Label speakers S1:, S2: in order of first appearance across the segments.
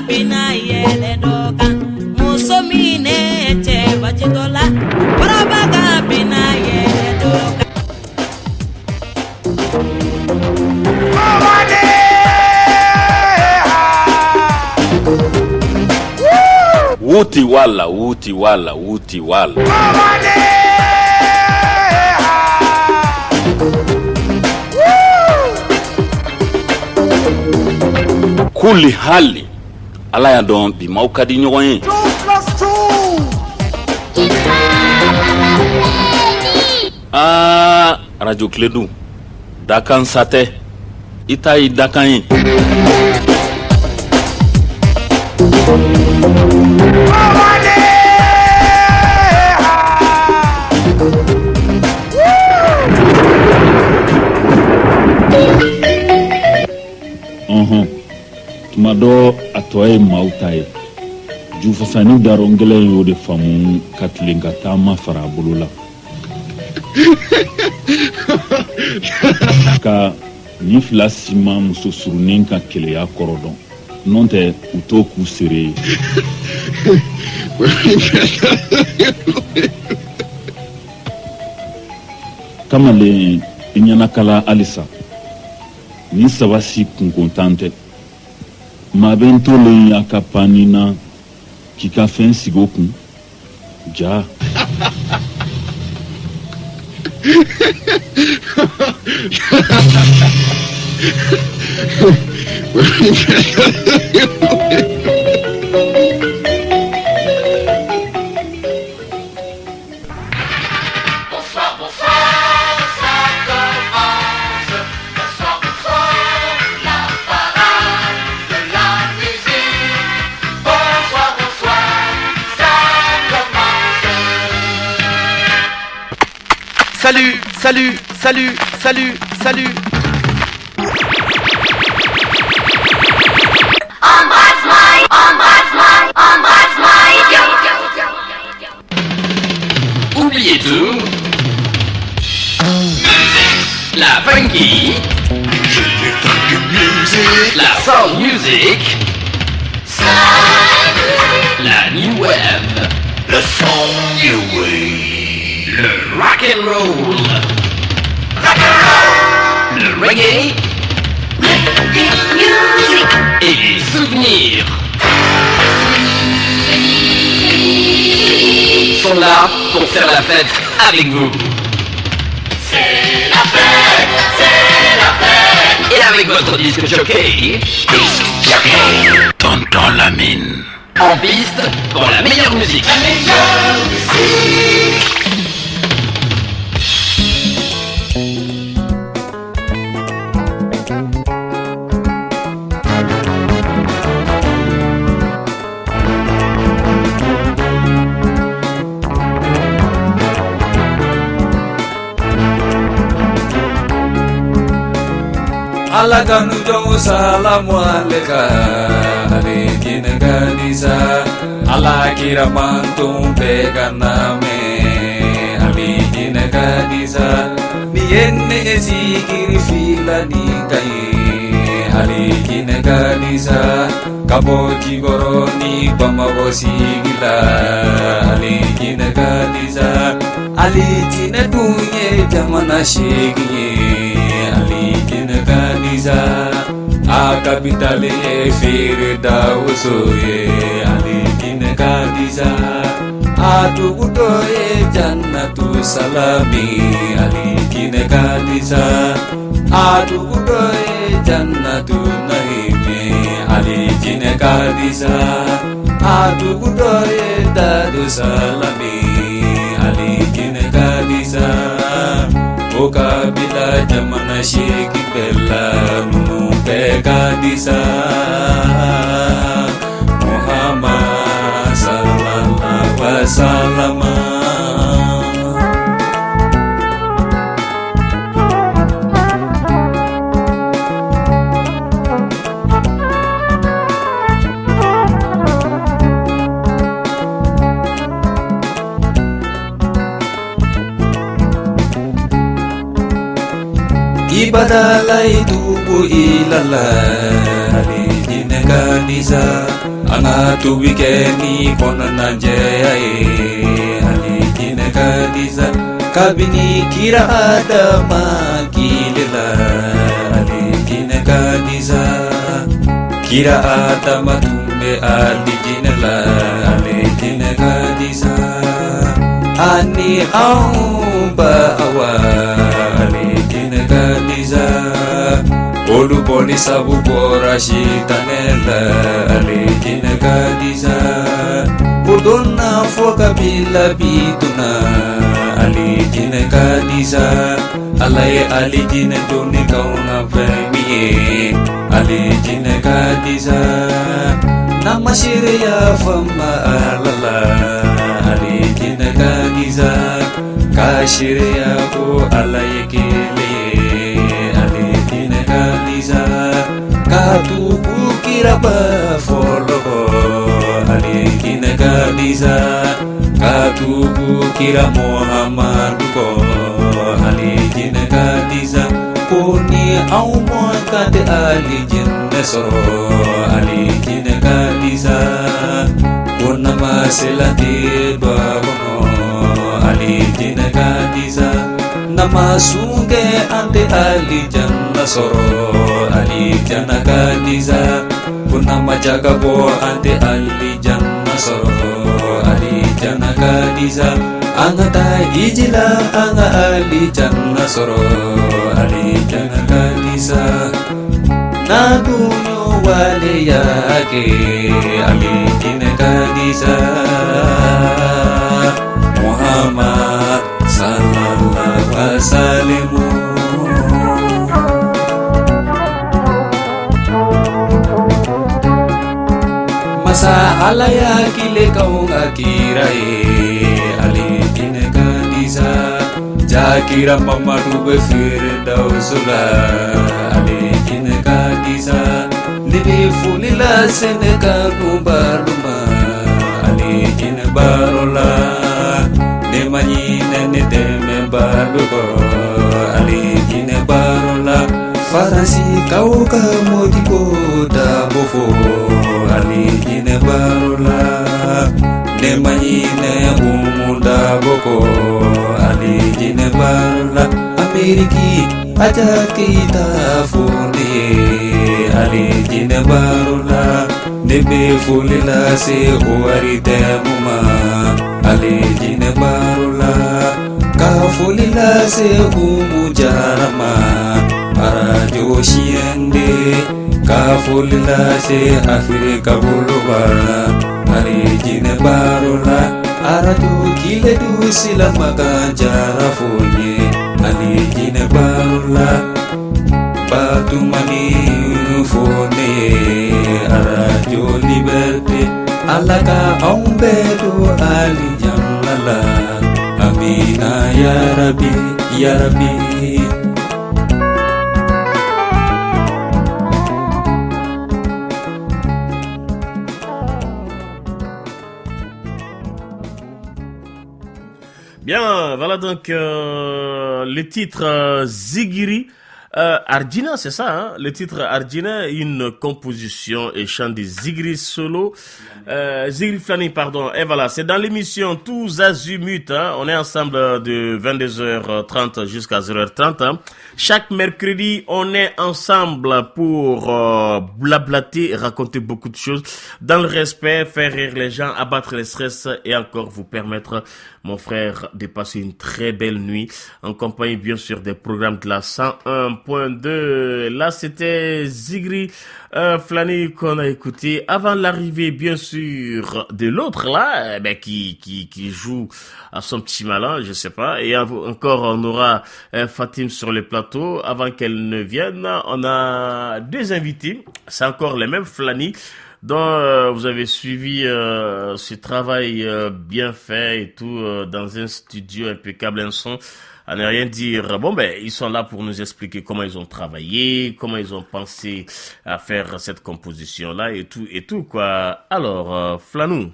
S1: bina yɛlɛ dɔ kan muso minɛ cɛ bajitɔ la kɔrɔba ka bina yɛlɛ dɔ kan.
S2: Wuti wala wuti wala wuti wala. Kuli hali ala y'a dɔn bi maaw ka di ɲɔgɔn ye. Aa arajo Kiledu dakan sa tɛ i ta y'i dakan ye. Ɔhɔn tuma dɔ a tɔ ye maaw ta ye jufasani daron gɛlɛn y'o de faamu ka tilen ka taama fara a bolo la ka nin fila si ma muso surunnen ka keleya kɔrɔ dɔn n'o tɛ u t'o k'u seere ye. Kamalen i ɲɛnakala halisa nin saba si kunkontan tɛ maa bɛ ntolen y'a ka panni na k'i ka fɛn sigi o kun ja.
S3: Bonsoir, bonsoir, ça commence. Bonsoir, bonsoir, la parade de la musique. Bonsoir, bonsoir, ça commence.
S4: Salut, salut, salut, salut, salut.
S3: Oubliez tout. Musique, la funky. La soul music. La new wave. Le son new wave. Le rock and roll. Rock and roll. Le reggae. Et les souvenirs sont là pour faire la fête avec vous. C'est la fête, c'est la fête. Et avec votre disque jockey, disque jockey,
S2: Tonton Lamine.
S3: En piste pour la meilleure musique. La meilleure musique.
S5: Ala kanu jɔnw salamu aleka ale jinɛ kanisa Ala kira manton bɛɛ ka na mɛn ale jinɛ kanisa Ni ye ne zikiri filani kan ye ale jinɛ kanisa Ka bɔ Jikɔrɔ ni Bamakɔ sigi la ale jinɛ kanisa Ale jinɛ dun ye jamana 8 ye ale jinɛ kanisa A kapitali ye Firidawusu ye ale jinɛ kanisa A dugu dɔ ye Jannatu Salami ale jinɛ kanisa A dugu dɔ ye Jannatu Nahimi ale jinɛ kanisa A dugu dɔ ye Daru Salami ale jinɛ kanisa O kabila jamana 8 bɛɛ la ninnu bɛɛ ka di sa Muhammad sallallahu wasallam. Ibadalai tubu ilala alijinɛ kanisa. An ka tubi kɛ ni kɔnɔnajɛya ye, alijinɛ ka di sa. Kabini kira Adama tile la, alijinɛ ka di sa. Kira Adama tun bɛ alijinɛ la, alijinɛ ka di sa. Ani anw ba Awa, alijinɛ ka di sa. Olu bɔli sabu bɔra sitanɛ la, alijinɛ ka di sa. O donna fo kabila bi donna, alijinɛ ka di sa. Ala ye alijinɛ donni k'anw na fɛn min ye, alijinɛ ka di sa. N'an ma seereya fama Ala la, alijinɛ ka di sa. Ka seereya ko Ala ye kelen ye, alijinɛ ka di sa. Ka tugu kiraba fɔlɔ kɔ, alijinɛ ka di sa. Ka tugu kira Muhamadu kɔ, alijinɛ ka di sa. Ko ni anw mɔ kan tɛ alijinɛ sɔrɔ, alijinɛ ka di sa. Ko n'an ma seli an tɛ don a kɔnɔ, alijinɛ ka di sa. N'an ma sun kɛ an tɛ alijana sɔrɔ, alijana ka di sa. Ko n'an ma jaga bɔ an tɛ alijana sɔrɔ, alijana ka di sa. An ka taa hiji la an ka alijana sɔrɔ, alijana ka di sa. N'an dun y'o waleya kɛ, alijinɛ ka di sa. Muhammad sallallahu alaihi. Masa Ala y'a kile k'anw ka kira ye, alijinɛ ka di sa. Jakira Mamadu bɛ firidawusu la, alijinɛ ka di sa. Ne bɛ foli lase ne kanubalu ma, alijinɛ baro la. Ne ma ɲinɛ ne dɛmɛbalu kɔ, alijinɛ baro la. Faransikaw ka Modibo Dabo fo, alijinɛ baro la. Ne ma ɲinɛ Umu Dabo kɔ, alijinɛ baro la. Ameriki Aja Keyita fo ne ye, alijinɛ baro la. Ne bɛ foli lase ORTM ma, alijinɛ baro la. Ka foli lase Umu Jara ma, arajo Siyɛnde. Ka foli lase Afirika boloba, alijinɛ baro la. Arajo Kiledu Silamakan Jara fo n ye, alijinɛ baro la. Batumani fo ne ye, arajo Liberté. Ala ka anw bɛɛ don alijana la, amina yarabi yarabi.
S6: Bien, voilà donc le titre Zigiri Ardina, c'est ça, hein? Le titre Ardina, une composition et chant de Zigiri Solo, Zigiri Flani, pardon. Et voilà, c'est dans l'émission Tous Azimuts, hein? On est ensemble de 22h30 jusqu'à 0h30. Hein? Chaque mercredi, on est ensemble pour blablater, raconter beaucoup de choses, dans le respect, faire rire les gens, abattre les stress et encore vous permettre, mon frère, de passer une très belle nuit en compagnie, bien sûr, des programmes de la 101.2. Là, c'était Zigri Flani qu'on a écouté avant l'arrivée, bien sûr, de l'autre là, eh ben, qui joue à son petit malin, je sais pas. Et encore, on aura Fatim sur le plateau. Avant qu'elle ne vienne, on a deux invités. C'est encore les mêmes Flani dont vous avez suivi ce travail bien fait et tout dans un studio impeccable, un son à ne rien dire. Bon ben, ils sont là pour nous expliquer comment ils ont travaillé, comment ils ont pensé à faire cette composition-là et tout quoi. Alors, Flanou,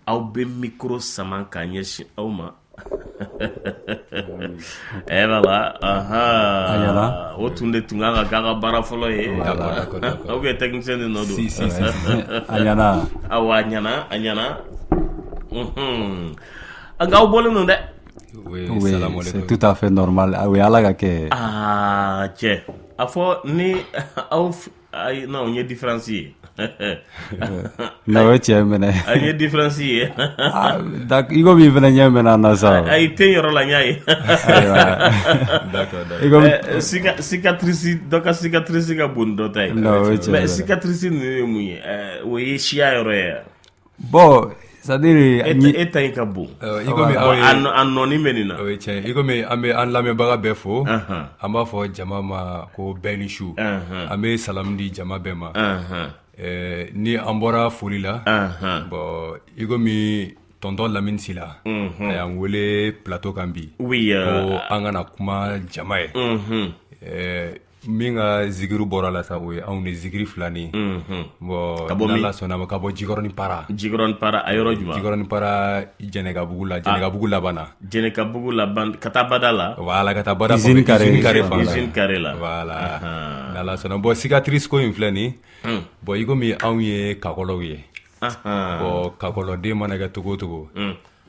S6: aw bɛ micro sama k'a ɲɛsin aw ma. Eh voilà,
S7: A ɲɛna.
S6: O tun de tun kan ka k'a ka baara fɔlɔ ye.
S5: D'accord, d'accord, d'accord.
S6: Ou bien technicien de nɔ don.
S5: Si, si, si.
S7: A ɲɛna.
S6: Awɔ, a ɲɛna, a ɲɛna. Nka aw bɔlen don dɛ.
S5: Oui,
S7: Oui,
S5: salam
S7: c'est
S5: alaikum.
S7: tout à fait normal. Ah oui, Ala ka kɛ.
S6: Ah, cɛ. A fɔ ni aw ayi, non, n ye différence ye.
S7: Non, o ye tiɲɛ minɛ.
S6: A ye différence ye.
S7: Ah, i komi i fɛnɛ ɲɛ mɛnna an na sa.
S6: Ayi, ten yɔrɔ la n y'a ye.
S7: Ayiwa.
S5: D'accord, d'accord.
S7: I komi
S6: Cicatrice dɔ ka cicatrice ka bon ni dɔ ta ye.
S7: Non, o ye tiɲɛ
S6: Mais
S7: ye.
S6: cicatrice ninnu ye mun ye? O ye siya yɔrɔ ye.
S7: Bon, c'est-à-dire
S6: E ta in ka bon.
S5: I komi aw ye
S6: A nɔɔni bɛ nin na.
S5: O ye tiɲɛ ye. I komi an bɛ an lamɛnbaga bɛɛ fo. An b'a fɔ jama ma ko bɛɛ ni su. An bɛ salamu di jama bɛɛ ma. Ni an bɔra foli la, bon, i komi tonton Lamine Sila a y'an wele plateau kan bi ko an kana kuma jama ye. Min ka zikiru bɔra la sa, o ye anw ni zikiri fila ni. Bon,
S6: Ka bɔ min?
S5: n'Ala sɔnna a ma, ka bɔ Jikɔrɔni Para.
S6: Jikɔrɔni Para, a yɔrɔ jumɛn?
S5: Jikɔrɔni Para, Jɛnɛkabugu la, Jɛnɛkabugu laban na.
S6: Jɛnɛkabugu laban, ka taa bada la.
S5: Voilà, ka taa bada.
S7: Usine carré.
S5: Usine carré fan la.
S6: Usine carré la.
S5: Voilà. N'Ala sɔnna. Bon, cicatrice ko in filɛ nin. Bon, i komi anw ye kakɔlɔw ye. Bon, kakɔlɔden mana kɛ togo o togo,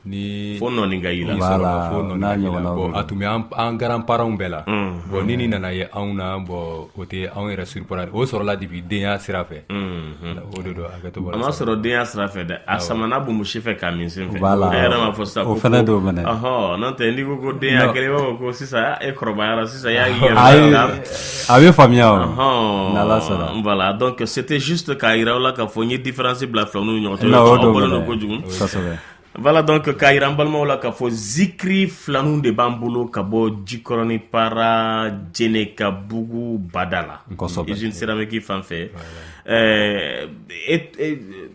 S5: ni
S6: Fo nɔɔni ka y'i la.
S5: i sɔrɔla
S7: Voilà,
S5: fo nɔni
S7: n'a
S5: ka y'i la.
S7: ɲɔgɔnnaw
S5: Bon,
S7: don.
S5: a tun bɛ an grand parents bɛɛ la. Bon, ni nin nana ye anw na, bon, o tɛ anw yɛrɛ surprendre. O sɔrɔla depuis denya sira fɛ. O de don, hakɛto b'a
S6: A
S5: la.
S6: ma sɔrɔ denya sira fɛ dɛ, a samana bonbosi fɛ k'a min sen fɛ.
S7: Voilà.
S6: E yɛrɛ m'a fɔ sisan
S7: O
S6: ko
S7: fɛnɛ don mɛnɛ.
S6: Ɔhɔn, n'o tɛ n'i ko ko denya kelen, i b'a fɔ ko sisan e kɔrɔbayara sisan, i y'a yɛrɛ.
S7: Ayi, a bɛ faamuya o.
S6: Ɔhɔn.
S7: N'Ala sɔnna.
S6: Voilà, donc c'était juste k'a yira aw la k'a fɔ n ye différence bila filaw ni ɲɔgɔn cɛ.
S7: Non, o
S6: Aw
S7: don
S6: bɔlen don
S7: mɛnɛ.
S6: kojugu.
S7: Kosɛbɛ.
S6: Voilà, donc k'a yira an balimaw la k'a fɔ zikiri filaninw de b'an bolo ka bɔ Jikɔrɔni Para, Jɛnɛkabugu bada la.
S7: Kosɛbɛ.
S6: Usine céramique fan fɛ.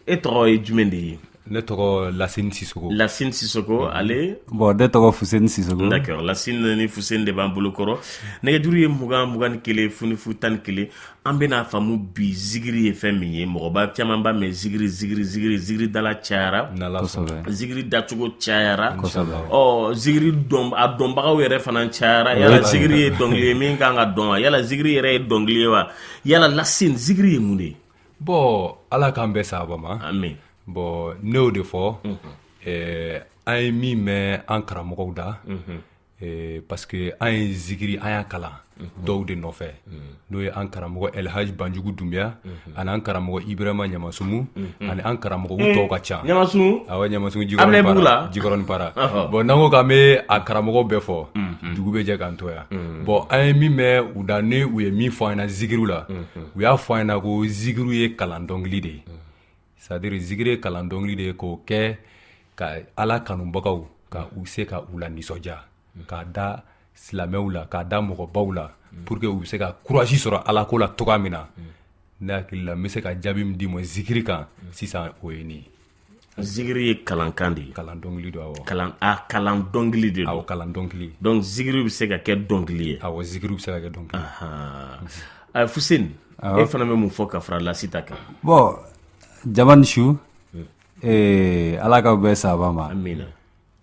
S6: E tɔgɔ ye jumɛn de ye?
S5: Ne tɔgɔ Lasine Sisoko.
S6: Lasine Sisoko, ale?
S7: Bon, ne tɔgɔ Fuseni Sisoko.
S6: D'accord, Lasine ni Fuseni de b'an bolo kɔrɔ. Nɛgɛjuru ye 20 21 0 0 11. An bɛna faamu bi zikiri ye fɛn min ye. Mɔgɔba caman b'a mɛn zikiri, zikiri, zikiri, zikiri dala cayara.
S5: N'Ala sɔnna.
S7: Kosɛbɛ.
S6: Zikiri dacogo cayara.
S7: Kosɛbɛ.
S6: Ɔ, zikiri dɔn, a dɔnbagaw yɛrɛ fana cayara. Yala zikiri ye dɔnkili ye min kan ka dɔn wa? Yala zikiri yɛrɛ ye dɔnkili ye wa? Yala Lasine, zikiri ye mun de ye?
S5: Bon, Ala k'an bɛɛ sababa ma.
S6: Amin.
S5: Bon, ne y'o de fɔ, an ye min mɛn an karamɔgɔw da, parce que an ye zikiri, an y'a kalan dɔw de nɔfɛ, n'o ye an karamɔgɔ El Hadj Banjugu Dunbiya ani an karamɔgɔ Ibrahima Ɲamasumu ani an karamɔgɔ u tɔw ka ca.
S6: Ɲamasumu?
S5: Awɔ, Ɲamasumu.
S6: Ablaye
S5: Jikɔrɔni
S6: Bugu
S5: Para.
S6: la?
S5: Jikɔrɔni Para. Bon, n'an ko k'an bɛ a karamɔgɔ bɛɛ fɔ, dugu bɛ jɛ k'an to yan. Bon, an ye min mɛn u da, ni u ye min fɔ an ɲɛna zikiriw la, u y'a fɔ an ɲɛna ko zikiriw ye kalan dɔnkili de ye. C'est à dire zikiri ye kalan dɔnkili de ye k'o kɛ ka Ala kanubagaw ka u se ka u la nisɔndiya, k'a da silamɛw la, k'a da mɔgɔbaw la, pour que u bɛ se ka courage sɔrɔ Ala ko la cogoya min na. Ne hakili la, n bɛ se ka jaabi min d'i ma zikiri kan sisan, o ye nin ye.
S6: Zikiri ye kalankan de ye.
S5: Kalan dɔnkili don, awɔ.
S6: Kalan, a kalan dɔnkili de don.
S5: Awɔ, kalan dɔnkili.
S6: Donc zikiri bɛ se ka kɛ dɔnkili ye.
S5: Awɔ, zikiri bɛ se ka kɛ dɔnkili ye.
S6: Fuseni, e fana bɛ mun fɔ ka fara Lasita kan?
S7: Bon, jama ni su. Ala k'aw bɛɛ sababa ma.
S6: Amina.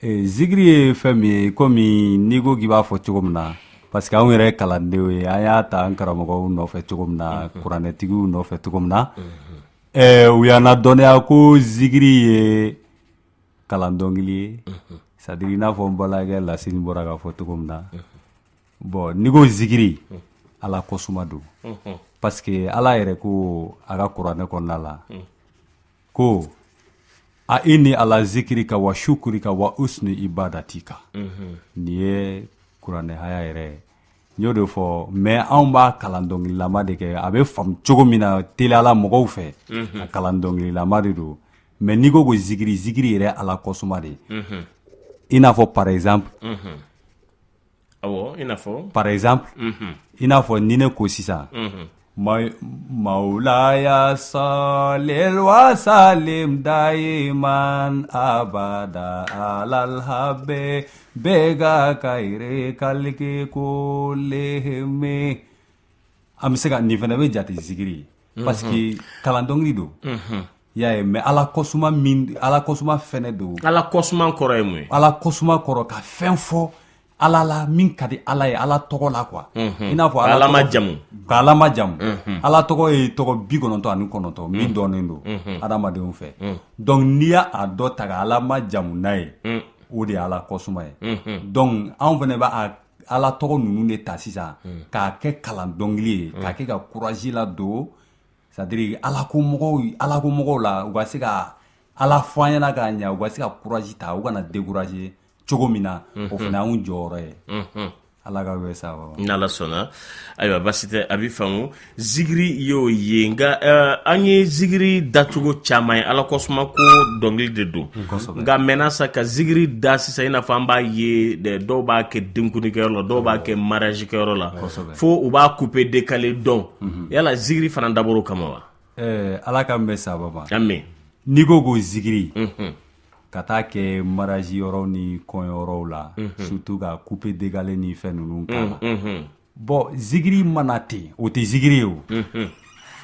S7: Zikiri ye fɛn min ye, komi n'i ko k'i b'a fɔ cogo min na, parce que anw yɛrɛ ye kalandenw ye, an y'a ta an karamɔgɔw nɔfɛ cogo min na, kuranɛtigiw nɔfɛ cogo min na, u y'an ladɔnniya ko zikiri ye kalan dɔnkili ye. C'est à dire i n'a fɔ n balimakɛ Lasine bɔra k'a fɔ cogo min na. Bon, n'i ko zikiri, Ala kɔsuma don, parce que Ala yɛrɛ ko a ka kuranɛ kɔnɔna la ko a inni ala zikirika wa shukurika wa usni ibadatika. Nin ye kuranɛ haya yɛrɛ ye, n y'o de fɔ. Mais anw b'a kalan dɔnkililama de kɛ, a bɛ faamu cogo min na teliyala mɔgɔw fɛ, a kalan dɔnkililama de don. Mais n'i ko ko zikiri, zikiri yɛrɛ ala kɔsuma de ye. I n'a fɔ par exemple,
S6: Awɔ, i n'a fɔ.
S7: par exemple, i n'a fɔ ni ne ko sisan Maulaya salil wa salim daiman abada alal habe bega kaire kalki kulihimi. An bɛ se ka nin fana bɛ jate zikiri ye, parce que kalan dɔnkili don. I y'a ye, mais Ala kɔsuma min, Ala kɔsuma fɛnɛ don.
S6: Ala kɔsuma kɔrɔ ye mun ye?
S7: Ala kɔsuma kɔrɔ ka fɛn fɔ Ala la min ka di Ala ye, Ala tɔgɔ la quoi. I n'a fɔ
S6: Ala majamu.
S7: Ka Ala majamu. Ala tɔgɔ ye tɔgɔ 99 min dɔnnen don adamadenw fɛ. Donc n'i y'a dɔ ta ka Ala majamu n'a ye, o de ye Ala kɔsuma ye. Donc anw fɛnɛ b'a Ala tɔgɔ ninnu de ta sisan k'a kɛ kalan dɔnkili ye, k'a kɛ ka courage ladon, c'est-à-dire Ala ko mɔgɔw, Ala ko mɔgɔw la, u ka se ka Ala fɔ an ɲɛna k'a ɲɛ, u ka se ka courage ta, u kana décourager cogo min na, o fana y'anw jɔyɔrɔ ye. Ala ka wele sa.
S6: N'Ala sɔnna. Ayiwa, basi tɛ, a bɛ faamu. Zikiri y'o ye, nka an ye zikiri dacogo caman ye. Ala kɔsuma ko dɔnkili de don, nka maintenant sa ka zikiri da sisan, i n'a fɔ an b'a ye dɔw b'a kɛ denkundi-kɛyɔrɔ la, dɔw b'a kɛ mariage kɛyɔrɔ la, fo u b'a couper décaler dɔn. Yala zikiri fana dabɔra o kama wa?
S7: Ala ka bɛn sababa ma.
S6: Amin.
S7: N'i ko ko zikiri ka taa kɛ mariage yɔrɔ ni kɔɲɔyɔrɔw la, surtout ka couper décaler ni fɛn ninnu k'a la, bon, zikiri mana ten, o tɛ zikiri ye o.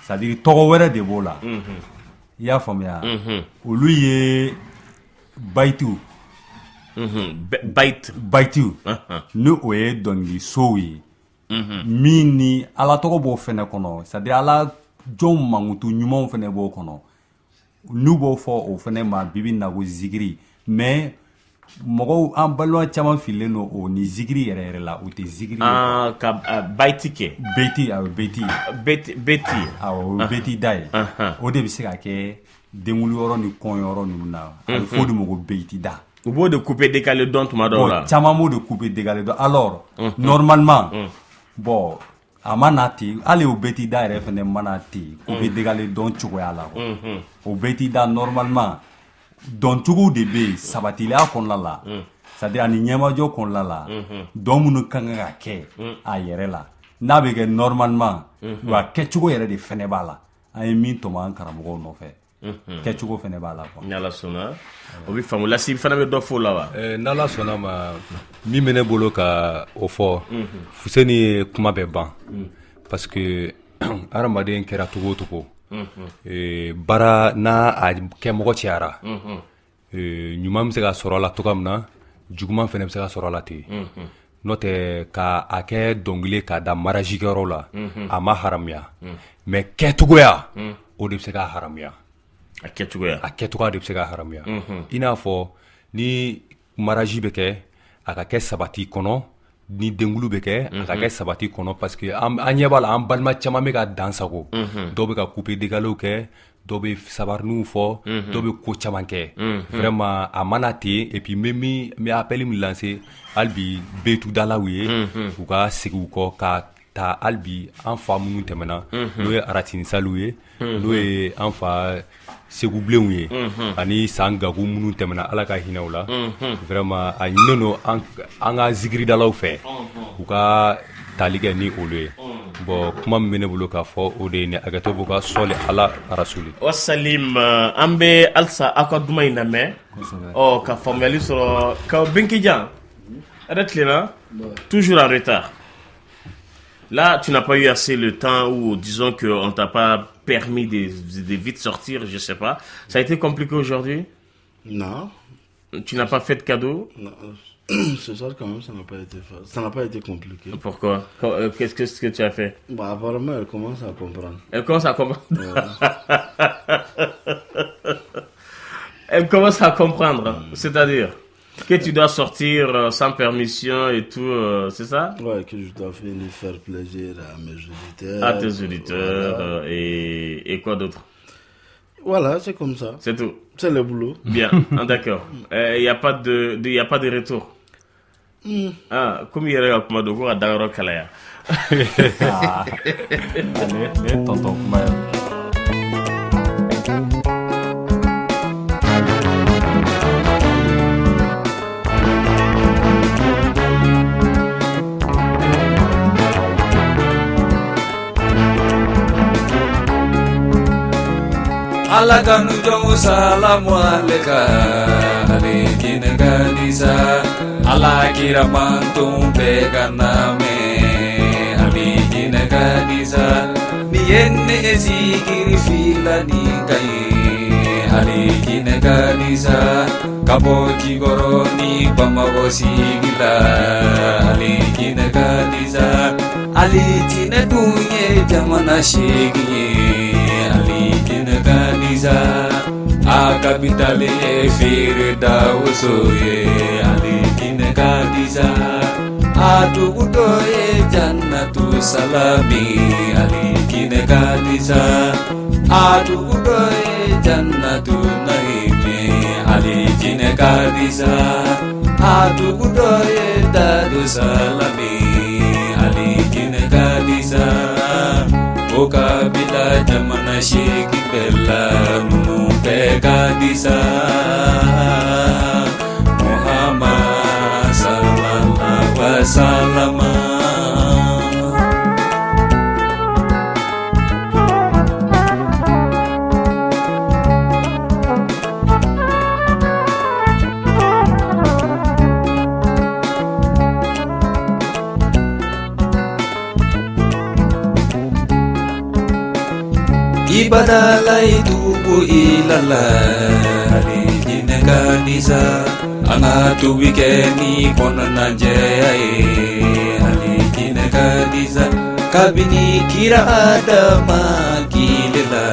S7: C'est à dire tɔgɔ wɛrɛ de b'o la, i y'a faamuya? Olu ye bayitu.
S6: Bayit.
S7: Bayitu, ni o ye dɔnkilisow ye min ni Ala tɔgɔ b'o fɛnɛ kɔnɔ, c'est à dire Ala jɔnw mankutu ɲumanw fɛnɛ b'o kɔnɔ. N'u b'o fɔ o fɛnɛ ma bibi na ko zikiri, mais mɔgɔw, an balima caman fililen don o ni zikiri yɛrɛ yɛrɛ la, o tɛ zikiri ye.
S6: Ka bayiti kɛ.
S7: Beti, awɔ, beti.
S6: Beti.
S7: Awɔ, o ye beti da ye. O de bɛ se ka kɛ denkundi yɔrɔ ni kɔɲɔyɔrɔ ninnu na, a bɛ fɔ o de ma ko beti da.
S6: U b'o de couper décaler dɔn tuma dɔw la.
S7: Bon, caman b'o de couper décaler dɔn. Alors normalement, bon, a ma na ten, hali o beti da yɛrɛ fɛnɛ mana ten couper décaler dɔn cogoya la quoi. O beti da, normalement, dɔncogow de bɛ yen sabatiliya kɔnɔna la, c'est à dire ani ɲɛmajɔ kɔnɔna la, dɔn minnu ka kan ka kɛ a yɛrɛ la, n'a bɛ kɛ normalement, wa kɛcogo yɛrɛ de fɛnɛ b'a la. An ye min tɔmɔ an karamɔgɔw nɔfɛ, kɛcogo fɛnɛ b'a la quoi.
S6: N'Ala sɔnna, o bɛ faamu. Lasi fana bɛ dɔ fɔ o la wa?
S5: N'Ala sɔnna ma, min bɛ ne bolo ka o fɔ, Fuseni ye kuma bɛɛ ban, parce que hadamaden kɛra cogo o cogo, baara n'a a kɛmɔgɔ cayara, ɲuman bɛ se ka sɔrɔ a la cogoya min na, juguman fana bɛ se ka sɔrɔ a la ten. N'o tɛ, ka a kɛ dɔnkili k'a da mariage kɛyɔrɔ la, a ma haramuya, mais kɛcogoya o de bɛ se ka haramuya.
S6: A kɛcogoya.
S5: A kɛcogoya de bɛ se ka haramuya. I n'a fɔ ni mariage bɛ kɛ, a ka kɛ sabati kɔnɔ, ni denkulu bɛ kɛ, a ka kɛ sabati kɔnɔ, parce que an ɲɛ b'a la, an balima caman bɛ ka dan sago. Dɔw bɛ ka couper décaler kɛ, dɔw bɛ sabariniw fɔ, dɔw bɛ ko caman kɛ. Vraiment, a mana ten. Et puis n bɛ min, n bɛ appel min lancer hali bi betudalaw ye, u ka segin u kɔ ka ta hali bi an fa minnu tɛmɛna, n'o ye Aratini Saliw ye, n'o ye an fa Segu Bilenw ye, ani San Gaku minnu tɛmɛna, Ala ka hinɛ u la. Vraiment, a ɲininen don an ka zikiridalaw fɛ, u ka tali kɛ ni olu ye. Bon, kuma min bɛ ne bolo k'a fɔ, o de ye ni hakɛto b'u ka sɔli Ala rasuli.
S6: Wasalim, an bɛ halisa aw ka duman in lamɛn, ɔ ka faamuyali sɔrɔ ka Benkijan yɛrɛ tilenna, toujours en retard. Là, tu n'as pas eu assez le temps ou disons qu'on t'a pas permis de vite sortir, je sais pas. Ça a été compliqué aujourd'hui?
S8: Non.
S6: Tu n'as pas fait de cadeau?
S8: Non. Ce soir, quand même, ça n'a pas été, ça n'a pas été compliqué.
S6: Pourquoi? Qu'est-ce que tu as fait?
S8: Bah, apparemment, elle commence à comprendre.
S6: Elle commence à comprendre.
S8: Ouais.
S6: Elle commence à comprendre. C'est-à-dire que tu dois sortir sans permission et tout, c'est ça?
S8: Ouais, que je dois venir faire plaisir à mes auditeurs.
S6: À tes auditeurs,
S8: voilà.
S6: Et quoi d'autre?
S8: Voilà, c'est comme ça.
S6: C'est tout.
S8: C'est le boulot.
S6: Bien, ah, d'accord. Il n'y a pas de, y a pas de retour. Ah, comme il y a kuma don ko ka dayɔrɔ kalaya.
S7: Ah, ne tonton kuma ye.
S5: Ala kanu jɔnw salamu aleka, ale jinɛ ka disa, Ala kira manton bɛɛ ka namɛ, ale jinɛ ka disa, ni ye ne zikiri fila ni ka ye, di sa ka bɔ Jikɔrɔ ni Bamakɔ sigi la alijinɛ ka di sa alijinɛ dun ye jamana 8 ye alijinɛ ka di sa a kapitali ye Firidawusu ye alijinɛ ka di sa a dugu dɔ ye Jannatu Salami alijinɛ ka di sa a dugu dɔ ye Jannatu Nahimi alijinɛ ka di sa a dugu dɔ ye Daru Salami alijinɛ ka di sa o kabila jamana 8 bɛɛ la ninnu bɛɛ ka di sa Muhammad sallallahu alaihi wasallam. Ibadala tubu ilala alijinɛ ka di sa an ka tubi kɛ ni kɔnɔnajɛya ye alijinɛ ka di sa kabini kira Adama kile la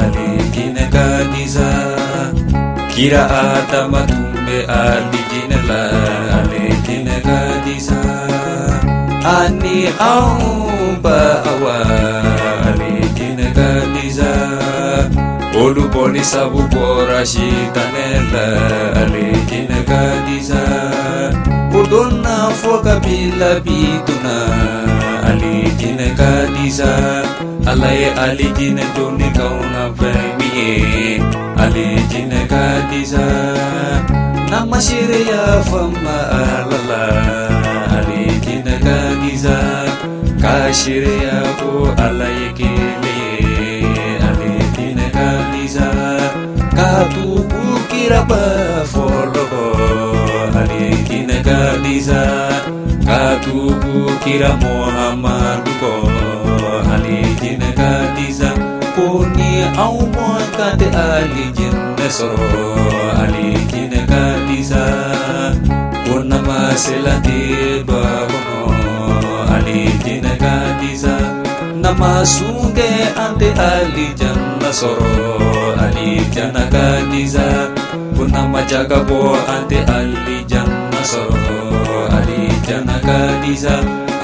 S5: alijinɛ ka di sa kira Adama tun bɛ alijinɛ la alijinɛ ka di sa ani anw ba Awa alijinɛ ka di sa olu bɔli sabu bɔra sitanɛ la alijinɛ ka di sa o donna fo kabila bi donna alijinɛ ka di sa ala ye alijinɛ donni k'anw na fɛn min ye alijinɛ ka di sa n'an ma seereya fama Ala la alijinɛ ka di sa ka seereya ko Ala ye kelen ye alijinɛ ka di sa ka tugu kiraba fɔlɔ kɔ alijinɛ ka di sa ka tugu kira Muhamadu kɔ alijinɛ ka di sa ko ni anw mɔ kan tɛ alijinɛ sɔrɔ alijinɛ ka di sa ko n'an ma sela tɛ don a kɔnɔ alijinɛ ka di sa n'an ma sun kɛ an tɛ alijana sɔrɔ alijana ka di sa ko n'an ma jaga bɔ an tɛ alijana sɔrɔ alijana ka di sa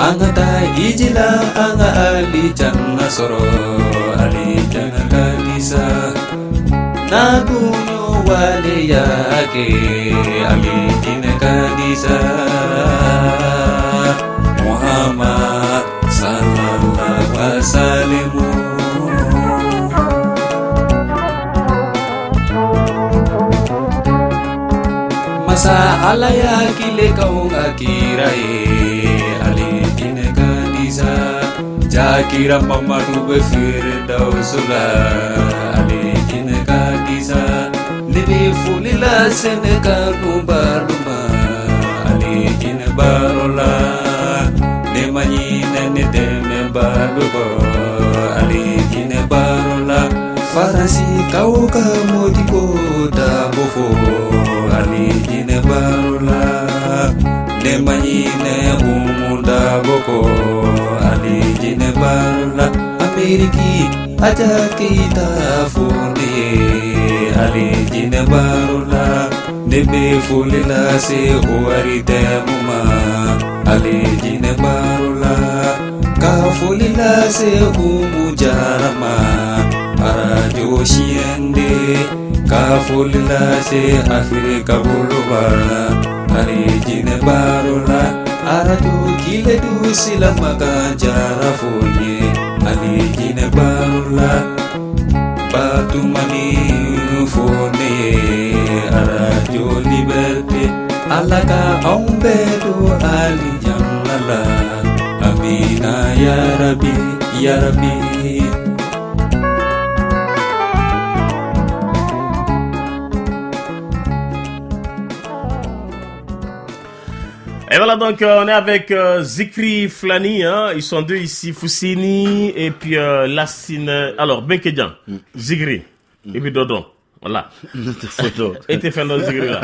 S5: an ka taa hiji la an ka alijana sɔrɔ alijana ka di sa n'an dun y'o waleya kɛ alijinɛ ka di sa Muhammad sallallahu alaihi wasallam. Masa Ala y'a kile k'anw ka kira ye alijinɛ ka di sa jakira Mamadu bɛ Firidawusu la alijinɛ ka di sa ne bɛ foli lase ne kanubalu ma alijinɛ baro la ne ma ɲinɛ ne dɛmɛbalu kɔ alijinɛ baro la Faransikaw ka Modibo Dabo fo alijinɛ baro la ne ma ɲinɛ Umu Dabo kɔ alijinɛ baro la Ameriki Aja Keyita fo ne ye alijinɛ baro la ne bɛ foli lase ORTM ma alijinɛ baro la ka foli lase Umu Jara ma arajo CND ka foli lase Afirika boloba alijinɛ baro la arajo Kiledu Silamakan Jara fo n ye alijinɛ baro la Batumani fo ne ye arajo Liberté Ala ka anw bɛɛ don alijana la amina ya rabi ya rabi.
S6: Et voilà donc, on est avec Zikri Flani, hein. Ils sont deux ici, Foussini et puis Lassine. Alors, Benkedjan, Zikri et puis Dodon. Voilà.
S8: Ne tɛ foyi dɔn.
S6: E tɛ fɛn dɔn zikiri la.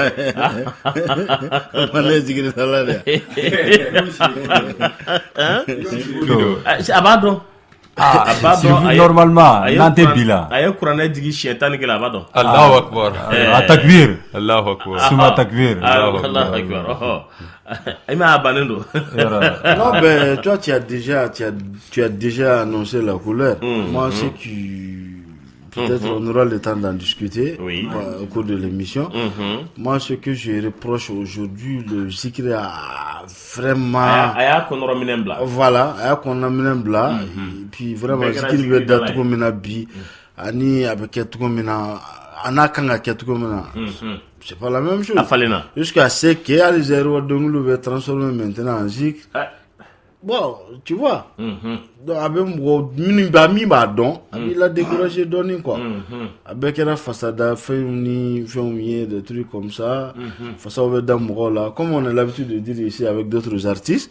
S8: Ne ye zikiridala de ye.
S6: A b'a dɔn.
S7: Ah,
S6: A b'a dɔn. A ye-
S7: normalement,
S6: a ye
S7: n'an tɛ
S6: kuran-
S7: bi la.
S6: A ye kuranɛ jigin siɲɛ 11, a b'a dɔn.
S5: Allahu akbar.
S7: A takbir.
S5: Allahu akbar.
S7: Suma takbir.
S6: Ah, Allahu akbar. Ɔhɔ. I m'a ye, a bannen don.
S8: Non, ben, toi, tu as déjà annoncé la couleur. Moi, ce qui. Peut-être on aura le temps d'en discuter au cours de l'émission. Moi, ce que je reproche aujourd'hui, le zikr a vraiment.
S6: A y'a kɔnɔrɔ minɛn bila.
S8: Voilà, a y'a kɔnɔna bila. Et puis vraiment,
S6: Bɛɛ kɛra
S8: zikiri bɛ da
S6: zikiridala ye.
S8: cogo min na bi, ani a bɛ kɛ cogo min na, a n'a kan ka kɛ cogo min na, c'est pas la même chose.
S6: A falenna.
S8: Jusqu'à ce que hali Zaïrois dɔnkiliw bɛ transformer maintenant en zikr. Bon, tu vois. Donc, a bɛ mɔgɔ minnu b'a min b'a dɔn, a b'i la décourager dɔɔnin quoi. A bɛɛ kɛra fasada fɛnw ni fɛnw ye, des trucs comme ça. Fasaw bɛ da mɔgɔw la. Comme on a l'habitude de dire ici avec d'autres artistes,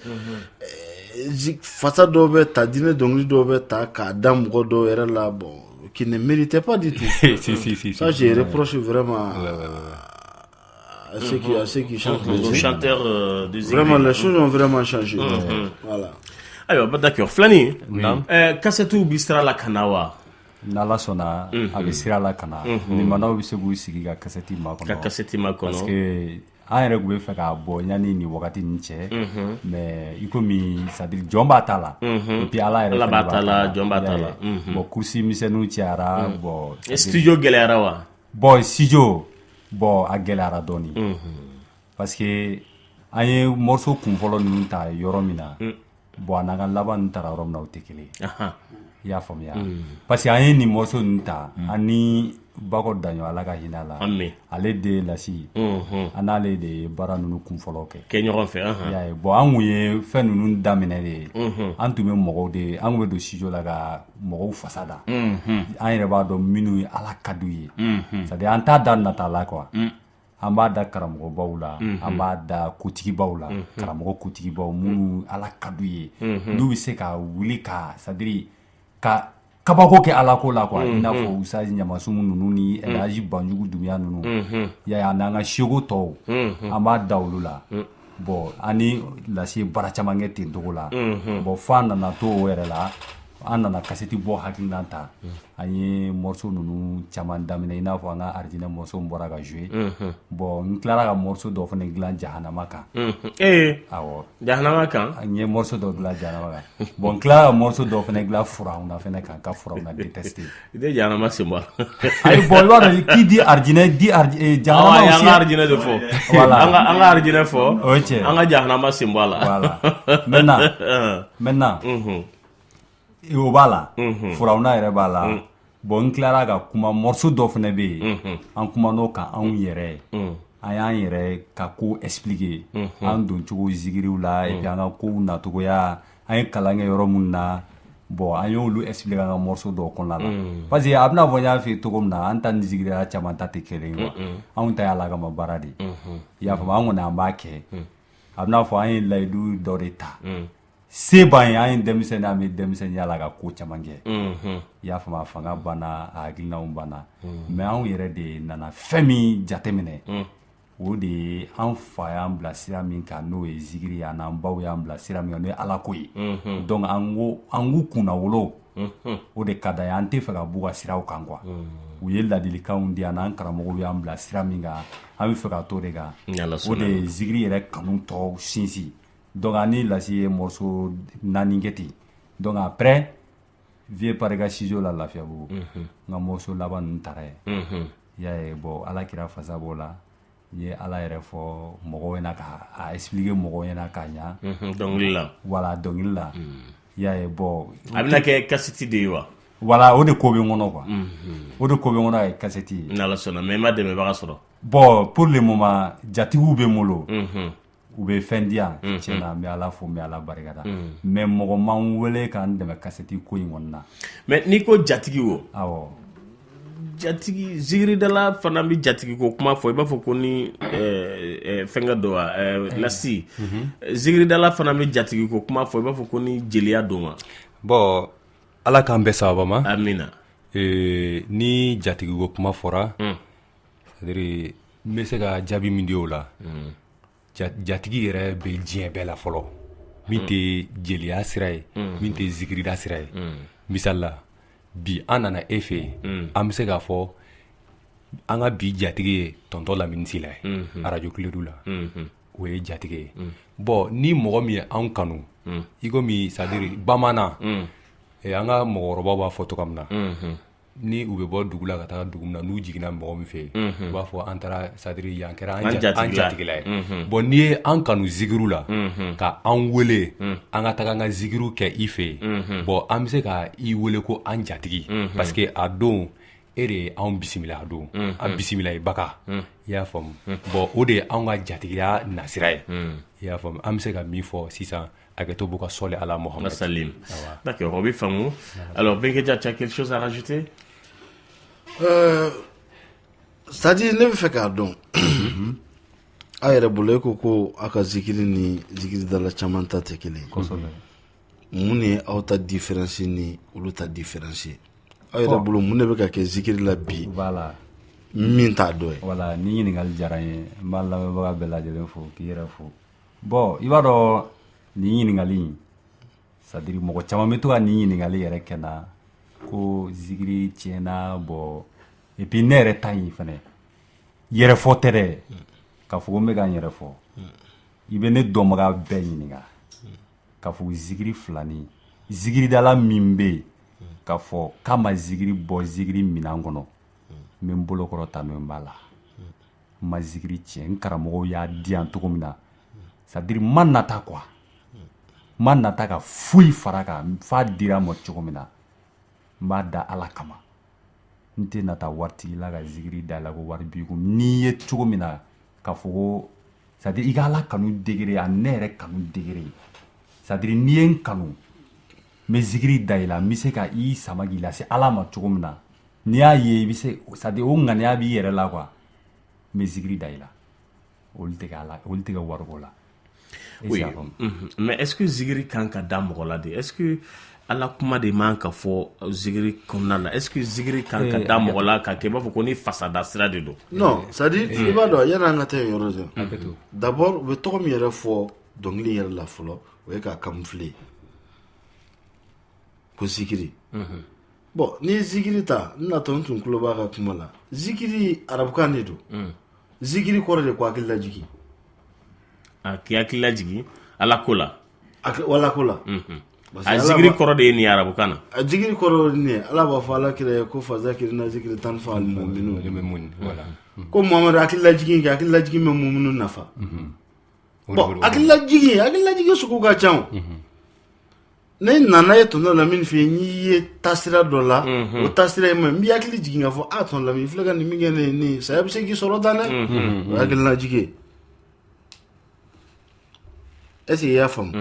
S8: fasa dɔw bɛ ta, diinɛ dɔnkili dɔw bɛ ta k'a da mɔgɔ dɔw yɛrɛ la, bon, qui ne méritait pas du tout.
S5: Si, si, si.
S8: Ça,
S5: si.
S8: je reproche vraiment à ceux qui chantent les
S6: Aux
S8: zikr.
S6: chanteurs de zikiri.
S8: Vraiment, les choses ont vraiment changé. Voilà.
S6: Ayiwa, ba d'accord. Filani, kasɛtiw bi sira la ka na wa?
S7: N'Ala sɔnna, a bɛ sira la ka na. Limanaw bɛ se k'u sigi ka kasɛti makɔnɔ.
S6: Ka kasɛti makɔnɔ.
S7: Parce que an yɛrɛ tun bɛ fɛ k'a bɔ yanni nin wagati nin cɛ. Mais i komi, c'est à dire, jɔn b'a ta la. Et puis Ala yɛrɛ
S6: Ala
S7: fɛnɛ
S6: b'a ta la, jɔn b'a ta
S7: I
S6: la.
S7: y'a ye. Bon, course misɛnninw cayara. Bon, c'est à dire-
S6: Studio gɛlɛyara wa?
S7: Bon, studio, bon, a gɛlɛyara dɔɔni. Parce que an ye morceau kunfɔlɔ ninnu ta yɔrɔ min na, bon, a n'an ka laban ninnu taara yɔrɔ min na, o tɛ kelen ye. I y'a faamuya? Parce que an ye nin morceau ninnu ta, ani Bakɔ Daɲɔ, Ala ka hinɛ a la.
S6: Ami.
S7: Ale de ye Lasi. An n'ale de ye baara ninnu kunfɔlɔ kɛ.
S6: Kɛ ɲɔgɔn fɛ.
S7: I y'a ye? Bon, an kun ye fɛn ninnu daminɛ de ye. An tun bɛ mɔgɔw de ye, an kun bɛ don studio la ka mɔgɔw fasa da. An yɛrɛ b'a dɔn minnu ye Ala ka d'u ye. C'est à dire, an t'a da nata la quoi. An b'a da karamɔgɔbaw la, an b'a da kotigibaw la, karamɔgɔ kotigibaw minnu Ala ka d'u ye, n'u bɛ se ka wuli ka, c'est à dire, ka kabako kɛ Ala ko la quoi. I n'a fɔ Usaji Ɲamasumu ninnu ni Elhaji Banjugu Dunbiya ninnu. I y'a ye, ani an ka seko tɔw, an b'a da olu la. Bon, an ni Lasi ye baara caman kɛ ten togo la. Bon, fo an nana to o yɛrɛ la, an nana kasɛti bɔ hakilina ta. An ye morceau ninnu caman daminɛ, i n'a fɔ an ka Arijinɛ morceau min bɔra ka jouer. Bon, n tilara ka morceau dɔ fana dilan jahanama kan.
S6: Ee!
S7: Awɔ.
S6: Jahanama kan?
S7: N ye morceau dɔ dilan jahanama kan. Bon, n tilara ka morceau dɔ fana dilan Furawuna fana kan, ka Furawuna détester.
S6: I tɛ jahanama sen bɔ a la.
S7: Ayi, bon, i b'a dɔn, qui dit Arijinɛ dit jahanama
S6: Awɔ,
S7: aussi.
S6: an ka Arijinɛ de fɔ.
S7: Voilà.
S6: An ka Arijinɛ fɔ.
S7: O ye tiɲɛ.
S6: An ka jahanama sen bɔ a la.
S7: Voilà. Maintenant, o b'a la, Furawuna yɛrɛ b'a la. Bon, n tilara ka kuma, morceau dɔ fana bɛ yen, an kuman'o kan anw yɛrɛ ye. An y'an yɛrɛ ka ko expliquer, an don cogo zikiriw la, et puis an ka kow nacogoya, an ye kalan kɛ yɔrɔ minnu na. Bon, an y'olu expliquer an ka morceau dɔw kɔnɔna la. Parce que a bɛna fɔ n y'a f'i ye cogo min na, an ta ni zikiriya caman ta tɛ kelen ye quoi. Anw ta ye Ala kama baara de ye. I y'a faamu? An kɔni, an b'a kɛ. A bɛna fɔ an ye layidu dɔ de ta. Se b'an ye, an ye denmisɛnnin, an bɛ denmisɛnninya la ka ko caman kɛ. I y'a faamu? A fanga banna, a hakilinaw banna. Mais anw yɛrɛ de nana fɛn min jateminɛ, o de ye an fa y'an bila sira min kan, n'o ye zikiri ye, ani an baw y'an bila sira min kan, n'o ye Ala ko ye. Donc an ko an k'u kunnawolo, o de ka d'an ye. An tɛ fɛ ka b'u ka siraw kan quoi. U ye ladilikanw di yan, n'an karamɔgɔw y'an bila sira min kan, an bɛ fɛ ka t'o de kan.
S6: Ni Ala
S7: O
S6: sɔnna.
S7: de ye zikiri yɛrɛ kanu tɔ sinsin. Donc ani Lasi ye morceau 4 kɛ ten. Donc après, Vieux Parika studio la Lafiyabugu, n ka morceau laban ninnu taara yen. I y'a ye? Bon, Ala kira fasa b'o la. N ye Ala yɛrɛ fɔ mɔgɔw ɲɛna, ka a expliquer mɔgɔw ɲɛna k'a ɲa.
S6: Dɔnkili la.
S7: Voilà, dɔnkili la. I y'a ye? Bon,
S6: A bɛna kɛ kasɛti de ye wa?
S7: Voilà, o de ko bɛ n kɔnɔ quoi. O de ko bɛ n kɔnɔ ka kɛ kasɛti ye.
S6: N'Ala sɔnna, mais i ma dɛmɛbaga sɔrɔ.
S7: Bon, pour le moment, jatigiw bɛ n bolo. U bɛ fɛn di yan. Tiɲɛ na, n bɛ Ala fo, n bɛ Ala barikada. Mais mɔgɔ ma n wele ka n dɛmɛ kasɛti ko in kɔni na.
S6: Mais n'i ko jatigi o.
S7: Awɔ.
S6: Jatigi, zikiridala fana bɛ jatigi ko kuma fɔ, i b'a fɔ ko ni fɛnkɛ don wa, Lasi, zikiridala fana bɛ jatigi ko kuma fɔ, i b'a fɔ ko ni jeliya don wa?
S5: Bon, Ala k'an bɛɛ sababa ma.
S6: Amina.
S5: Ni jatigi ko kuma fɔra.
S7: C'est à dire n bɛ se ka jaabi min di o la, jatigi yɛrɛ bɛ diɲɛ bɛɛ la fɔlɔ, min tɛ jeliya sira ye, min tɛ zikirida sira ye. Misali la, bi an nana e fɛ yen, an bɛ se k'a fɔ an ka bi jatigi ye tonton Lamini Sila ye, arajo Kiledu la, o ye jatigi ye. Bon, ni mɔgɔ min ye anw kanu, i komi c'est à dire bamanan, an ka mɔgɔkɔrɔbaw b'a fɔ cogoya min na, ni u bɛ bɔ dugu la ka taa dugu min na, n'u jiginna mɔgɔ min fɛ yen, u b'a fɔ an taara, c'est à dire yan kɛra an jatigila ye. Bon, n'i ye an kanu zikiru la, ka an wele an ka taga an ka zikiru kɛ i fɛ yen, bon, an bɛ se ka i wele ko an jatigi, parce que a don e de ye anw bisimila, a don an bisimila i baga, i y'a faamu. Bon, o de ye anw ka jatigiya nasira ye, i y'a faamu. An bɛ se ka min fɔ sisan, hakɛto b'u ka sɔli ala Mohamed.
S6: Salim. D'accord, o bɛ faamu. Alors, Benkeja, tu as quelque chose à rajouter?
S8: C'est à dire ne bɛ fɛ k'a dɔn aw yɛrɛ bolo, e ko ko aw ka zikiri ni zikiridala caman ta tɛ kelen ye. Mun de ye aw ta différence ni olu ta différence ye aw yɛrɛ bolo? Mun de bɛ ka kɛ zikiri la bi min t'a dɔ ye?
S7: Voilà, ni ɲininkali diyara n ye. N b'a lamɛnbaga bɛɛ lajɛlen fo, k'i yɛrɛ fo. Bon, i b'a dɔn, nin ɲininkali in, c'est à dire mɔgɔ caman bɛ to ka nin ɲininkali yɛrɛ kɛ n na ko zikiri tiɲɛna. Bon, et puis ne yɛrɛ ta in fɛnɛ, yɛrɛfɔ tɛ dɛ, k'a fɔ ko n bɛ ka n yɛrɛ fɔ. I bɛ ne dɔnbaga bɛɛ ɲininka k'a fɔ zikiri filani, zikiridala min bɛ yen k'a fɔ k'a ma zikiri bɔ zikiri minɛn kɔnɔ, n bɛ n bolo kɔrɔ ta n'o ye, n b'a la, n ma zikiri tiɲɛ. N karamɔgɔw y'a di yan cogo min na, c'est à dire n ma nata quoi, n ma nata ka foyi fara kan f'a dira n ma cogo min na. N b'a da Ala kama, n tɛ nata waritigi la ka zikiri da la ko wari b'i kun. N'i ye cogo min na k'a fɔ ko, c'est à dire i ka Ala kanu degré ani ne yɛrɛ kanu degré, c'est à dire n'i ye n kanu, n bɛ zikiri da i la, n bɛ se ka i sama k'i lase Ala ma cogo min na. N'i y'a ye, i bɛ se, c'est à dire o ŋaniya b'i yɛrɛ la quoi, n bɛ zikiri da i la. Olu tɛ kɛ Ala, olu tɛ kɛ wariko la.
S6: Oui. Mais est-ce que zikiri kan ka da mɔgɔ la de? Est-ce que Ala kuma de man ka fɔ zikiri kɔnɔna la? Est-ce que zikiri kan ka da mɔgɔ la ka kɛ i b'a fɔ ko ni fasada sira de don?
S8: Non, c'est à dire i b'a dɔn, yanni an ka taa yen yɔrɔ jan, d'abord u bɛ tɔgɔ min yɛrɛ fɔ dɔnkili yɛrɛ la fɔlɔ, o ye k'a camoufler ko zikiri. Bon, n'i ye zikiri ta, n natɔ n tun tulo b'a ka kuma la, zikiri arabukan de don. Zikiri kɔrɔ de ko hakili lajigin.
S6: A k'i hakili lajigin Ala ko la.
S8: Wala ko la.
S6: A zikiri kɔrɔ de ye nin ye arabukan na.
S8: A zikiri kɔrɔ ye nin ye. Ala b'a fɔ Ala kira ye ko fazakiri na zikiri tan fa al-mu'minun, ko Muhamadu, hakili lajigin kɛ, hakili lajigin bɛ muminu nafa. Bon, hakili lajigin sugu ka ca. O ne nana ye tonton Lamini fɛ yen, n'i ye taasira dɔ la, o taasira in ma, n b'i hakili jigin k'a fɔ a tonton Lamini filɛ ka nin min kɛ ne ye nin, saya bɛ se k'i sɔrɔ tan dɛ. O ye hakili lajigin ye. Est ce que i y'a faamu?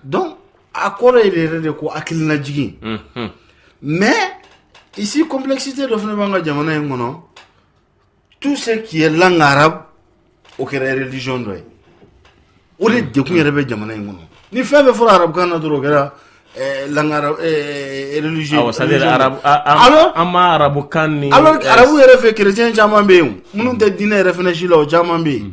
S8: Donc a kɔrɔ ye de yɛrɛ de ko hakilina jigin. Mais ici, complexité dɔ fana b'an ka jamana in kɔnɔ. Tout ce qui est langue arabe, o kɛra religion dɔ ye. O de degun yɛrɛ bɛ jamana in kɔnɔ. Ni fɛn bɛɛ fɔra arabukan na dɔrɔn, o kɛra langue arabe, religieux.
S6: Awɔ, c'est à dire arabu, an ma arabukan ni
S8: Alors arabu yɛrɛ fɛ, chrétien caman bɛ yen, minnu tɛ diinɛ yɛrɛ fana si la, o caman bɛ yen.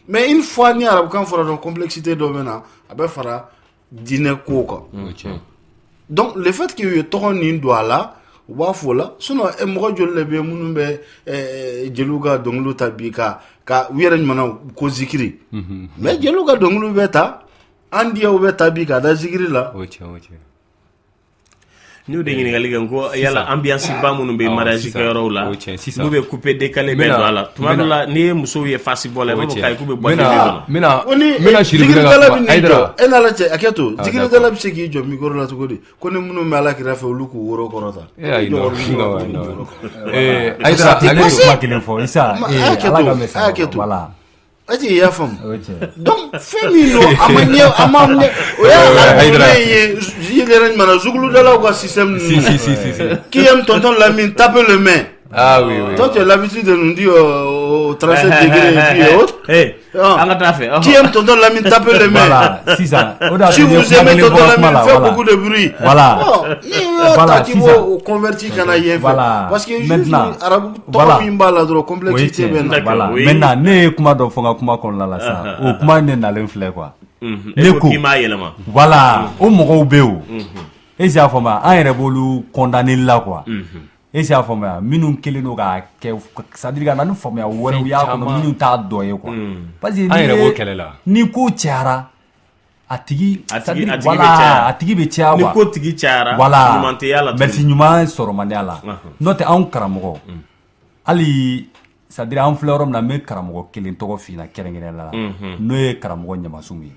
S8: Mais une fois ni arabukan fɔra dɔrɔn, complexité dɔ bɛ na, a bɛ fara diinɛ kow kan. Donc le fait que u ye tɔgɔ nin don a la, u b'a fɔ o la. Sinon mɔgɔ joli de bɛ yen minnu bɛ jeliw ka dɔnkiliw ta bi ka u yɛrɛ ɲumanna ko zikiri? Mais jeliw ka dɔnkiliw bɛ ta, an diyaw bɛ ta bi k'a da zikiri la.
S7: O tiɲɛ, o tiɲɛ.
S6: N y'o de ɲininkali kɛ, n ko yala ambiance ba minnu bɛ mariage kɛyɔrɔw la, n'u bɛ coupé décalé bɛɛ don a la, tuma dɔ la n'i ye musow ye fasi bɔ la, i b'a fɔ k'ayi k'u bɛ boîte de kɔnɔ.
S7: N bɛna Siribe ka kuma Hayidara.
S8: E n'Ala cɛ, hakɛ to, zikiridala bɛ se k'i jɔ micro la cogo di ko ni minnu bɛ Ala kira fɛ, olu k'u woro kɔrɔta?
S7: Ayi, non non non, Hayidara.
S8: Ale
S7: ye kuma kelen fɔ Isa, Ala ka mɛn.
S8: Hakɛ to.
S7: Voilà.
S8: Est-ce que i y'a faamu? Donc fɛn min don, a ma ɲɛ, a ma ɲɛ, o y'a ye yɛrɛ ɲuman na zuguludalaw ka système ninnu.
S7: Si si si si si.
S8: Qui aime tonton Lamine, tapez le main.
S7: Ah oui, oui.
S8: Toi, tu as l'habitude de nous dire au 37 degrés et puis autres.
S6: Eh,
S8: Ah.
S6: an ka taa fɛ.
S8: Qui aime tonton Lamine, tapez les mains.
S7: Voilà, sisan o de y'a to
S8: Si
S7: n ye
S8: vous
S7: kuma
S8: aimez
S7: kelen
S8: tonton
S7: fɔ kuma
S8: Lamine,
S7: la,
S8: faites
S7: voilà.
S8: beaucoup de bruit.
S7: Voilà.
S8: Bon, ni y'o
S7: Voilà,
S8: ta k'i
S7: sisan.
S8: b'o converti ka na yen fɛ.
S7: Voilà.
S8: Parce que juste
S7: Maintenant,
S8: arabu
S7: voilà.
S8: tɔgɔ min b'a la dɔrɔn
S7: O ye
S8: complexité
S7: tiɲɛ
S8: bɛ na.
S6: D'accord,
S7: voilà.
S6: oui.
S7: Maintenant ne ye kuma dɔ fɔ n ka kuma kɔnɔna la sisan o kuma in de nalen filɛ quoi.
S6: Ne ko k'i m'a yɛlɛma.
S7: Voilà, o mɔgɔw bɛ yen o. E y'a faamuya, an yɛrɛ b'olu condamner la quoi. E y'a faamuya, minnu kɛlen don k'a kɛ, c'est à dire ka na ni faamuya wɛrɛw y'a kɔnɔ minnu t'a dɔ ye quoi. Parce que
S9: An
S7: n'i
S9: yɛrɛ b'o
S7: ye-
S9: kɛlɛ la.
S7: Ni ko cayara a tigi
S6: A tigi
S7: c'est à dire,
S6: a tigi bɛ
S7: voilà,
S6: caya.
S7: a tigi bɛ caya
S6: Ni
S7: quoi.
S6: ko tigi cayara,
S7: voilà
S6: ɲuman tɛ y'a la tuguni.
S7: Merci, ɲuman sɔrɔ man di a la. N'o tɛ, anw karamɔgɔ hali, c'est à dire an filɛ yɔrɔ min na, n bɛ karamɔgɔ kelen tɔgɔ f'i ɲɛna kɛrɛnkɛrɛnnenya la, n'o ye karamɔgɔ Ɲamasumu ye.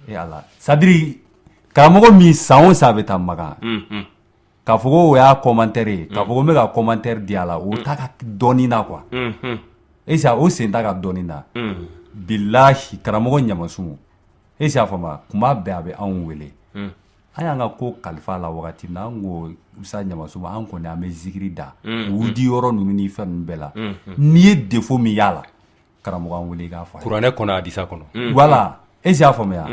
S7: E Ala, c'est à dire karamɔgɔ min san o san a bɛ taa Makan, k'a fɔ ko o y'a commentaire ye, k'a fɔ ko n bɛ ka commentaire di a la, o t'a ka dɔnni na quoi. E sa o sen t'a ka dɔnni na. Bilahi, karamɔgɔ Ɲamasumu, e y'a faamuya, kuma bɛɛ a bɛ anw wele. An y'an ka ko kalifa a la wagati min na, an ko Usa Ɲamasumu, an kɔni an bɛ zikiri da wudi yɔrɔ ninnu ni fɛn ninnu bɛɛ la. N'i ye défaut min y'a la, karamɔgɔ, an wele i k'a fɔ a ye.
S9: Kuranɛ kɔnɔ, hadisa kɔnɔ.
S7: Voilà, e y'a faamuya,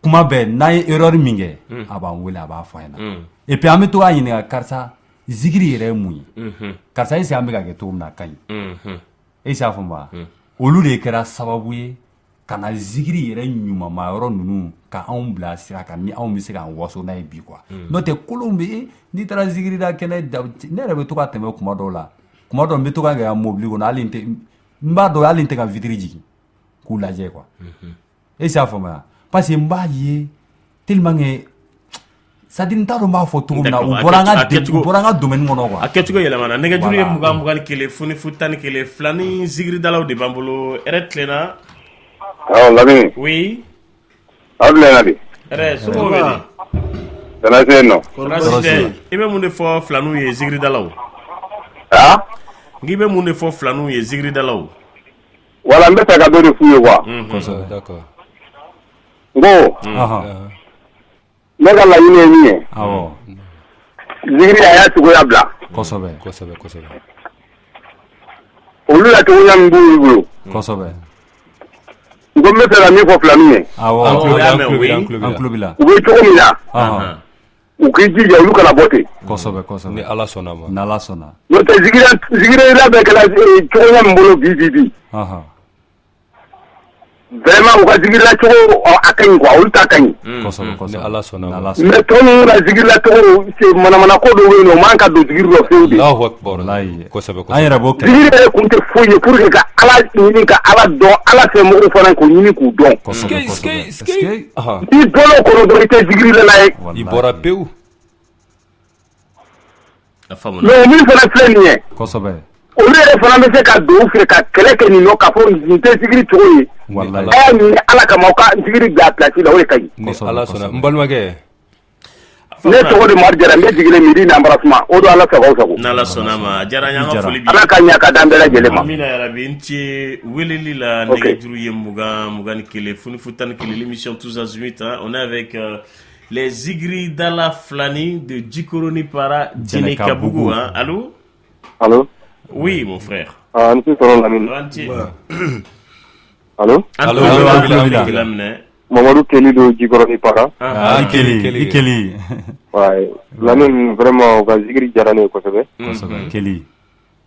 S7: kuma bɛɛ n'an ye erreur min kɛ, a b'an wele, a b'a fɔ an ɲɛna. Et puis an bɛ to k'a ɲininka: karisa, zikiri yɛrɛ ye mun ye? Karisa, est ce que an bɛ ka kɛ cogo min na a ka ɲi? E y'a faamuya, olu de kɛra sababu ye ka na zikiri yɛrɛ ɲumanma yɔrɔ ninnu ka anw bila sira kan ni anw bɛ se k'an waso n'a ye bi quoi. N'o tɛ, kolon bɛ yen, n'i taara zikiri da kɛnɛ da, ne yɛrɛ bɛ to ka tɛmɛ kuma dɔw la, kuma dɔw n bɛ to ka kɛ mobili kɔnɔ, hali n tɛ, n b'a dɔn, hali n tɛ ka vitre jigin k'u lajɛ quoi. E y'a faamuya, parce que n b'a ye tellement que, c'est à dire n t'a dɔn n b'a fɔ cogo min na, u bɔra an ka u bɔra an ka domaine kɔnɔ quoi.
S6: A kɛcogo yɛlɛmana. Nɛgɛjuru ye
S7: Voilà.
S6: 20 21 0 0 11. Fila ni zikiridalaw de b'an bolo. Hɛrɛ tilenna.
S10: Awɔ, Lamini.
S6: Oui.
S10: Aw tilenna di?
S6: Hɛrɛ, somɔgɔw bɛ di?
S10: Tana se yen nɔ.
S6: Tɔɔrɔ si tɛ. I bɛ mun de fɔ filaninw ye, zikiridalaw?
S10: Ah?
S6: N k'i bɛ mun de fɔ filaninw ye, zikiridalaw?
S10: Wala, n bɛ fɛ ka dɔ de f'u ye quoi.
S7: Kosɛbɛ.
S9: D'accord.
S10: N ko ne ka laɲini ye min ye, zikiri a y'a cogoya bila.
S7: Kosɛbɛ.
S9: Kosɛbɛ, kosɛbɛ.
S10: Olu la cogoya min b'olu bolo.
S7: Kosɛbɛ.
S10: N ko n bɛ fɛ ka min fɔ filaninw ye.
S7: Awɔ.
S9: An tulo b'i la, an tulo b'i la, an tulo b'i la.
S7: An tulo b'i la.
S10: U bɛ cogo min na, u k'i jija, olu kana bɔ ten.
S7: Kosɛbɛ, kosɛbɛ.
S9: Ni Ala sɔnna ma.
S7: N'Ala sɔnna.
S10: N'o tɛ, zikirila bɛɛ kɛra cogoya min bolo bi bi bi. Vraiment, u ka zikirila cogo a ka ɲi quoi, olu ta ka ɲi.
S7: Kosɛbɛ, kosɛbɛ.
S9: Ni Ala sɔnna ma.
S10: Mais tɔ ninnu ka zikirila cogo, c'est manamana ko dɔw bɛ yen nɔ, o man ka don zikiri rɔ fiyewu de.
S9: Allahu akbar.
S7: Walayi.
S9: Kosɛbɛ,
S7: An yɛrɛ b'o kɛ.
S10: Zikiri yɛrɛ kun tɛ foyi ye pour que ka Ala ɲini, ka Ala dɔn, Ala fɛ mɔgɔw fana k'o ɲini k'u dɔn.
S7: Kosɛbɛ,
S9: Ske,
S7: kosɛbɛ.
S9: ske, ske.
S10: N'i bɔra o kɔnɔ dɔrɔn, i tɛ zikirilala ye.
S9: I bɔra pewu.
S6: A faamuna.
S10: Mais min fana filɛ nin ye,
S7: Kosɛbɛ.
S10: olu yɛrɛ fana bɛ se ka don u fɛ ka kɛlɛ kɛ nin nɔ k'a fɔ nin tɛ zikiri cogo ye.
S7: Walayi.
S10: A y'a ɲini Ala kama, aw ka zikiri bila a place la, o de ka ɲi.
S9: Ni Ala sɔnna. N balimakɛ.
S10: Ne tɔgɔ de Mari Jara, n bɛ jigilen midi n'embarrassement o don. Ala sago aw sago.
S6: N'Ala sɔnna ma, a diyara n ye, an ka foli b'i ye.
S10: Ala ka ɲa ka d'an bɛɛ lajɛlen ma.
S6: Amina yarabi. N ce weleli la.
S10: Ok.
S6: Nɛgɛjuru ye 20 21 0 0 11. L'émission Tous Azimuts, hein. On est avec les Zigridala Flani de Djikoroni Para, Djenekabougou, hein. Allô?
S10: Allô?
S6: Oui, mon frère.
S10: Ah, n tɛ sɔrɔ Lamini.
S6: An ce.
S10: Allô?
S6: An
S9: Allô,
S6: tulo
S9: allô,
S6: b'i la,
S9: an tulo b'i la.
S6: an tulo b'i la minɛ.
S10: Mamadu Keli don Jikɔrɔni Para.
S7: Ah, i Keli, i Keli.
S10: Ouais. Lamini, vraiment, u ka zikiri diyara ne ye kosɛbɛ.
S7: Kosɛbɛ, Keli.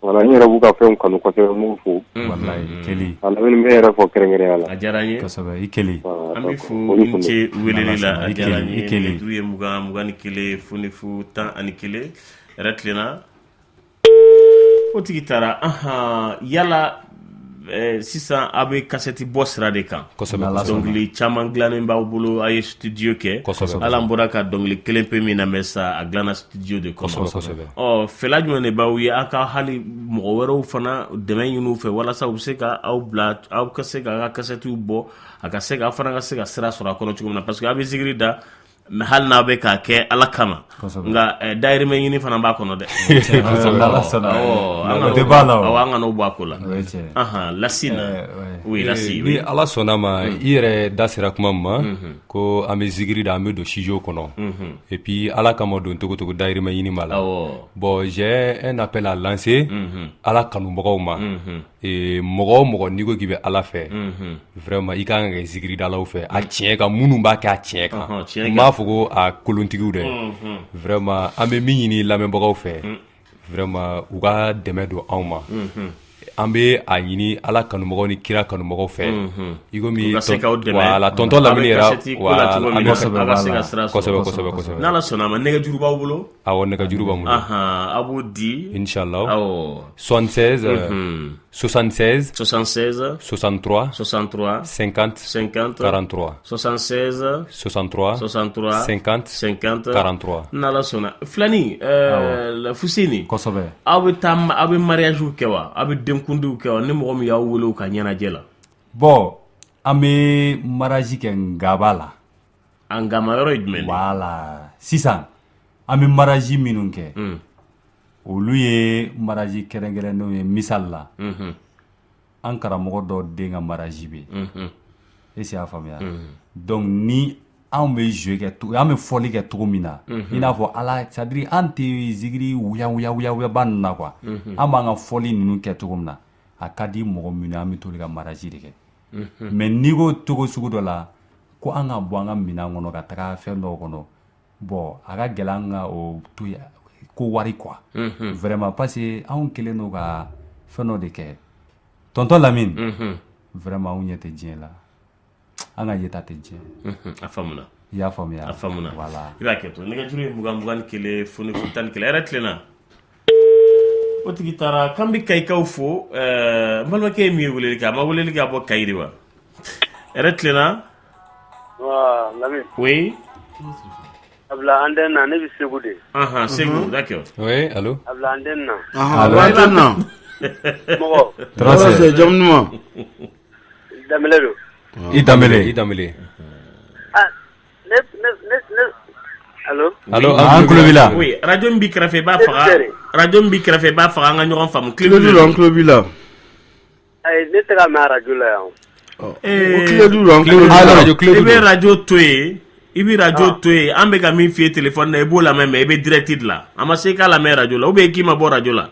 S10: Voilà, n yɛrɛ b'u ka fɛnw kanu kosɛbɛ, n b'u fo.
S7: Walayi, Keli.
S10: A Lamini, n bɛ n yɛrɛ fɔ kɛrɛnkɛrɛnya la.
S6: A diyara n ye.
S7: Kosɛbɛ, i Keli.
S10: Voilà,
S6: An b'i
S10: donc,
S6: fo,
S10: foli
S6: i
S10: kun don.
S6: ce weleli la, a
S7: I
S6: diyara n
S7: Keli, i
S6: ye.
S7: Keli.
S6: Nɛgɛjuru ye 20 21 0 0 11. Hɛrɛ tilenna. O tigi taara. Ahan, yala sisan a bɛ kasɛti bɔ sira de kan.
S9: Kosɛbɛ.
S7: N'Ala sɔnna.
S6: Dɔnkili caman dilannen b'aw bolo, a ye studio kɛ.
S9: Kosɛbɛ.
S6: Hali an bɔra ka dɔnkili kelen pe min lamɛn sa, a dilanna studio de kɔnɔ.
S9: Kosɛbɛ, kosɛbɛ.
S6: Ɔ, fɛla jumɛn de b'aw ye aw ka hali mɔgɔ wɛrɛw fana dɛmɛ ɲini u fɛ, walasa u bɛ se ka aw bila, aw ka se ka aw ka kasɛtiw bɔ, a ka se ka aw fana ka se ka sira sɔrɔ a kɔnɔ cogo min na? Parce que a bɛ zikiri da. Mais hali n'a bɛ k'a kɛ Ala kama, nka dahirimɛ ɲini fana b'a kɔnɔ dɛ. Awɔ, an kana o bɔ a ko la. Anhan, Lasine, oui Lasi.
S9: Ni Ala sɔnna ma, i yɛrɛ da sera kuma min ma, ko an bɛ zikiri da, an bɛ don studio kɔnɔ, et puis Ala kama don cogo cogo, dahirimɛ ɲini b'a la. Bon, j'ai un appel à lancer Ala kanubagaw ma. Mɔgɔ o mɔgɔ n'i ko k'i bɛ Ala fɛ, vraiment i ka kan ka kɛ zikiridalaw fɛ a tiɲɛ kan, minnu b'a kɛ a tiɲɛ kan. N b'a fɔ ko a kolontigiw dɛ. Vraiment an bɛ min ɲini lamɛnbagaw fɛ, vraiment u ka dɛmɛ don anw ma. An bɛ a ɲini Ala kanubagaw ni kira kanubagaw fɛ, i komi voilà, tonton Lamini yɛrɛ, voilà, an bɛ kosɛbɛ kosɛbɛ kosɛbɛ.
S6: N'Ala sɔnna a ma, nɛgɛjuru b'aw bolo?
S9: Awɔ, nɛgɛjuru b'an bolo.
S6: A b'o di.
S9: Inchallah.
S6: Awɔ.
S9: 76 76
S6: 76
S9: 63
S6: 63
S9: 50
S6: 50
S9: 43.
S6: 76
S9: 63
S6: 63
S9: 50
S6: 50
S9: 43.
S6: N'Ala sɔnna, Filani, Fuseni.
S7: Kosɛbɛ.
S6: Aw bɛ taa, aw bɛ mariage kɛ wa? Aw bɛ denkundiw kɛ wa? Ni mɔgɔ min y'aw wele u ka ɲɛnajɛ la.
S7: Bon, an bɛ mariage kɛ ngaba la.
S6: A ngama yɔrɔ ye jumɛn ye?
S7: Voilà, sisan an bɛ mariage minnu kɛ, olu ye mariage kɛrɛnkɛrɛnnenw ye. Misali la, an karamɔgɔ dɔ den ka mariage bɛ yen, est-ce que y'a faamuya? Donc ni anw bɛ jouer kɛ, an bɛ fɔli kɛ cogo min na, i n'a fɔ Ala, c'est à dire an tɛ zikiri wuya wuya wuya wuyaba ninnu na quoi. An b'an ka fɔli ninnu kɛ cogo min na, a ka di mɔgɔ minnu ye, an bɛ t'olu ka mariage de kɛ. Mais n'i ko cogo sugu dɔ la ko an ka bɔ an ka minɛn kɔnɔ ka taga fɛn dɔw kɔnɔ, bon, a ka gɛlɛn an ka o to yen ko wari quoi, vraiment, parce que anw kɛlen don ka fɛn dɔ de kɛ, tonton Lamine. Vraiment, anw ɲɛ tɛ diɲɛ la, an ka yeta tɛ diɲɛ.
S6: A faamuna.
S7: I y'a faamuya?
S6: A faamuna.
S7: Voilà.
S6: I b'a kɛ to, nɛgɛjuru ye 20 21 0 0 11. Hɛrɛ tilenna, o tigi taara. K'an bɛ Kayikaw fo. N balimakɛ ye min ye weleli kɛ, a ma weleli kɛ, a bɔ Kayi de wa? Hɛrɛ tilenna.
S11: Lamine.
S6: Oui.
S11: A bila antenne na, ne bɛ Segu de.
S6: Anhan, Segu, d'accord.
S9: Oui, allo.
S11: A bila antenne na.
S8: Allo, antenne na.
S11: Mɔgɔ.
S8: Tɔɔrɔ tɛ, jamu duman?
S11: Danbɛlɛ don.
S7: I Danbɛlɛ.
S9: I Danbɛlɛ.
S11: Ah, ne ne ne ne, allo.
S9: Allo.
S7: An tulo b'i la.
S6: Oui, radio min b'i kɛrɛfɛ, i b'a faga. Radio min b'i kɛrɛfɛ, i b'a faga, an ka ɲɔgɔn faamu.
S8: Tulo don, an tulo b'i la.
S11: Ayi, ne tɛ ka mɛn radio la yan.
S8: O tulo don, an tulo b'i la.
S6: I bɛ radio to yen, i bɛ radio to yen. An bɛ ka min f'i ye téléphone na, i b'o lamɛn, mais i bɛ direct de la. A ma se i k'a lamɛn radio la, ou bien k'i ma bɔ radio la.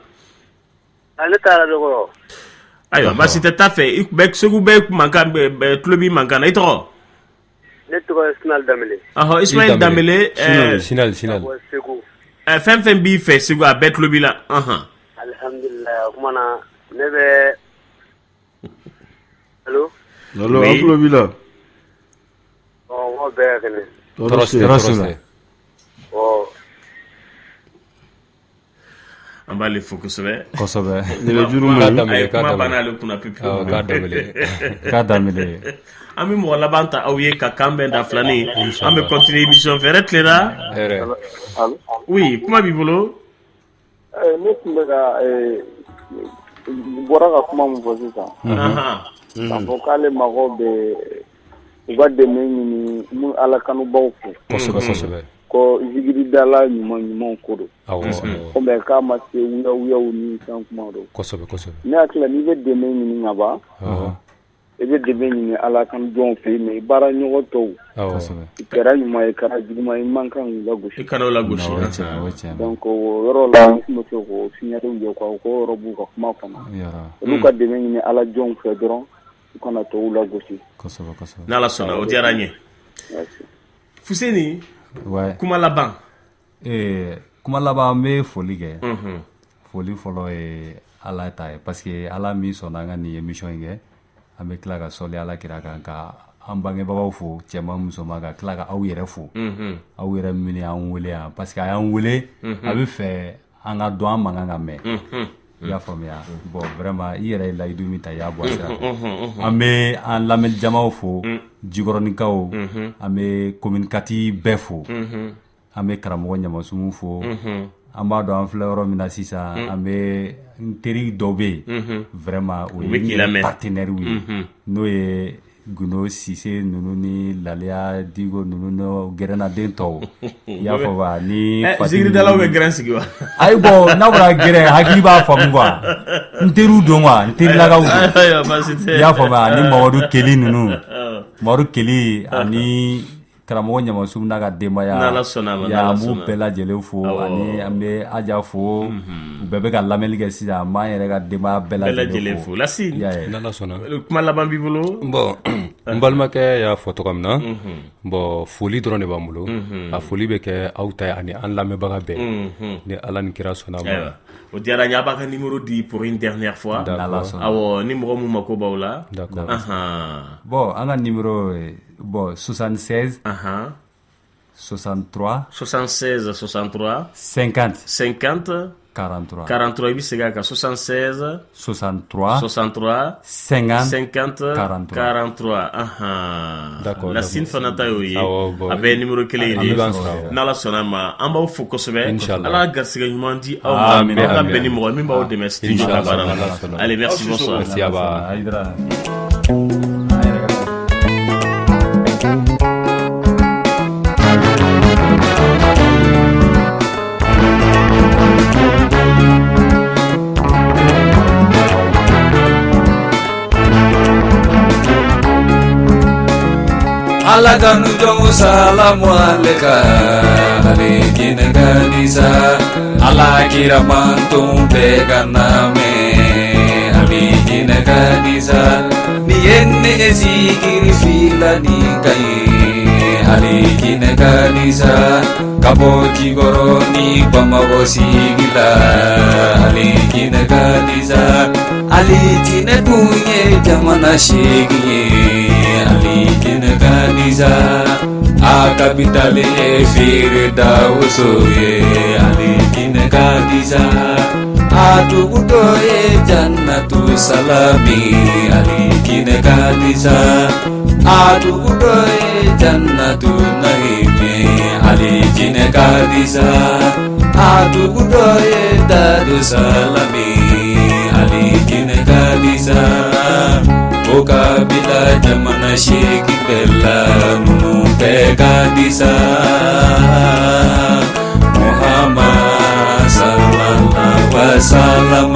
S11: Ne taara radio kɔrɔ.
S6: Ayiwa, baasi tɛ, taa fɛ. I bɛ Segu, bɛɛ mankan tulo b'i mankan na. I tɔgɔ?
S11: Ne tɔgɔ ye Sinali Danbele.
S6: Ɔhɔ, Ismaël Danbele.
S9: Sinali, Sinali.
S11: Segu.
S6: Fɛn fɛn b'i fɛ Segu, a bɛɛ tulo b'i la. Ɔhɔn.
S11: Alihamudulila, o kumana ne bɛ, allo.
S8: Allo, an tulo b'i la.
S11: Ɔ, n ko bɛɛ ka kɛnɛ.
S8: Tɔɔrɔ tɛ.
S7: Tɔɔrɔ tɛ.
S11: Ɔ.
S6: An b'ale fo kosɛbɛ.
S7: Kosɛbɛ.
S8: Nɛgɛjuru ma ɲi.
S6: Ayi, kuma banna ale kunna pewu.
S9: K'a Danbɛlɛ.
S7: K'a Danbɛlɛ.
S6: An bɛ mɔgɔ laban ta aw ye ka kan bɛn da filanin, an bɛ continuer émission fɛ. Hɛrɛ tilenna.
S9: Hɛrɛ.
S6: Oui, kuma b'i bolo.
S12: Ne tun bɛ ka bɔra ka kuma min fɔ sisan, k'a fɔ k'ale mago bɛ u ka dɛmɛ ɲini mun Ala kanubaw fɛ.
S9: Kosɛbɛ kosɛbɛ.
S12: Ko zikiridala ɲuman ɲumanw ko don.
S9: Awɔ.
S12: Ko mais k'a ma se wuya wuyaw ni fɛn kuma don.
S9: Kosɛbɛ kosɛbɛ.
S12: Ne hakili la, n'i bɛ dɛmɛ ɲini ka ban, i bɛ dɛmɛ ɲini Ala kanu jɔnw fɛ yen, mais i baara ɲɔgɔn tɔw, i kɛra ɲuman ye, i kɛra juguman ye, i man kan k'u lagosi.
S6: I kana o lagosi.
S12: Donc o yɔrɔ la, n tun bɛ fɛ k'o signaler u ye quoi, k'o yɔrɔ b'u ka kuma kɔnɔ. Olu ka dɛmɛ ɲini Ala jɔnw fɛ dɔrɔn, u kana tɔw lagosi.
S7: Kosɛbɛ kosɛbɛ.
S6: N'Ala sɔnna, o diyara n ye. Fuseni, kuma laban.
S7: Kuma laban, an bɛ foli kɛ. Foli fɔlɔ ye Ala ta ye, parce que Ala min sɔnna an ka nin émission in kɛ, an bɛ tila ka sɔli Ala kira kan, ka an bangebagaw fo, cɛman musoman, ka tila ka aw yɛrɛ fo, aw yɛrɛ minnu y'an wele yan, parce que a y'an wele, a bɛ fɛ an ka dɔn, an mankan ka mɛn. I y'a faamuya? Bon, vraiment, i yɛrɛ ye layidu min ta, i y'a bɔ a sira fɛ. An bɛ an lamɛnjamaw fo, Jikɔrɔnikaw, an bɛ commune 4 bɛɛ fo, an bɛ karamɔgɔ Ɲamasumu fo. An b'a dɔn an filɛ yɔrɔ min na sisan, an bɛ n teri dɔ bɛ yen, vraiment, o ye n yɛrɛ partenaire ye, n'o ye Gundo Sise ninnu ni Laliya Diko ninnu n'o gɛrɛnnaden tɔw, i y'a fɔ wa, ni
S6: Fati zikiridalaw bɛ gɛrɛn sigi wa?
S7: Ayi, bon, n'a fɔra gɛrɛn, hakili b'a faamu quoi, n teriw don quoi, n terilakaw don.
S6: Ayiwa, baasi tɛ.
S7: I y'a faamu, ani Mamadu Keli ninnu, Mamadu Keli ani karamɔgɔ Ɲamasu n'a ka denbaya.
S6: N'Ala sɔnna a ma, n'Ala
S7: an b'u
S6: sɔnna.
S7: bɛɛ lajɛlen fo, ani an bɛ Aja fo, u bɛɛ bɛ ka lamɛnni kɛ sisan, an b'an yɛrɛ ka denbaya bɛɛ
S6: bɛɛ
S7: lajɛlen
S6: lajɛlen
S7: fo.
S6: fo. Lasine,
S7: I y'a ye.
S9: N'Ala sɔnna.
S6: Kuma laban b'i bolo?
S9: Bon, n balimakɛ y'a fɔ cogo min na, bon, foli dɔrɔn de b'an bolo. A foli bɛ kɛ aw ta ye ani an lamɛnbaga bɛɛ, ni Ala ni kira sɔnna ma.
S6: Ayiwa, o diyara n ye. A b'a ka numéro di pour une dernière fois.
S7: N'Ala sɔnna.
S6: Awɔ, ni mɔgɔ mun mako b'aw la.
S9: D'accord.
S7: Bon, an ka numéro ye, bon, 76 63
S6: 76 63
S7: 50
S6: 50
S7: 43.
S6: 43. I bɛ segin a kan: 76
S7: 63
S6: 63
S7: 50
S6: 50
S7: 43.
S6: 43. Ahan.
S9: D'accord,
S6: Lasine
S9: d'accord.
S6: fana ta y'o ye.
S9: Awɔ, bon.
S6: A bɛɛ ye numéro kelen
S9: An
S6: ye.
S9: bɛɛ b'an sɔrɔ.
S6: N'Ala sɔnna a ma, an b'aw fo kosɛbɛ.
S9: Inchallah.
S6: Ala ka garisɛgɛ ɲuman di aw ma.
S9: Amin,
S6: Aw ka
S9: amin.
S6: bɛn ni mɔgɔ ye min b'aw dɛmɛ studio ka
S9: Inchallah,
S6: baara la.
S9: Ala sɔnna.
S6: Allez, merci, bonsoir.
S9: Merci, Aba.
S7: Hayidara.
S5: Ala kanu jɔnw, salamu aleka, ale jinɛ ka disa, Ala kira manton bɛɛ ka namɛ, ale jinɛ ka disa, ni ye ne ye zikiri fila ni ka ye, ale jinɛ ka disa, ka bɔ Jikɔrɔ ni Bamakɔ sigi la, ale jinɛ ka disa, ale jinɛ dun ye jamana 8 ye, ale jinɛ ka disa, a kapitali ye feere dawuso ye, ale jinɛ ka disa, a dugu dɔ ye Jannatu Salami, ale jinɛ ka disa, a dugu dɔ ye Jannatu Nahimi, ale jinɛ ka disa, a dugu dɔ ye Darusalami, ale jinɛ ka disa, o kabila jamana 8 bɛɛ la, ninnu bɛɛ ka disa, Muhammad sallallahu wasallam.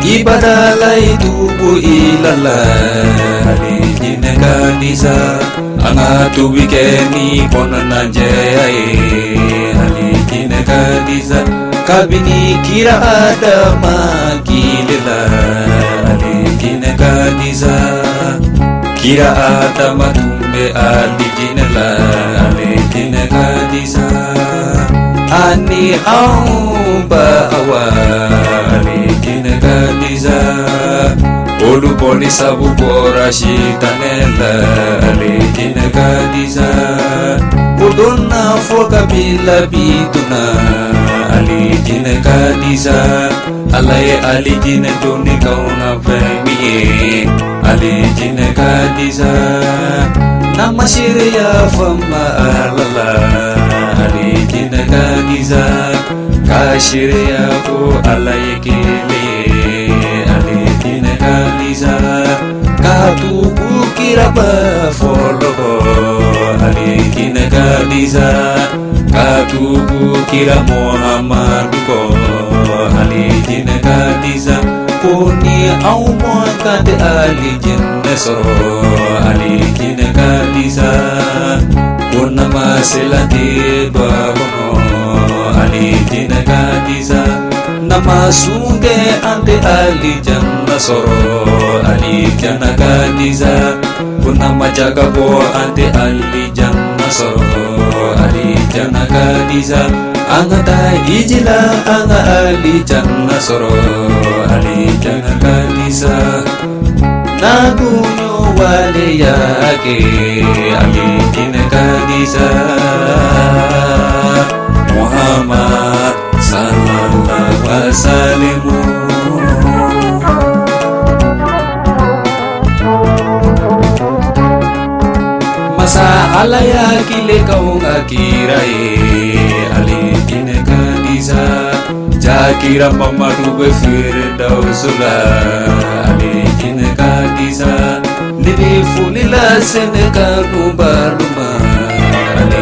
S5: Ibadala tubu ilala, ale jinɛ ka disa, an ka tubi kɛ ni kɔnɔna jɛya ye, ale jinɛ ka disa, kabini kira Adama kile la, ale jinɛ ka disa, kira Adama tun bɛ alijinɛ la, ale jinɛ ka disa, ani anw ba Awa, ale jinɛ ka disa, olu bɔli sabu bɔra sitanɛ la, ale jinɛ ka disa, o donna fɔ kabila bi donna, ale jinɛ ka disa, Ala ye alijinɛ donni k'anw na fɛn min ye, ale jinɛ ka disa, n'an ma seereya fama Ala la, ale jinɛ ka disa, ka seereya ko Ala ye kelen ye, ale jinɛ ka disa, ka tugu kiraba fɔlɔ kɔ, ale jinɛ ka disa, ka tugu kira Muhamadu kɔ, ale jinɛ ka disa, ko ni anw mɔ kan tɛ alijinɛ sɔrɔ, ale jinɛ ka disa, ko nama sela tɛ don a kɔnɔ, ale jinɛ ka disa, nama sun tɛ an tɛ alijana sɔrɔ, alijana ka disa, ko nama jaga bɔ an tɛ alijana sɔrɔ, alijana ka disa, an ka taa hiji la, an ka alijana sɔrɔ, alijana ka disa, n'a dun y'o waleya kɛ, alijinɛ ka disa, Muhammad sallallahu wasallam. Ala y'a kile k'anw ka kira ye ale jinɛ ka di sa jakira Mamadu bɛ feere dawusu la ale jinɛ ka di sa ne bɛ foli lase ne kanubaalu ma ale.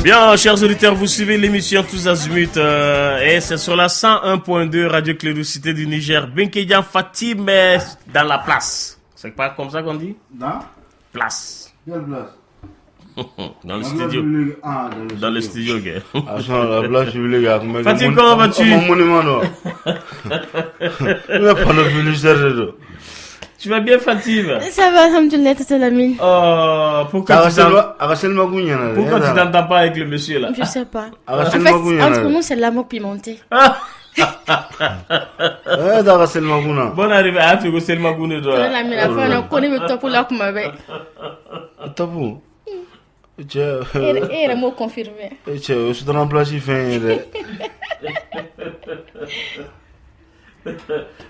S6: Bien, chers auditeurs, vous suivez l'émission Tous Azimuts et c'est sur la 101.2 Radio Klédu Cité du Niger. Benkedia Fatim est dans la place. C'est pas comme ça qu'on dit?
S8: Dans?
S6: Place.
S8: Quelle place?
S6: Dans le studio.
S8: Ah,
S6: dans le studio, ok.
S8: Ah, la place publique.
S6: Fatim, comment vas-tu?
S8: Monument,
S6: Tu vas bien, Fatim?
S13: Ça va, alhamdoulilah, tout Lamine.
S6: Oh, pourquoi tu t'entends pas avec le monsieur là?
S13: Je sais pas. En fait, entre nous, c'est l'amour pimenté.
S6: Bonne arrivée à Afrique, c'est le Magoune.
S13: Lamine, la fois, on connaît le top là, comme avec.
S8: Top.
S13: Et le mot confirmé.
S8: Je suis dans la place, il fait.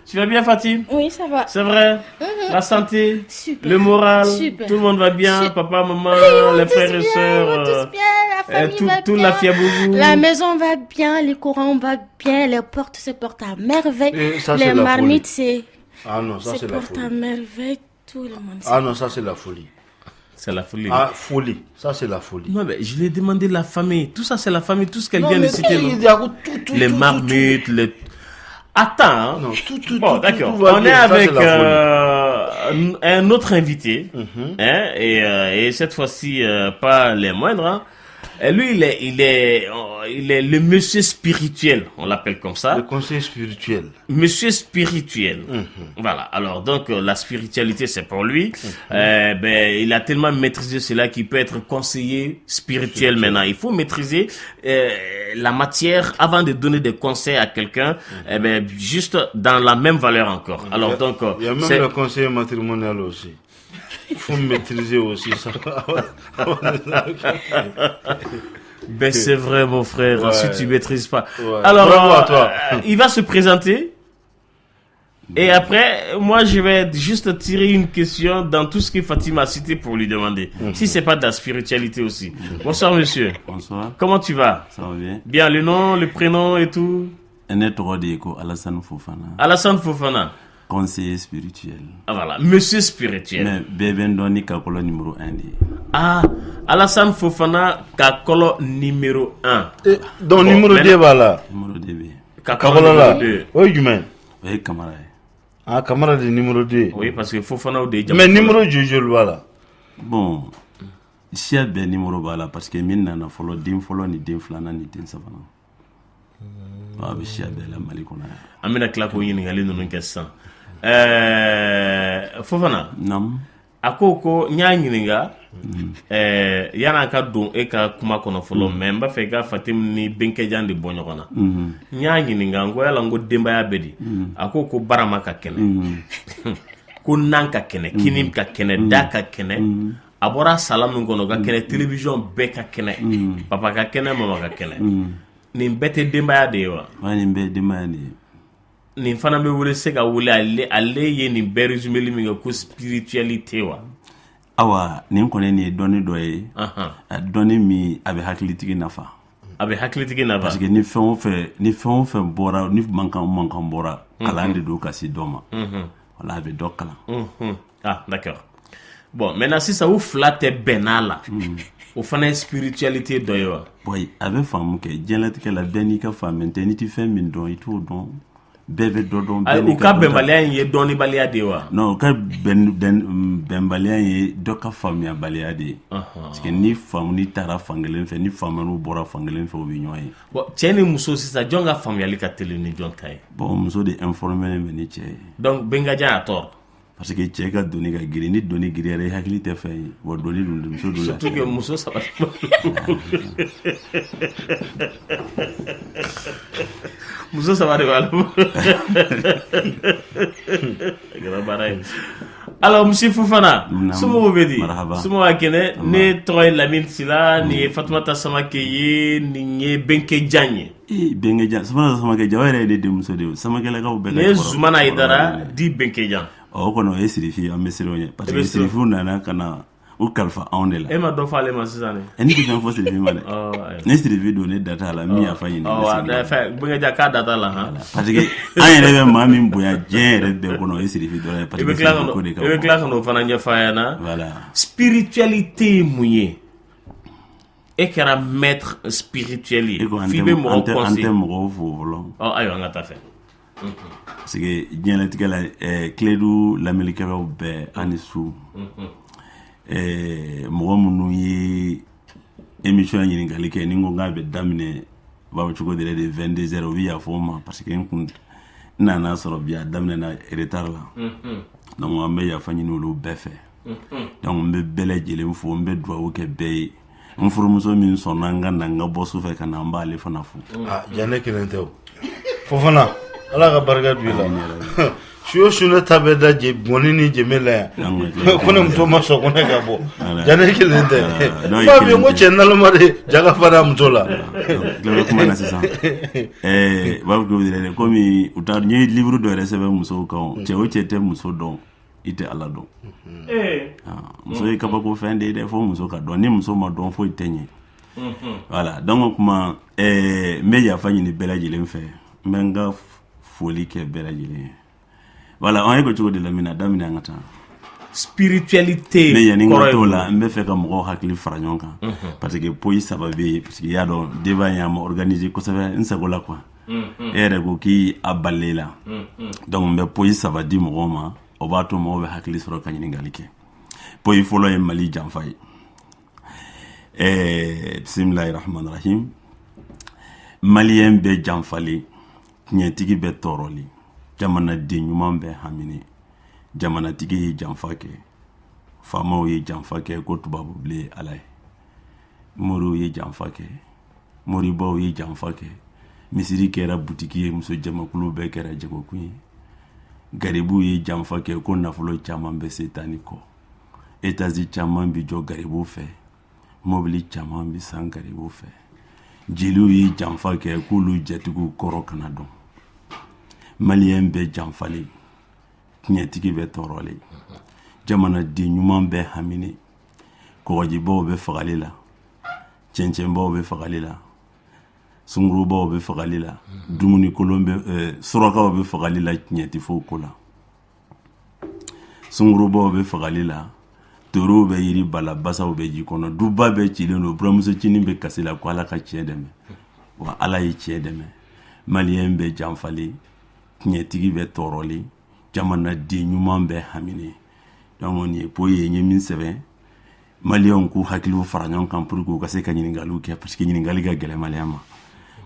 S6: Tu vas bien, Fatim?
S13: Oui, ça va.
S6: C'est vrai? La santé?
S13: Super.
S6: Le moral?
S13: Super.
S6: Tout le monde va bien? Papa, maman, les frères et sœurs?
S13: Ils vont tous bien, la famille va
S6: tout
S13: bien.
S6: La fiabougou.
S13: La maison va bien, les courants vont bien, les portes se portent à merveille.
S8: Et ça,
S13: les
S8: c'est la
S13: marmites,
S8: folie.
S13: c'est.
S8: Ah non, ça
S13: se
S8: c'est la
S13: portent à
S8: folie.
S13: merveille, tout le monde.
S8: Ah non, ça c'est la folie.
S6: C'est la folie.
S8: Ah, folie. Ça, c'est la folie.
S6: Non, mais je lui ai demandé la famille. Tout ça, c'est la famille. Tout ce qu'elle vient de citer.
S8: Tout,
S6: les marmites, les. Attends. Hein.
S8: Non, tout,
S6: bon, d'accord. On est avec un autre invité. Hein, et cette fois-ci, pas les moindres. Hein. Lui, il est le monsieur spirituel, on l'appelle comme ça.
S8: Le conseil spirituel.
S6: Monsieur spirituel. Voilà. Alors, donc, la spiritualité, c'est pour lui. Ben, il a tellement maîtrisé cela qu'il peut être conseiller spirituel maintenant. Il faut maîtriser la matière avant de donner des conseils à quelqu'un, eh ben, juste dans la même valeur encore. Alors, donc,
S8: Il y a même le conseiller matrimonial aussi. Il faut maîtriser aussi ça.
S6: Ben, c'est vrai, mon frère, si tu maîtrises pas. Alors,
S8: Bravo à toi.
S6: Il va se présenter. Et après, moi, je vais juste tirer une question dans tout ce que Fatima a cité pour lui demander. Si c'est pas de la spiritualité aussi. Bonsoir, monsieur.
S14: Bonsoir.
S6: Comment tu vas?
S14: Ça va bien.
S6: Bien, le nom, le prénom et tout?
S14: Ne tɔgɔ de ye ko Alassane Fofana.
S6: Alassane Fofana.
S14: Conseiller spirituel.
S6: Ah, voilà, monsieur spirituel.
S14: Mais bɛɛ bɛ n dɔn ni Kakɔlɔ numéro 1 de ye.
S6: Ah, Alassane Fofana, Kakɔlɔ numéro 1.
S8: Donc, numéro 2 b'a la.
S14: Numéro 2 bɛ yen.
S8: Kakɔlɔ la.
S6: Numéro 2.
S8: O ye jumɛn?
S14: O ye Kamara ye.
S8: Ah, Kamara de numéro 2.
S6: Oui, parce que Fofana o de ye
S8: Mais numéro joli joli b'a la?
S14: Bon, siya bɛɛ numéro b'a la parce que min nana fɔlɔ, den fɔlɔ ni den filanan ni den sabanan. A bɛ siya bɛɛ la Mali kɔnɔ yan.
S6: An bɛna tila k'o ɲininkali ninnu kɛ sisan. Fofana.
S14: Naamu.
S6: A ko ko n y'a ɲininka yan'an ka don e ka kuma kɔnɔ fɔlɔ, mais n b'a fɛ i ka Fatim ni Benkɛjan de bɔ ɲɔgɔn na. N y'a ɲininka n ko yala n ko denbaya bɛ di? A ko ko barama ka kɛnɛ, ko nan ka kɛnɛ, kini ka kɛnɛ, da ka kɛnɛ, a bɔra sala min kɔnɔ o ka kɛnɛ, télévision bɛɛ ka kɛnɛ, papa ka kɛnɛ, mama ka kɛnɛ. Nin bɛɛ tɛ denbaya de ye wa?
S14: Wa, nin bɛɛ ye denbaya de ye.
S6: Nin fana bɛ wele se ka wele ale ye nin bɛɛ résumé min kɛ ko spiritualité wa?
S14: Awa, nin kɔni nin ye dɔnni dɔ ye. A dɔnni min a bɛ hakilitigi nafa.
S6: A bɛ hakilitigi nafa.
S14: Parce que ni fɛn o fɛn ni fɛn o fɛn bɔra, ni mankan o mankan bɔra, kalan de don ka se dɔ ma. Wala, a bɛ dɔ kalan.
S6: Ah, d'accord. Bon, maintenant sisan u fila tɛ bɛn'a la, o fana ye spiritualité dɔ ye wa?
S14: Bon, a bɛ faamu kɛ diɲɛlatigɛ la, bɛɛ n'i ka faamu tɛ. N'i tɛ fɛn min dɔn, i t'o dɔn. Bɛɛ bɛ dɔ dɔn.
S6: Ayi, u ka bɛnbaliya in ye dɔnnibaliya de ye wa?
S14: Non, u ka bɛnbaliya ye dɔ ka faamuyabaliya de ye. Parce que ni faamu ni taara fankelen fɛ, ni faamuyaliw bɔra fankelen fɛ, u bɛ ɲɔgɔn ye.
S6: Bon, cɛ ni muso sisan, jɔn ka faamuyali ka teli ni jɔn ta ye?
S14: Bon, muso de informé bɛ ni cɛ ye.
S6: Donc Bengajan a tort.
S14: Parce que cɛ ka doni ka girin. Ni doni girinyara, i hakili tɛ fɛn ye. Bon, doni dun, muso dun.
S6: Surtout que muso saba. Muso saba de b'a la. A kɛra baara ye. Alors, monsieur Fofana, somɔgɔw bɛ di?
S14: Marhaba.
S6: Somɔgɔw ka kɛnɛ? Ne tɔgɔ ye Lamine Sila, nin ye Fatumata Samake ye, nin ye Benkejan ye.
S14: Ee, Benkejan, Fatumata Samake Jaw yɛrɛ ye ne denmuso de ye. Samakɛlakaw bɛɛ ka
S6: Nin ye Zumana Ayidara di Benkejan.
S14: O kɔni, o ye Sirifi, an bɛ siran o ɲɛ parce
S6: E
S14: que
S6: bɛ siran.
S14: Sirifiw nana ka na u kalifa anw de la.
S6: E ma dɔ fɔ ale ma sisan de?
S14: Ne tɛ fɛn fɔ Sirifi ma dɛ.
S6: Ɔ, ayiwa.
S14: Ne Sirifi don, ne da t'a la, n bɛ yafa ɲini.
S6: Ɔ, a fɛn Benkejan k'a da t'a la han.
S14: Parce que an yɛrɛ bɛ maa min bonya diɲɛ yɛrɛ bɛɛ kɔnɔ, o ye Sirifi dɔrɔn ye, parce
S6: I bɛ
S14: que
S6: tila ka
S14: Sirifi ko de ka
S6: i bɛ
S14: bon.
S6: tila ka n'o fana ɲɛfɔ an ɲɛna.
S14: Voilà.
S6: Spiritualité ye mun ye? E kɛra maître spirituel ye.
S14: E ko an
S6: F'i
S14: tɛ
S6: bɛ
S14: an
S6: mɔgɔw
S14: tɛ an tɛ
S6: conseiller.
S14: mɔgɔw fo fɔlɔ.
S6: Ɔ, ayiwa, an ka taa fɛ.
S14: Parce que diɲɛlatigɛ la, Kledu lamɛnnikɛlaw bɛɛ, an ni su. Mɔgɔ minnu ye émission ɲininkali kɛ, ni n ko k'a bɛ daminɛ, u b'a fɔ cogo di yɛrɛ de, 22 heures, u bɛ yafa o ma parce que n kun n nana sɔrɔ bi a daminɛna retard la. Donc an bɛ yafa ɲini olu bɛɛ fɛ. Donc n bɛ bɛɛ lajɛlen fo, n bɛ dugawu kɛ bɛɛ ye. N furumuso min sɔnna n ka na, n ka bɔ sufɛ ka na, n b'ale fana fo.
S8: Ah, ja ne kelen tɛ o. Fofana, Ala ka barika don i la. Su o su ne ta bɛ da je gɔni ni jɛmɛ la yan. Ko ne muso ma sɔn ko ne ka bɔ. Ja ne kelen tɛ.
S14: Non,
S8: N b'a f'i ye
S14: i
S8: n ko
S14: kelen
S8: cɛ naloma de ja ka fara muso la.
S14: Tila bɛ kuma na sisan. U b'a fɔ ko yɛrɛ komi u ta n ye livre dɔ yɛrɛ sɛbɛn musow kan. Cɛ o cɛ tɛ muso dɔn, i tɛ Ala dɔn. Ah, muso ye kabako fɛn de ye dɛ. Fo muso ka dɔn. Ni muso ma dɔn, foyi tɛ ɲɛ. Voilà, donc o kuma n bɛ yafa ɲini bɛɛ lajɛlen fɛ, n bɛ n ka foli kɛ bɛɛ lajɛlen ye. Voilà, an ye ko cogo di Lamine? A daminɛ, an ka taa.
S6: Spiritualité
S14: Mais yanni n
S6: kɔrɔ
S14: ka
S6: ye
S14: t'o
S6: mun
S14: la
S6: ye?
S14: N bɛ fɛ ka mɔgɔw hakili fara ɲɔgɔn kan parce que poyi saba bɛ yen, parce que i y'a dɔn débat in a ma organiser kosɛbɛ n sago la quoi. E yɛrɛ ko k'i a bali la. Donc n bɛ poyi saba di mɔgɔw ma, o b'a to mɔgɔw bɛ hakili sɔrɔ ka ɲininkali kɛ. Poyi fɔlɔ ye Mali janfa ye. Bisimilahi rahmani rahim. Maliyɛn bɛ janfalen, tiɲɛtigi bɛ tɔɔrɔlen, jamanaden ɲuman bɛ hamini. Jamanatigi ye janfa kɛ, faamaw ye janfa kɛ, ko tubabu bilen ye ala ye. Moriw ye janfa kɛ, moribaw ye janfa kɛ, misiri kɛra butiki ye, muso jamakulu bɛɛ kɛra jagokun ye. Garibuw ye janfa kɛ, ko nafolo caman bɛ setani kɔ. Etazi caman bi jɔ garibuw fɛ, mobili caman bi san garibuw fɛ. Jeliw ye janfa kɛ, k'olu jatigiw kɔrɔ kana dɔn. Maliyɛn bɛ janfalen, tiɲɛtigi bɛ tɔɔrɔlen, jamanaden ɲuman bɛ hamini. Kɔgɔjibaw bɛ fagali la, cɛncɛnbaw bɛ fagali la, sungurubaw bɛ fagali la, dumuni kolon bɛ, surakaw bɛ fagali la, tiɲɛ tɛ fɔ ko la. Sungurubaw bɛ fagali la, torow bɛ yiri ba la, basaw bɛ ji kɔnɔ, duba bɛɛ cilen don, buramuso cinin bɛ kasi la ko ala ka tiɲɛ dɛmɛ. Wa ala ye tiɲɛ dɛmɛ. Maliyɛn bɛ janfalen, tiɲɛtigi bɛ tɔɔrɔlen, jamanaden ɲuman bɛ hamini. Donc nin ye po ye, n ye min sɛbɛn maliyɛnw k'u hakiliw fara ɲɔgɔn kan pour que u ka se ka ɲininkaliw kɛ, parce que ɲininkali ka gɛlɛn maliyɛn ma.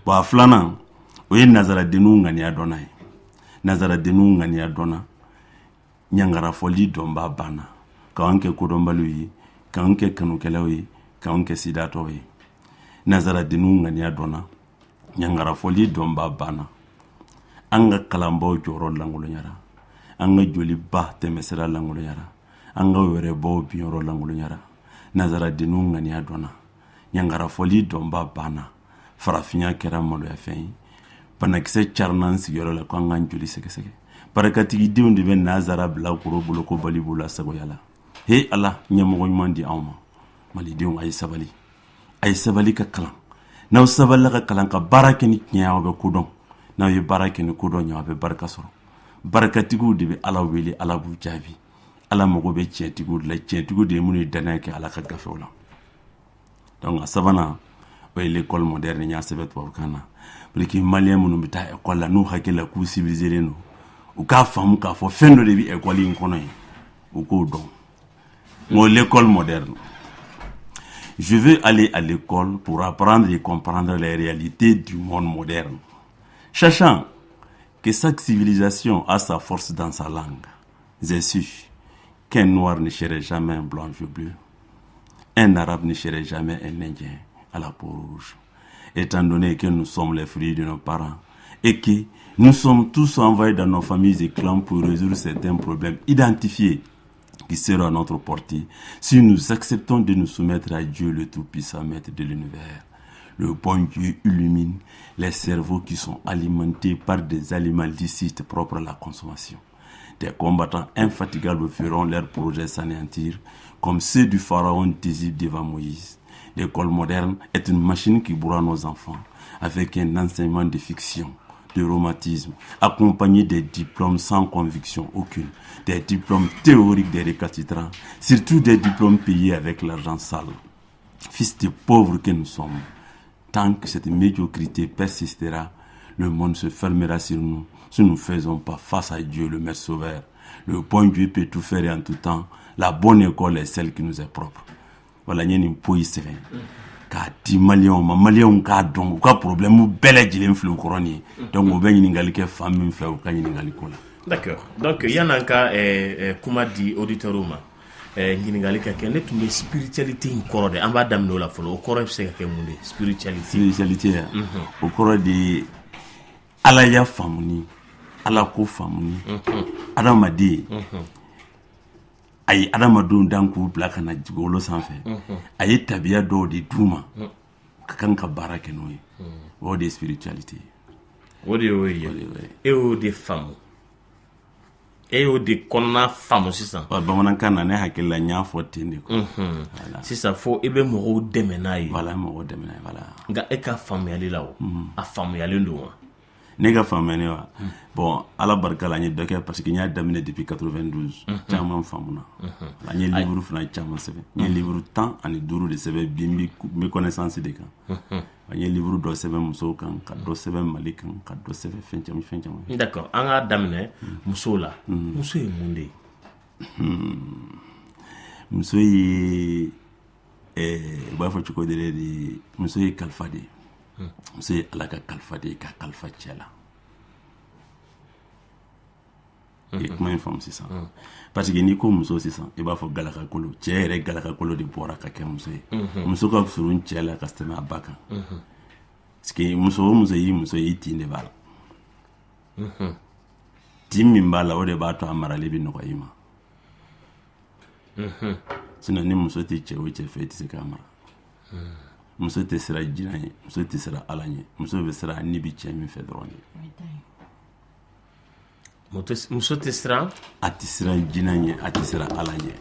S14: Bon, a filanan, o ye nazaradenninw ŋaniya dɔnna ye. Nazaradenninw ŋaniya dɔnna, ɲangarafɔli dɔnba banna, k'an kɛ kodɔnbaliw ye, k'an kɛ kanukɛlaw ye, k'an kɛ sidatɔw ye. Nazaradenninw ŋaniya dɔnna, ɲangarafɔli dɔnba banna, an ka kalanbaw jɔyɔrɔ lankolonyara, an ka joliba tɛmɛsira lankolonyara, an ka wɛrɛbaw binyɔrɔ lankolonyara. Nazaradenninw ŋaniya dɔnna, ɲangarafɔli dɔnba banna, farafinya kɛra maloyafɛn ye, banakisɛ carina an sigiyɔrɔ la ko an k'an joli sɛgɛsɛgɛ. Barikatigidenw de bɛ nazara bila koro bolo ko bali b'u la sagoya la. He ala, ɲɛmɔgɔ ɲuman di anw ma. Malidenw, a ye sabali, a ye sabali ka kalan. N'aw sabalila ka kalan, ka baara kɛ ni tiɲɛ, aw bɛ kodɔn. N'aw ye baara kɛ ni kodɔn ye, aw bɛ barika sɔrɔ. Barikatigiw de bɛ ala wele, ala b'u jaabi. Ala mago bɛ tiɲɛtigiw de la. Tiɲɛtigiw de ye minnu ye danaya kɛ ala ka gafew la. Donc a sabanan, o ye l'école moderne. N y'a sɛbɛn tubabukan na pour que maliyɛn minnu bɛ taa école la, n'u hakili la k'u civilisé don, u k'a faamu k'a fɔ fɛn dɔ de bɛ école in kɔnɔ yen, u k'o dɔn. N ko l'école moderne. Je veux aller à l'école pour apprendre et comprendre les réalités du monde moderne. Sachant que chaque civilisation a sa force dans sa langue, j'ai su qu'un noir ne serait jamais un blanc bleu, un arabe ne serait jamais un indien à la peau rouge. Étant donné que nous sommes les fruits de nos parents et que nous sommes tous envoyés dans nos familles et clans pour résoudre certains problèmes identifiés qui seront à notre portée si nous acceptons de nous soumettre à Dieu le Tout-Puissant, Maître de l'univers. Le bon Dieu illumine les cerveaux qui sont alimentés par des aliments licites propres à la consommation. Des combattants infatigables feront leurs projets s'anéantir, comme ceux du pharaon d'Égypte devant Moïse. L'école moderne est une machine qui broie nos enfants avec un enseignement de fiction, de romantisme, accompagné des diplômes sans conviction aucune, des diplômes théoriques des récalcitrants, surtout des diplômes payés avec l'argent sale. Fils de pauvres que nous sommes, tant que cette médiocrité persistera, le monde se fermera sur nous si nous ne faisons pas face à Dieu, le Maître Sauveur. Le bon Dieu peut tout faire et en tout temps. La bonne école est celle qui nous est propre. Voilà, n ye nin poyi sɛbɛn k'a di maliyɛnw ma, maliyɛnw k'a dɔn u ka problème bɛɛ lajɛlen filɛ u kɔrɔ nin ye. Donc u bɛ ɲininkali kɛ fan min fɛ, u ka ɲininkali ko la.
S6: D'accord. Donc yan'an ka kuma di auditeurs ma, ɲininkali ka kɛ, ne tun bɛ spiritualité in kɔrɔ de, an b'a daminɛ o la fɔlɔ. O kɔrɔ bɛ se ka kɛ mun de ye, spiritualité?
S14: Spiritualité ya, o kɔrɔ de ye ala ya faamuni, ala ko faamuni. Adamaden, a ye adamadenw dan k'u bila ka na dugukolo sanfɛ, a ye tabiya dɔw de d'u ma ka kan ka baara kɛ n'o ye. O de ye spiritualité ye.
S6: O de y'o ye. E y'o de faamu, e y'o de kɔnɔna faamu sisan.
S14: Bamanankan na, ne hakili la, n y'a fɔ ten de quoi.
S6: Sisan fo i bɛ mɔgɔw dɛmɛ n'a ye.
S14: Voilà, mɔgɔw dɛmɛ n'a ye, voilà.
S6: Nka e ka faamuyali la, o a faamuyalen don wa?
S14: Ne ka faamuyali wa? Bon, ala barika la, n ye dɔ kɛ parce que n y'a daminɛ depuis 92, caman faamuna. N ye livre fana caman sɛbɛn, n ye livre 15 de sɛbɛn bi, n bɛ connaissance de kan. N ye livre dɔ sɛbɛn musow kan, ka dɔ sɛbɛn Mali kan, ka dɔ sɛbɛn fɛn caman, fɛn caman.
S6: D'accord, an k'a daminɛ musow la. Muso ye mun de ye?
S14: Muso ye U b'a fɔ cogo de, muso ye kalifa de ye. Muso ye Ala ka kalifa de ye, ka kalifa cɛ la. I ye kuma in faamu sisan? Parce que n'i ko muso sisan, i b'a fɔ galakakolo. Cɛ yɛrɛ galakakolo de bɔra ka kɛ muso ye. Muso ka surun cɛ la ka tɛmɛ a ba kan, parce que muso o muso y'i muso ye, i tin de b'a la. Tin min b'a la, o de b'a to a marali bɛ nɔgɔya i ma. Sinon ni muso tɛ cɛ o cɛ fɛ, i tɛ se k'a mara. Muso tɛ siran jinɛ ye, muso tɛ siran Ala ɲɛ, muso bɛ siran ni bɛ cɛ min fɛ dɔrɔn de.
S6: Muso tɛ siran?
S14: A tɛ siran jinɛ ɲɛ, a tɛ siran Ala ɲɛ.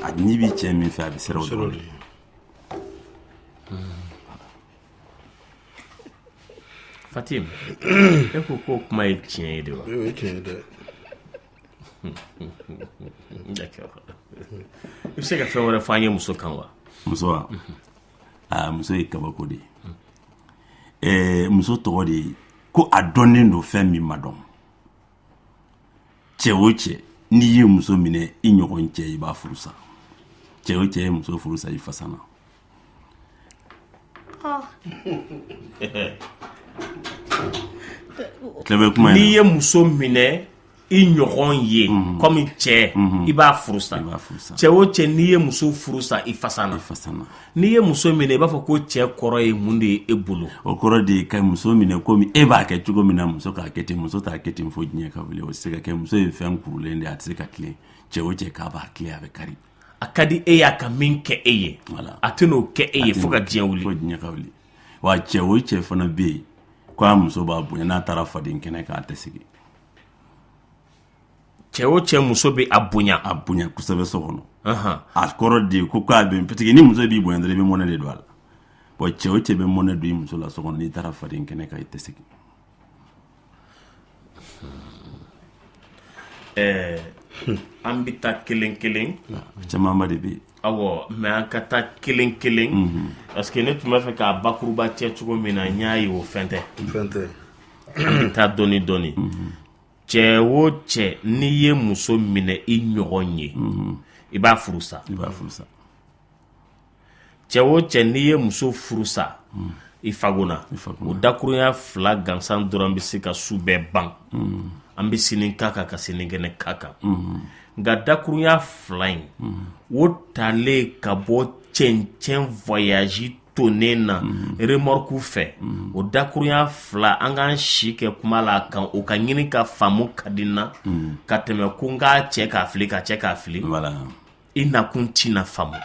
S14: A ni bɛ cɛ min fɛ, a bɛ siran o dɔrɔn de.
S6: Fatim, e ko k'o kuma ye tiɲɛ ye de wa?
S8: O ye tiɲɛ ye dɛ.
S6: D'accord. I bɛ se ka fɛn wɛrɛ fɔ an ye muso kan wa?
S14: Muso wa? Aa, muso ye kabako de ye. Muso tɔgɔ de ye ko a dɔnnen don fɛn min ma dɔn. Cɛ o cɛ, n'i ye muso minɛ i ɲɔgɔn cɛ, i b'a furu sa. Cɛ o cɛ ye muso furu sa, i fasa na.
S6: N'i ye muso minɛ i ɲɔgɔn ye komi cɛ, i b'a furu sa. Cɛ o cɛ, n'i ye muso furu sa, i fasa na. N'i ye muso minɛ, i b'a fɔ ko cɛ kɔrɔ ye mun de ye e bolo?
S14: O kɔrɔ de ye ka muso minɛ komi e b'a kɛ cogo min na, muso k'a kɛ ten. Muso t'a kɛ ten fo diɲɛ ka wuli, o tɛ se ka kɛ. Muso ye fɛn kurulen de ye, a tɛ se ka tilen. Cɛ o cɛ k'a b'a tilen, a bɛ kari.
S6: A ka di e y'a ka min kɛ e ye, a tɛ n'o kɛ e ye fo ka diɲɛ wuli.
S14: Fo diɲɛ ka wuli. Wa cɛ o cɛ fana bɛ yen ko a muso b'a bonya, n'a taara faden kɛnɛ kan, a tɛ segin.
S6: Cɛ o cɛ muso bɛ a bonya,
S14: a bonya kosɛbɛ so kɔnɔ, a kɔrɔ de ye ko k'a bɛ, parce que ni muso b'i bonya dɔrɔn, i bɛ mɔnɛ de don a la. Bon, cɛ o cɛ bɛ mɔnɛ don i muso la so kɔnɔ, n'i taara faden kɛnɛ kan, i tɛ segin.
S6: An bɛ taa kelen kelen.
S14: Camanba de bɛ yen.
S6: Awɔ, mais an ka taa kelen kelen, parce que ne tun b'a fɛ k'a bakuruba cɛ cogo min na, n y'a ye o fɛn tɛ.
S8: Fɛn tɛ.
S6: An bɛ taa dɔɔni dɔɔni. Cɛ o cɛ, n'i ye muso minɛ i ɲɔgɔn ye, i b'a furu sa.
S14: I b'a furu sa.
S6: Cɛ o cɛ, n'i ye muso furu sa, i fagona. O dakurunya fila gansan dɔrɔn bɛ se ka su bɛɛ ban. An bɛ sini k'a kan, ka sinikɛnɛ k'a kan. Nka dakurunya fila in, o talen ka bɔ cɛncɛn voyage tonnen na remorque fɛ, o dakurunya fila, an k'an si kɛ kuma la a kan, o ka ɲini ka faamu ka di n na ka tɛmɛ ko n k'a cɛ k'a fili, ka cɛ k'a fili. I nakun tɛna faamu.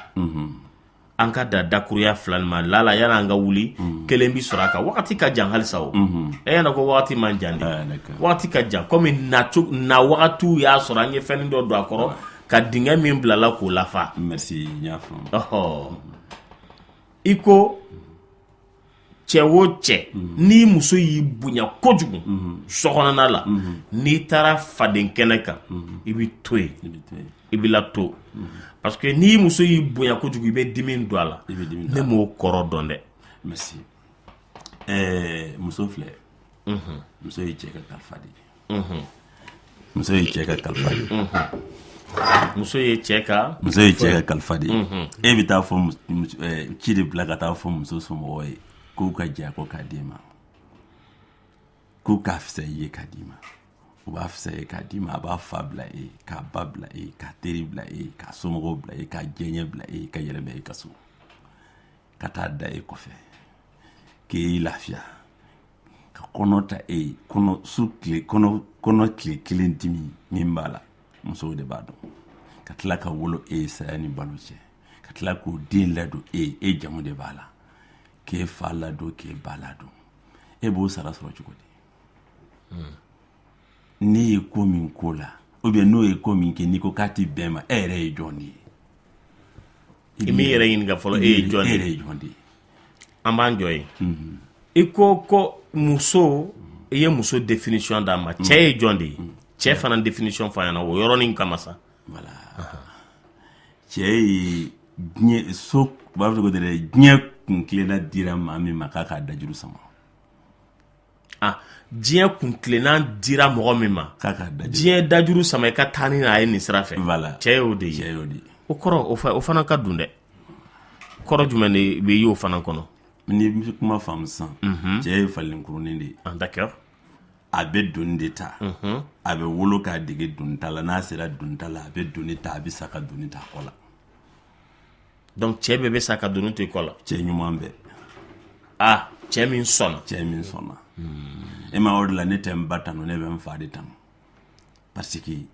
S6: An ka da dakuruya fila nin ma lala yanni an ka wuli. Kelen bi sɔrɔ a kan. Wagati ka jan halisa. O e ɲɛna ko wagati man jan de, wagati ka jan. Komi na wagatiw y'a sɔrɔ an ye fɛn dɔ don a kɔrɔ ka dingɛ min bilala k'o lafa.
S14: Merci, n y'a faamu.
S6: Ɔhɔ, i ko cɛ o cɛ, n'i muso y'i bonya kojugu sokɔnɔna la, n'i taara faden kɛnɛ kan, i bɛ to yen, i bɛ lato, parce que n'i muso y'i bonya kojugu, i bɛ dimi don a la. Ne m'o kɔrɔ dɔn dɛ.
S14: Merci. Muso filɛ, muso ye cɛ ka kalifa de ye. Muso ye cɛ ka kalifa de ye.
S6: Muso ye cɛ ka
S14: Muso ye cɛ ka kalifa de ye. E bɛ taa fɔ, ci de bila ka taa fɔ muso somɔgɔw ye k'u ka jɛ a kɔ k'a d'i ma, k'u k'a fisaya i ye k'a d'i ma. U b'a fisaya ye k'a d'i ma. A b'a fa bila e ye, k'a ba bila e ye, k'a teri bila e ye, k'a somɔgɔw bila e ye, k'a diɲɛ bila e ye, ka yɛlɛma e ka so ka taa da e kɔfɛ k'e lafiya, ka kɔnɔ ta e ye. Kɔnɔ su tile kɔnɔ, kɔnɔ tile kelen dimi min b'a la, musow de b'a dɔn. Ka tila ka wolo e ye saya ni balo cɛ, ka tila k'o den ladon e ye, e jamu de b'a la, k'e fa ladon, k'e ba ladon. E b'o sara sɔrɔ cogo di? Ne ye ko min ko la, ou bien n'o ye ko min kɛ, n'i ko k'a ti bɛn ma, e yɛrɛ ye jɔn de ye?
S6: I m'i yɛrɛ ɲininka fɔlɔ, e ye jɔn
S14: de ye? E yɛrɛ ye jɔn de ye?
S6: An b'an jɔ yen. I ko muso, i ye muso définition d'a ma. Cɛ ye jɔn de ye? Cɛ fana définition fɔ an ɲɛna o yɔrɔnin kama sa.
S14: Voilà, cɛ ye diɲɛ so, u b'a fɔ cogo di dɛ, diɲɛ kun tilenna dira maa min ma k'a k'a dajuru sama.
S6: Ah, diɲɛ kun tilenna dira mɔgɔ min ma
S14: k'a k'a dajuru,
S6: diɲɛ dajuru sama, i ka taa ni a ye nin sira fɛ.
S14: Voilà.
S6: Cɛ y'o de ye.
S14: Cɛ y'o de ye.
S6: O kɔrɔ, o fana ka dun dɛ. Kɔrɔ jumɛn de bɛ y'o fana kɔnɔ?
S14: Ni bɛ kuma faamu sisan, cɛ ye falenkurunin de ye.
S6: Ah, d'accord.
S14: A bɛ doni de ta. A bɛ wolo k'a dege doni ta la. N'a sera doni ta la, a bɛ doni ta, a bɛ sa ka doni ta a kɔ la.
S6: Donc cɛ bɛɛ bɛ sa ka doni to i kɔ la?
S14: Cɛ ɲuman bɛɛ.
S6: Ah, cɛ min sɔnna.
S14: Cɛ min sɔnna. E ma, o de la ne tɛ n ba tanu, ne bɛ n fa de tanu, parce que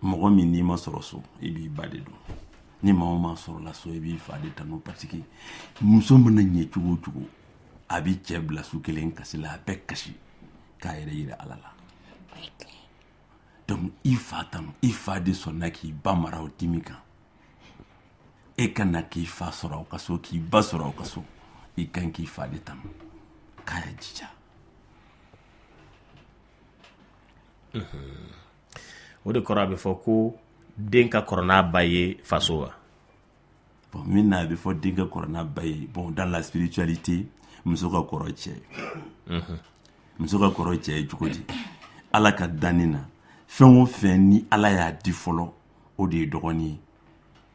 S14: mɔgɔ min n'i ma sɔrɔ so, i b'i ba de dɔn. Ni maa o maa sɔrɔla so, i b'i fa de tanu, parce que muso mana ɲɛ cogo o cogo, a b'i cɛ bila su kelen kasi la, a bɛ kasi k'a yɛrɛ yira Ala la. Donc i fa tanu, i fa de sɔnna k'i ba mara o dimi kan. E ka na k'i fa sɔrɔ aw ka so, k'i ba sɔrɔ aw ka so, i kan k'i fa de tanu k'a y'a jija.
S6: O de kɔrɔ, a bɛ fɔ ko den ka kɔrɔ n'a ba ye faso wa?
S14: Bon, min na a bɛ fɔ den ka kɔrɔ n'a ba ye, bon, dans la spiritualité, muso ka kɔrɔ cɛ ye. Muso ka kɔrɔ cɛ ye cogo di? Ala ka danni na, fɛn o fɛn ni Ala y'a di fɔlɔ, o de ye dɔgɔnin ye.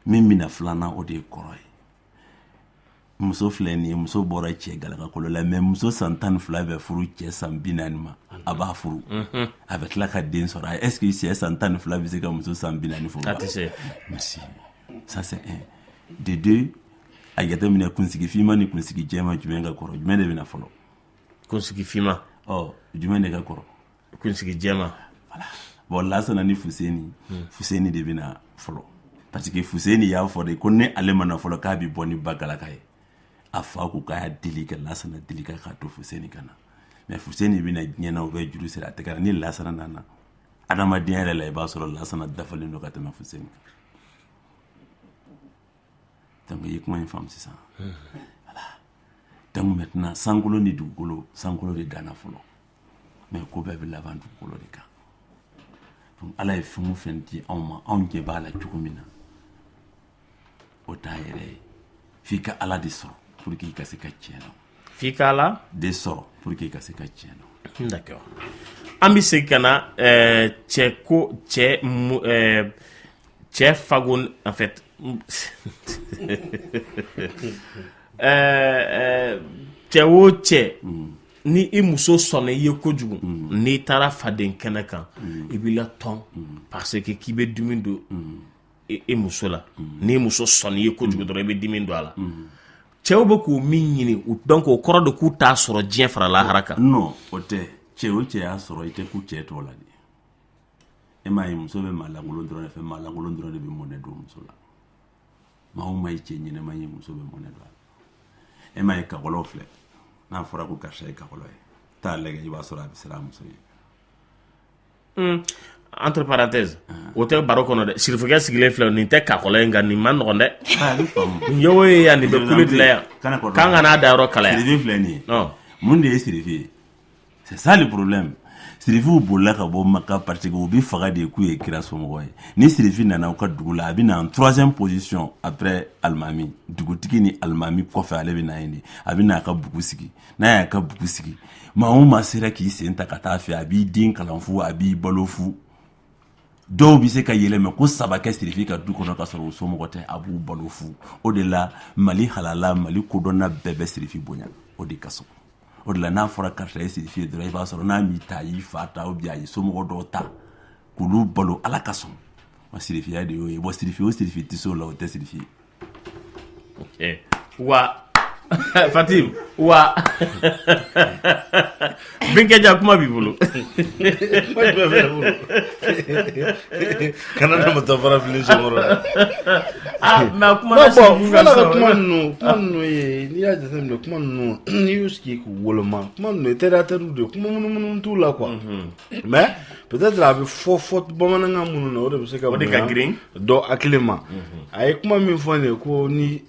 S14: Min bɛna filanan, o de ye kɔrɔ ye. Muso filɛ nin ye, muso bɔra cɛ galakakolo la, mais muso san 12 bɛ furu cɛ san 40 ma. A b'a furu, a bɛ tila ka den sɔrɔ. Est ce que cɛ san 12 bɛ se ka muso san 40 furu?
S6: A tɛ se.
S14: Merci. Ça, c'est un. De deux, a jateminɛ, kunsigi finma ni kunsigi jɛma, jumɛn ka kɔrɔ? Jumɛn de bɛna fɔlɔ?
S6: Kunsigi finma.
S14: Ɔ, jumɛn de ka kɔrɔ?
S6: Kunsigi jɛma.
S14: Voilà. Bon, Lasana ni Fuseni, Fuseni de bɛna fɔlɔ, parce que Fuseni y'a fɔ de ko ne ale ma na fɔlɔ, k'a bɛ bɔ ni ba galaka ye. A fa ko k'a y'a deli ka Lasana deli k'a to Fuseni ka na, mais Fuseni bɛna diɲɛ na, u bɛ juru siri a tɛgɛ la. Ni Lasana nana adamadenya yɛrɛ la, i b'a sɔrɔ Lasana dafalen don ka tɛmɛ Fuseni kan. Donc i ye kuma in faamu sisan. Voilà. Donc maintenant, sankolo ni dugukolo, sankolo de danna fɔlɔ, mais ko bɛɛ bɛ laban dugukolo de kan. Donc Ala ye fɛn o fɛn di anw ma, anw ɲɛ b'a la cogo min na, o t'a yɛrɛ ye. F'i ka Ala de sɔrɔ pour que i ka se ka tiɲɛ dɔn.
S6: F'i ka Ala
S14: de sɔrɔ pour que i ka se ka tiɲɛ
S6: dɔn. D'accord. An bɛ segin ka na cɛ ko cɛ cɛ fago, en fait, cɛ o cɛ, ni i muso sɔnna i ye kojugu, n'i taara faden kɛnɛ kan, i b'i la tɔn, parce que k'i bɛ dimi don i muso la. N'i muso sɔnna i ye kojugu dɔrɔn, i bɛ dimi don a la. Cɛw bɛ k'o min ɲini, donc o kɔrɔ de k'u t'a sɔrɔ diɲɛ fara lahara kan.
S14: Non, o tɛ. Cɛ o cɛ y'a sɔrɔ, i tɛ ku cɛ tɔw la de. E m'a ye, muso bɛ maa lankolon dɔrɔn de fɛ. Maa lankolon dɔrɔn de bɛ mɔnɛ don muso la. Maa o maa ye cɛ ɲɛnɛma ye, muso bɛ mɔnɛ don a la. E m'a ye, kakɔlɔw filɛ, n'a fɔra ko karisa ye kakɔlɔ ye, taa lajɛ, i b'a sɔrɔ a bɛ siran a muso ye.
S6: Entre parenthèses, o tɛ baro kɔnɔ dɛ. Sirifukɛ sigilen filɛ, nin tɛ kakɔlɔ ye, nka nin ma nɔgɔn dɛ. Nin ye o ye yan, nin bɛ kule dilan yan, k'an ka n'a da yɔrɔ kalaya.
S14: Sirife filɛ nin ye. Mun de ye sirife ye? C'est ça le problème. Sirifiw bolila ka bɔ Maka parce que u bɛ faga de k'u ye kira somɔgɔ ye. Ni sirifi nana u ka dugu la, a bɛ na en troisième position après alimami. Dugutigi ni alimami kɔfɛ, ale bɛ na yen de. A bɛ na a ka bugu sigi. N'a y'a ka bugu sigi, maa o maa sera k'i sen ta ka taa fɛ, a b'i den kalan fu, a b'i balo fu. Dɔw bɛ se ka yɛlɛmɛ ko saba kɛ sirifi ka du kɔnɔ ka sɔrɔ u somɔgɔ tɛ, a b'u balo fu. O de la Mali halala, Mali kodɔnna bɛɛ bɛ sirifi bonya. O de ka so, o de la n'a fɔra karisa ye sirifi ye dɔrɔn, i b'a sɔrɔ n'a m'i ta, a y'i fa ta, ou bien a ye somɔgɔ dɔw ta k'olu balo. Ala ka sɔn wa, sirifiya de y'o ye. Bon, sirifi o sirifi tɛ se o la, o tɛ sirifi
S6: ye. Wa Fatim, wa Binkɛja, kuma b'i bolo.
S8: Kuma jumɛn bɛ ne bolo? Kana ne ma taa fara fili senkɔrɔ.
S6: Ah, mais a kuma
S8: na. Bon, fɔlɔ ka kuma ninnu ye, n'i y'a jateminɛ, kuma ninnu, n'i y'u sigi k'u woloma, kuma ninnu ye terre à terre de ye, kuma munumunu t'u la quoi. Mais peut-être a bɛ fɔ bamanankan minnu na, o de bɛ se ka
S6: O de ka girin.
S8: dɔ hakili ma. A ye kuma min fɔ nin ye, ko ni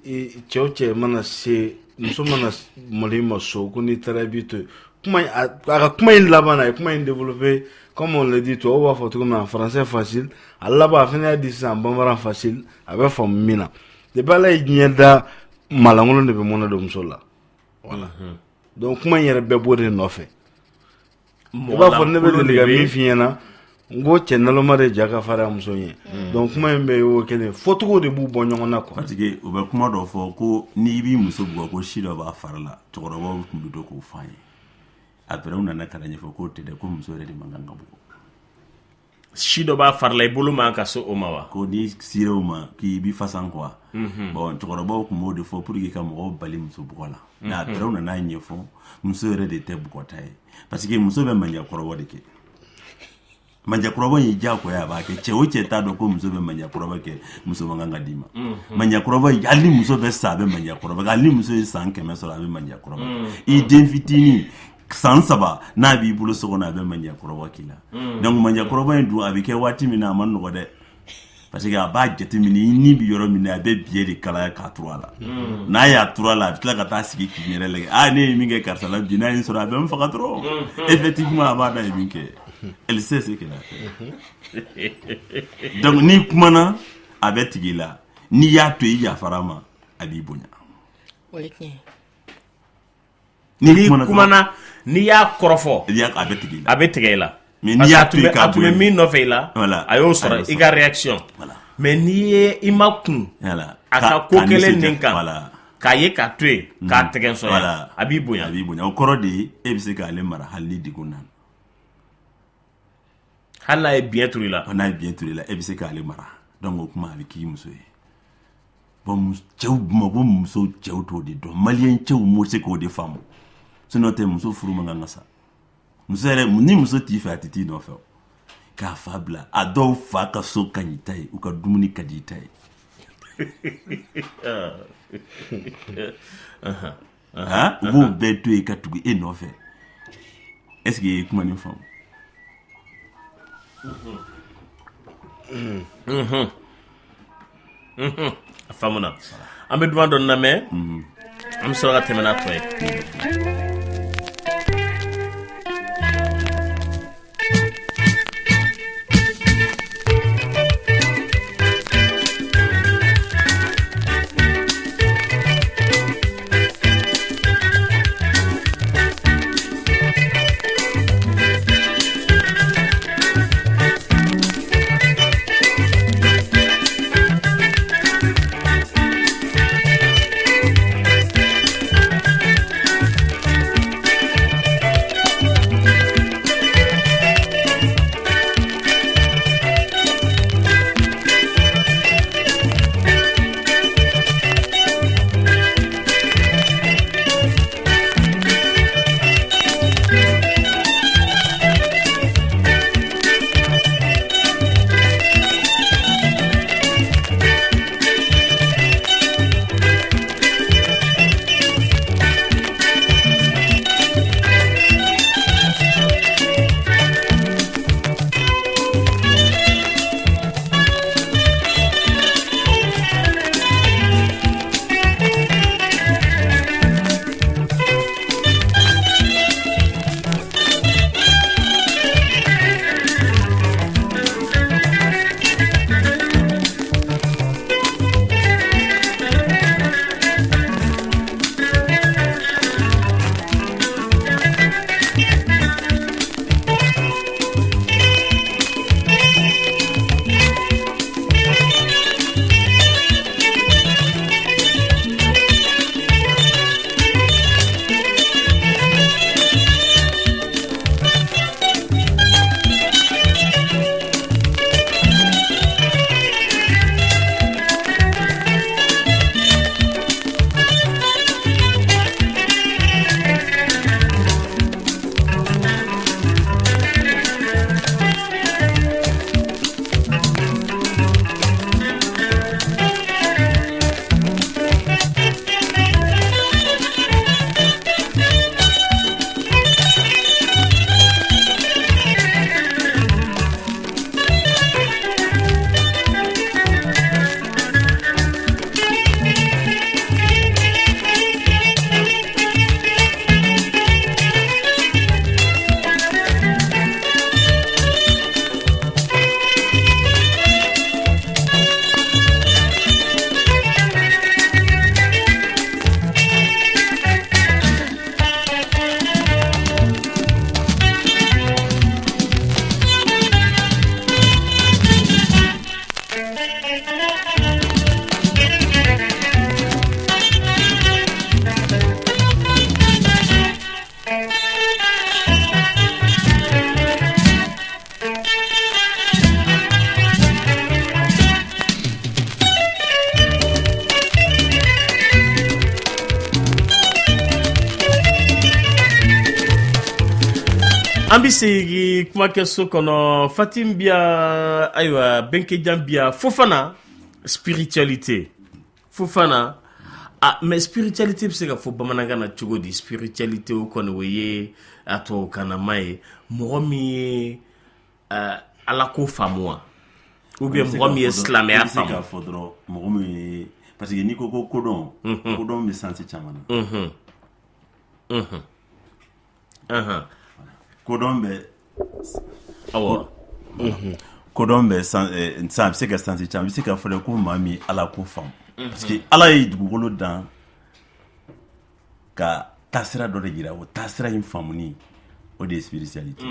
S8: cɛ o cɛ mana se, muso mana malo i ma so, ko n'i taara i b'i to yen. Kuma in, a ka kuma in laban na, a ye kuma in développé comme on le dit, tubabu b'a fɔ cogo min na, en français facile. A laban, a fana y'a di sisan bambara facile, a bɛ faamu min na. Depuis Ala ye diɲɛ da, malankolon de bɛ mɔnɛ don muso la. Voilà. Donc kuma in yɛrɛ bɛɛ b'o de nɔfɛ. I b'a fɔ ne bɛ deli ka min f'i ɲɛna. N ko cɛ naloma de ja ka farin a muso ɲɛ. Donc kuma in bɛɛ y'o kelen, fɔcogo de b'u bɔ ɲɔgɔn na quoi.
S14: Parce que u bɛ kuma dɔ fɔ ko n'i b'i muso bugɔ, ko si dɔ b'a fari la. Cɛkɔrɔbaw tun bɛ to k'o fɔ an ye. Après u nana ka na ɲɛfɔ k'o tɛ dɛ, ko muso yɛrɛ de man kan ka bugɔ.
S6: Si dɔ b'a fari la, i bolo man ka se o ma wa?
S14: Ko n'i sera o ma, k'i b'i fasan quoi. Bon, cɛkɔrɔbaw tun b'o de fɔ pour que ka mɔgɔw bali muso bugɔ la. Mais après u nana ɲɛfɔ, muso yɛrɛ de tɛ bugɔta ye, parce que muso bɛ manjakɔrɔbɔ de kɛ. Manjakɔrɔbɔ in ye diyagoya, a b'a kɛ. Cɛ o cɛ t'a dɔn ko muso bɛ manjakɔrɔbɔ kɛ, muso man kan ka d'i ma. Manjakɔrɔbɔ, hali ni muso bɛ sa, a bɛ manjakɔrɔbɔ kɛ. Hali ni muso ye san 100 sɔrɔ, a bɛ manjakɔrɔbɔ kɛ. I den fitinin san 3 n'a b'i bolo so kɔnɔ, a bɛ manjakɔrɔbɔ k'i la. Donc manjakɔrɔbɔ in dun, a bɛ kɛ waati min na, a ma nɔgɔ dɛ, parce que a b'a jateminɛ i ni bɛ yɔrɔ min na, a bɛ biɲɛ de kalaya k'a turu a la. N'a y'a turu a la, a bɛ tila ka taa sigi k'i yɛrɛ lajɛ: aa, ne ye min kɛ karisa la bi, n'a ye n sɔrɔ, a bɛ n faga dɔrɔn. Effectivement, a b'a dɔn a ye min kɛ. Elle sait ce qu'elle a fait. Donc n'i kumana, a bɛ tigɛ i la. N'i y'a to i yafara a ma, a b'i bonya.
S13: O ye tiɲɛ ye.
S6: N'i kumana, n'i y'a kɔrɔfɔ,
S14: a bɛ tigɛ i la.
S6: A bɛ tigɛ i la.
S14: Mais n'i y'a to yen
S6: k'a, a tun bɛ min nɔfɛ i la, a y'o sɔrɔ, i ka réaction. Mais n'i ye i ma kun a ka ko kelen nin kan, k'a ye k'a to yen, k'a tɛgɛ sɔrɔ, a b'i bonya.
S14: A b'i bonya. O kɔrɔ de ye e bɛ se k'ale mara hali ni degun nana.
S6: Hali n'a ye biɲɛ turu i la.
S14: N'a ye biɲɛ turu i la, e bɛ se k'ale mara. Donc o kuma, a bɛ k'i muso ye. Bon, cɛw Bamakɔ muso, cɛw t'o de dɔn. Maliyɛn cɛw m'o se k'o de faamu. Sinon tɛ, muso furu man kan ka sa. Muso yɛrɛ, ni muso t'i fɛ, a tɛ t'i nɔfɛ k'a fa bila. A dɔw fa ka so ka ɲi ta ye, u ka dumuni ka di i ta ye. U b'o bɛɛ to yen ka tugu e nɔfɛ. Est ce que i ye kuma nin faamu?
S6: A faamuna. An bɛ duman dɔ lamɛn, an bɛ sɔrɔ ka tɛmɛ n'a tɔ ye. An bɛ segin kumakɛso kɔnɔ. Fatim Biya, ayiwa, Benkejan Biya, Fofana, spiritualité, Fofana. Ah, mais spiritualité bɛ se ka fɔ bamanankan na cogo di? Spiritualité, o kɔni, o ye a tubabukanama ye. Mɔgɔ min ye ala ko faamu wa, ou bien mɔgɔ min ye silamɛya
S14: faamu?
S6: I bɛ se
S14: k'a fɔ dɔrɔn mɔgɔ min ye, parce que n'i ko ko kodɔn, kodɔn bɛ sens caman na. Kodɔn bɛ, kodɔn bɛ san, a bɛ se ka sens caman, a bɛ se ka fɔ ko maa min ala ko faamu, parce que ala ye dugukolo dan ka taasira dɔ de jira. O taasira in faamuni, o de ye spiritualité,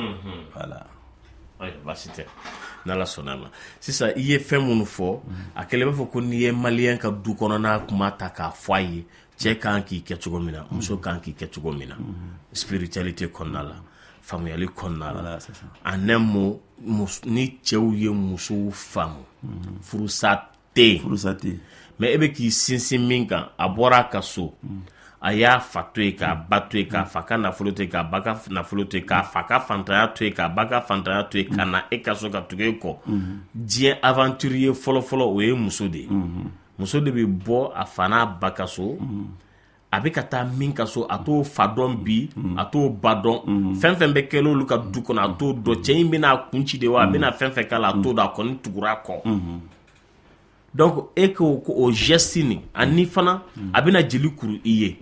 S14: voilà.
S6: Baasi tɛ, n'ala sɔnna a ma. Sisan, i ye fɛn minnu fɔ, a kɛlen b'a fɔ ko n'i ye maliyɛn ka du kɔnɔna kuma ta k'a fɔ a ye, cɛ kan k'i kɛ cogo min na, muso kan k'i kɛ cogo min na, spiritualité kɔnɔna la, faamuyali kɔnɔna la, en un mot, ni cɛw ye musow faamu, furusa tɛ yen.
S14: Furusa tɛ yen.
S6: Mais e bɛ k'i sinsin min kan, a bɔra a ka so, a y'a fa to yen, k'a ba to yen, k'a fa ka nafolo to yen, k'a ba ka nafolo to yen, k'a fa ka fantanya to yen, k'a ba ka fantanya to yen, ka na e ka so ka tugu e kɔ. Diɲɛ aventurier fɔlɔfɔlɔ, o ye muso de ye. Muso de bɛ bɔ a fa n'a ba ka so. A bɛ ka taa min ka so, a t'o fa dɔn bi, a t'o ba dɔn. Fɛn fɛn bɛ kɛ olu ka du kɔnɔ, a t'o dɔn. Cɛ in bɛna a kun ci de wa, a bɛna fɛn fɛn k'a la, a t'o dɔn. A kɔni tugura a kɔ. Donc e ko ko o geste nin, ani fana a bɛna jeli kuru i ye,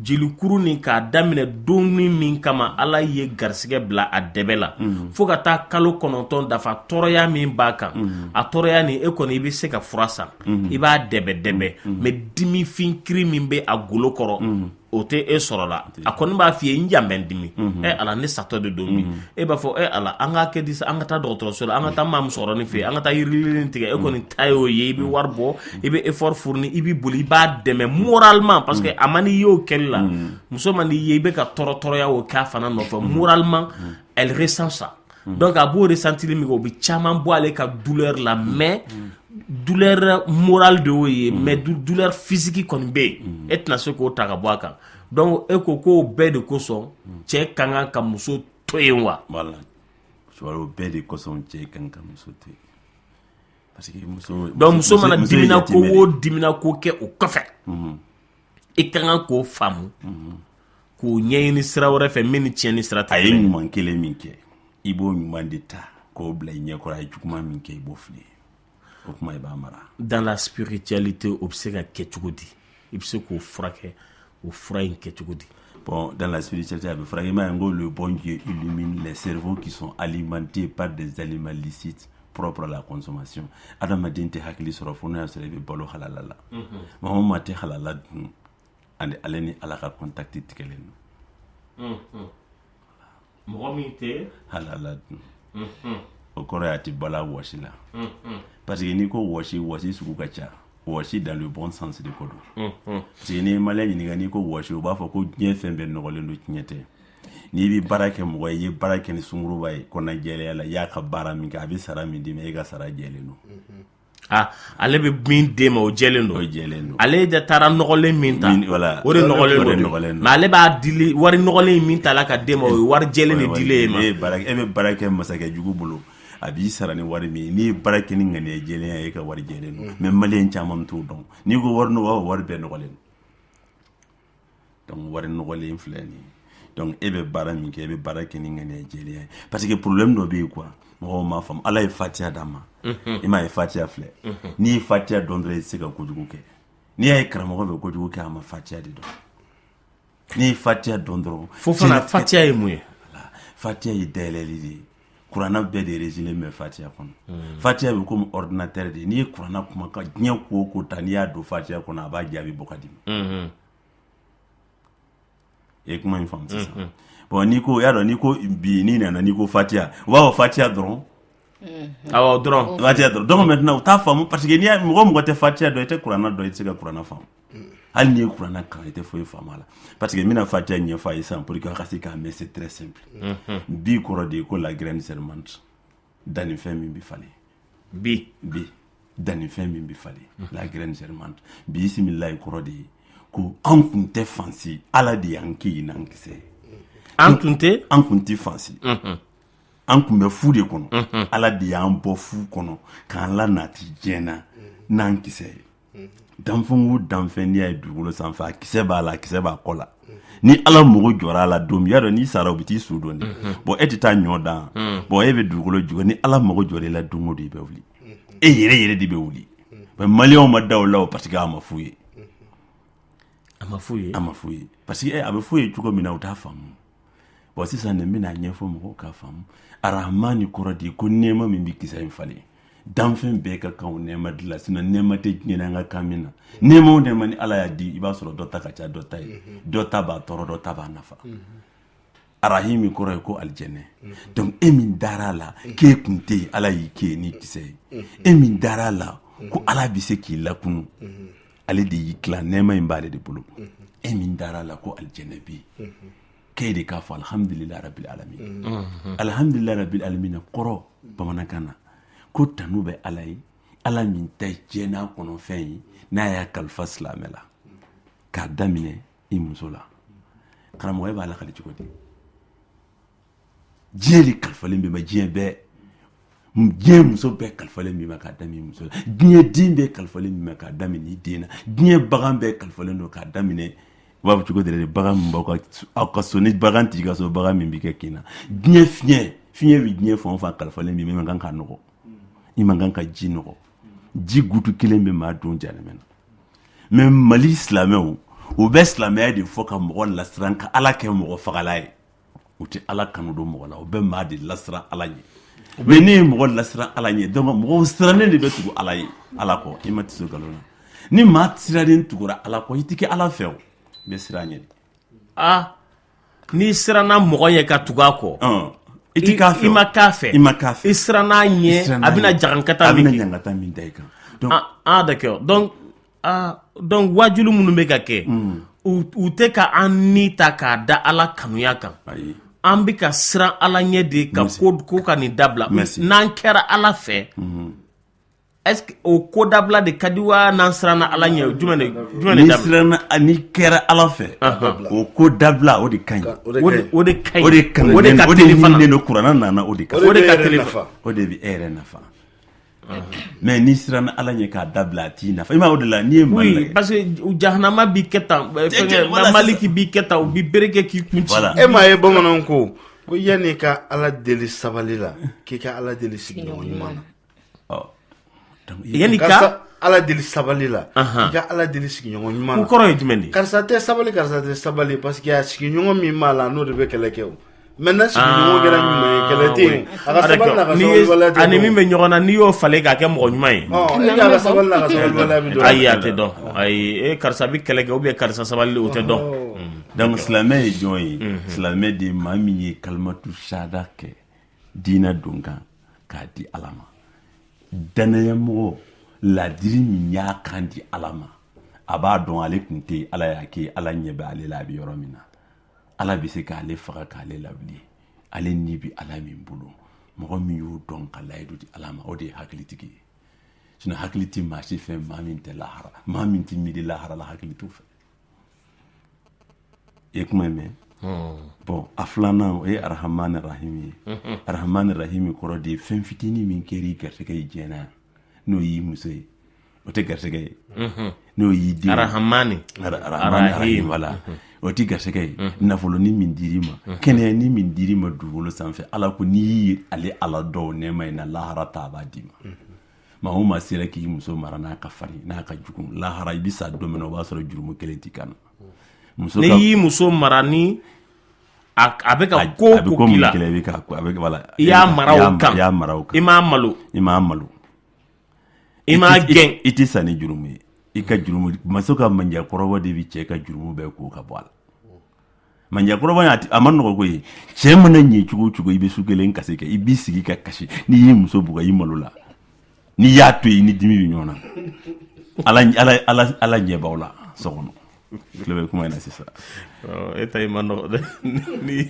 S6: jelikuru nin k'a daminɛ don min kama ala ye garisɛgɛ bila a dɛbɛ la, fo ka taa kalo 9 dafa, tɔɔrɔya min b'a kan, a tɔɔrɔya nin, e kɔni i bɛ se ka fura san, i b'a dɛbɛ dɛbɛ, mais dimifin kiri min bɛ a golo kɔrɔ, o tɛ e sɔrɔ la. A kɔni b'a f'i ye: "N jan bɛ n dimi, e ala, ne satɔ de don bi." E b'a fɔ: "E ala, an k'a kɛ di sa? An ka taa dɔgɔtɔrɔso la, an ka taa maa musokɔrɔnin fɛ yen, an ka taa yirilen tigɛ." E kɔni ta y'o ye. I bɛ wari bɔ, i bɛ effort fourni, i bɛ boli, i b'a dɛmɛ moralement, parce que a man n'i ye o kɛli la. Muso man n'i ye i bɛ ka tɔɔrɔ tɔɔrɔya o k'a fana nɔfɛ, moralement elle ressent ça. Donc a b'o ressentili min kɛ, o bɛ caman bɔ ale ka douleur la, mais douleur morale de y'o ye, mais douleur physique kɔni bɛ yen, e tɛna se k'o ta ka bɔ a kan. Donc e ko k'o bɛɛ de kosɔn cɛ ka kan ka muso to yen wa?
S14: Voilà, o bɛɛ de kosɔn cɛ kan ka muso to yen, parce que muso
S6: Donc muso mana dimina ko o dimina ko kɛ o kɔfɛ, i ka kan k'o faamu, k'o ɲɛɲini sira wɛrɛ fɛ min ni tiɲɛni sira tɛ.
S14: A ye ɲuman kelen min kɛ, i b'o ɲuman de ta k'o bila i ɲɛkɔrɔ. A ye juguman min kɛ, i b'o fili. O kuma, i b'a mara.
S6: Dans la spiritualité, o bɛ se ka kɛ cogo di? I bɛ se k'o furakɛ, o fura in kɛ cogo di?
S14: Bon, dans la spiritualité, a bɛ furakɛ. I m'a ye n ko le bon Dieu illumine les cerveaux qui sont alimentés par des aliments licites propres à la consommation. Adamaden tɛ hakili sɔrɔ fo n'o y'a sɔrɔ i bɛ balo halala la. Maa o maa tɛ halala dun, ani ale ni ala ka contact tigɛlen
S6: don. Mɔgɔ min tɛ
S14: halala dun, o kɔrɔ ye a tɛ balo a wɔsi la, parce que n'i ko wɔsi, wɔsi sugu ka ca. Wɔsi dans le bon sens de ko don, parce que n'i ye maliyɛn ɲininka, n'i ko wɔsi, u b'a fɔ ko diɲɛ fɛn bɛɛ nɔgɔlen don. Tiɲɛ tɛ. N'i bɛ baara kɛ mɔgɔ ye, i ye baara kɛ ni sunguruba ye, kɔnɔnajɛlenya la, i y'a ka baara min kɛ, a bɛ sara min d'i ma, e ka sara jɛlen don.
S6: Ah, ale bɛ min d'e ma, o jɛlen don.
S14: O jɛlen don.
S6: Ale de taara nɔgɔlen min ta,
S14: voilà,
S6: o de nɔgɔlen
S14: o de
S6: don.
S14: Nɔgɔlen don.
S6: Mais ale b'a dili, wari nɔgɔlen min ta la ka d'e ma, o ye wari jɛlen de dilen e ma.
S14: E bɛ baara kɛ masakɛ jugu bolo, a b'i sara ni wari min ye, n'i ye baara kɛ ni ŋaniya jɛlenya ye, e ka wari jɛlen don. Mais maliyɛn caman t'o dɔn. N'i ko wari nɔgɔ, wari bɛɛ nɔgɔlen don. Donc wari nɔgɔlen filɛ nin ye. Donc e bɛ baara min kɛ, e bɛ baara kɛ ni ŋaniya jɛlenya ye, parce que problème dɔ bɛ yen quoi, mɔgɔw m'a faamu. Ala ye fatiya d'a ma. I m'a ye, fatiya filɛ, n'i ye fatiya dɔn dɔrɔn, i tɛ se ka kojugu kɛ. N'i y'a ye karamɔgɔ bɛ kojugu kɛ, a ma fatiya de dɔn. N'i ye fatiya dɔn dɔrɔn
S6: Fo fana, fatiya ye mun ye?
S14: Fatiya ye dayɛlɛli de ye. Kuranna bɛɛ de résumé bɛ fatiya kɔnɔ. Fatiya bɛ komi ordinateur de ye. N'i ye kuranna kuma ka diɲɛ ko o ko ta, n'i y'a don fatiya kɔnɔ, a b'a jaabi bɔ ka d'i ma. I ye kuma in faamu sisan? Bon, n'i ko, y'a dɔn, n'i ko bi, n'i nana, n'i ko fatiya, u b'a fɔ fatiya dɔrɔn.
S6: Awɔ, dɔrɔn.
S14: Fatiya dɔrɔn. Donc maintenant u t'a faamu, parce que n'i y'a mɔgɔ mɔgɔ tɛ fatiya dɔn, i tɛ kuranna dɔn, i tɛ se ka kuranna faamu. Hali n'i ye kuranna kalan, i tɛ foyi faamu a la, parce que n bɛna fatiya ɲɛfɔ a ye sisan pour que a ka se k'a mɛn. C'est très simple. Bi kɔrɔ de ye ko la graine germante, dannifɛn min bɛ falen.
S6: Bi.
S14: Bi, dannifɛn min bɛ falen, la graine germante. Bisimilayi kɔrɔ de ye ko an kun tɛ fansi, ala de y'an kɛ yen n'an kisɛ ye.
S6: An tun tɛ
S14: An kun tɛ fan si. An kun bɛ fu de kɔnɔ. Ala de y'an bɔ fu kɔnɔ k'an lanati diɲɛ na n'an kisɛ ye. Danfɛn o danfɛn, n'i y'a ye dugukolo sanfɛ, a kisɛ b'a la, a kisɛ b'a kɔ la. Ni Ala mago jɔra a la don min, y'a dɔn n'i sara, u bɛ t'i su don de. Bon, e tɛ taa ɲɔ dan. Bon, e bɛ dugukolo jukɔrɔ. Ni Ala mago jɔra i la don o don, i bɛ wuli, e yɛrɛ yɛrɛ de bɛ wuli. Mais Maliyɛnw ma da o la o, parce que a ma f'u ye.
S6: A ma f'u ye.
S14: A ma f'u ye, parce que a bɛ f'u ye cogo min na, u t'a faamu. Bon, sisan nin bɛna ɲɛfɔ mɔgɔw k'a faamu. Arahamani kɔrɔ de ye ko nɛɛma min bɛ kisɛ in falen. Danfɛn bɛɛ ka kan o nɛɛma de la, sinon nɛɛma tɛ diɲɛ na an ka kan min na. Nɛɛma o nɛɛma ni Ala y'a di, i b'a sɔrɔ dɔ ta ka ca dɔ ta ye, dɔ ta b'a tɔɔrɔ, dɔ ta b'a nafa. Arahimi kɔrɔ ye ko alijɛnɛ. Donc e min dara a la k'e kun tɛ yen, Ala y'i kɛ yen ni kisɛ ye. E min dara a la ko Ala bɛ se k'i lakunu, ale de y'i tila, nɛɛma in b'ale de bolo. E min dara a la ko alijɛnɛ bɛ yen, k'e de k'a fɔ alhamdulilayi rabil alamin. Alhamdulilayi rabil alamin kɔrɔ bamanankan na ko tanu bɛ Ala ye, Ala min ta ye diɲɛ n'a kɔnɔfɛn ye, n'a y'a kalifa silamɛ la k'a daminɛ i muso la. Karamɔgɔ, e b'a lakali cogo di? Diɲɛ de kalifalen b'i ma, diɲɛ bɛɛ, diɲɛ muso bɛɛ kalifalen b'i ma k'a daminɛ muso la, diɲɛ den bɛɛ kalifalen b'i ma k'a daminɛ i den na, diɲɛ bagan bɛɛ kalifalen don k'a daminɛ, u b'a fɔ cogo di yɛrɛ, bagan min b'aw ka aw ka so, ni bagan t'i ka so, bagan min b'i kɛ kin na, diɲɛ fiɲɛ, fiɲɛ bɛ diɲɛ fan o fan, kalifalen b'i ma. I man kan k'a nɔgɔ, i man kan ka ji nɔgɔ. Ji gutu kelen bɛ maa don jahanamɛ na. Mais Mali silamɛw, u bɛ silamɛya de fɔ ka mɔgɔ lasiran ka Ala kɛ mɔgɔ fagala ye. U tɛ Ala kanu don mɔgɔ la, u bɛ maa de lasiran Ala ɲɛ. Mais ne ye mɔgɔ lasiran Ala ɲɛ, donc mɔgɔw sirannen de bɛ tugu Ala ye, Ala kɔ. I ma tɛ se nkalon na. Ni maa sirannen tugura Ala kɔ, i tɛ kɛ Ala fɛ, o i bɛ siran a ɲɛ de.
S6: Ah, n'i siranna mɔgɔ ɲɛ ka tugu a kɔ,
S14: i ti k'a fɛ,
S6: i ma k'a fɛ,
S14: i ma k'a fɛ,
S6: i siranna a ɲɛ, a bɛna jagankata
S14: min kɛ, a bɛna ɲangata min da i kan.
S6: Donc ah, d'accord. Donc ah, donc wajulu minnu bɛ ka kɛ, u tɛ ka an ni ta k'a da Ala kanuya kan. An bɛ ka siran Ala ɲɛ de ka ko ka nin dabila. N'an kɛra Ala fɛ, est-ce que o ko dabila de ka di wa n'an siranna Ala ɲɛ? Jumɛn de, jumɛn de
S14: dabila? N'i siranna, n'i kɛra Ala fɛ, o ko dabila, o de ka ɲi.
S6: O de ka
S14: ɲi, o de ka ɲi,
S6: o de ka teli fana.
S14: O de ɲininen don, kuranɛ nana o de kan.
S6: O de ka teli.
S14: O de bɛ e yɛrɛ nafa. Mais n'i siranna Ala ɲɛ k'a dabila, a t'i nafa. I m'a o de la n'i ye
S6: Mali lajɛ. Oui, parce que jahanama b'i kɛ tan, fɛngɛ Maliki b'i kɛ tan, u b'i bere kɛ k'i kun ci.
S8: E m'a ye bamananw ko yanni i ka Ala deli sabali la, k'i ka Ala deli sigiɲɔgɔn ɲuman na.
S6: Yanni ka
S8: Ala deli sabali la, i ka Ala deli sigiɲɔgɔn ɲuman na.
S6: O kɔrɔ ye jumɛn de ye?
S8: Karisa tɛ sabali, karisa tɛ sabali, parce que a sigiɲɔgɔn min b'a la, n'o de bɛ kɛlɛ kɛ o. Mais n'a sigiɲɔgɔn kɛra ɲuman ye, kɛlɛ tɛ yen. A ka sabali n'a ka sabalibaliya tɛ.
S6: Ani min bɛ ɲɔgɔn na, n'i y'o falen k'a kɛ mɔgɔ ɲuman ye.
S8: Ɔ, e ka sabali n'a ka sabalibaliya bɛ dɔn.
S6: Ayi, a tɛ dɔn. Ayi, e karisa bɛ kɛlɛ kɛ ou bien karisa sabali, o tɛ dɔn.
S14: Donc silamɛ ye jɔn ye? Silamɛ de ye maa min ye kalimatu shahada kɛ diinɛ don kan k'a di Ala ma. Danayamɔgɔ ladiri min y'a kan di Ala ma, a b'a dɔn ale tun tɛ, Ala y'a kɛ, Ala ɲɛ bɛ ale la, a bɛ yɔrɔ min na, Ala bɛ se k'ale faga k'ale lawuli, ale ni bɛ Ala min bolo. Mɔgɔ min y'o dɔn ka layidu di Ala ma, o de ye hakilitigi ye. Sinon hakili tɛ maa si fɛ, maa min tɛ lahara, maa min tɛ miiri lahara la, hakili t'o fɛ. I ye kuma in mɛn? Bon, a filanan o ye arahamani rahimi ye. Arahamani rahimi kɔrɔ de ye fɛn fitinin min kɛra i garisɛgɛ ye diɲɛ na yan, n'o y'i muso ye, o tɛ garisɛgɛ ye, n'o y'i den
S6: arahamani
S14: arahamani rahimi, voilà, o tɛ garisɛgɛ ye. Nafoloni min dir'i ma, kɛnɛyani min dir'i ma dugukolo sanfɛ, Ala ko n'i y'i ale Ala dɔn nɛɛma in na, lahara ta a b'a d'i ma. Maa o maa sera k'i muso mara n'a ka farin, n'a ka jugu, lahara i bɛ sa don min na, o b'a sɔrɔ jurumu kelen t'i kan na.
S6: Muso, n'i y'i muso mara ni a bɛ ka ko o ko k'i la,
S14: i
S6: y'a mara o kan,
S14: i y'a mara o
S6: kan, i m'a malo,
S14: i m'a malo,
S6: i m'a gɛn,
S14: i tɛ sa ni jurumu ye. I ka jurumu, muso ka manja kɔrɔbɔ de bɛ cɛ ka jurumu bɛɛ ko ka bɔ a la. Manja kɔrɔbɔ a ma nɔgɔ ko ye. Cɛ mana ɲɛ cogo o cogo, i bɛ su kelen kasi kɛ, i b'i sigi ka kasi. N'i y'i muso bugɔ, i malo la. N'i y'a to yen, ni dimi bɛ ɲɔgɔn na, Ala, Ala, Ala, Ala ɲɛ b'aw la so kɔnɔ. Tulo bɛ kuma in na sisan.
S6: E ta i ma nɔgɔ dɛ. Ni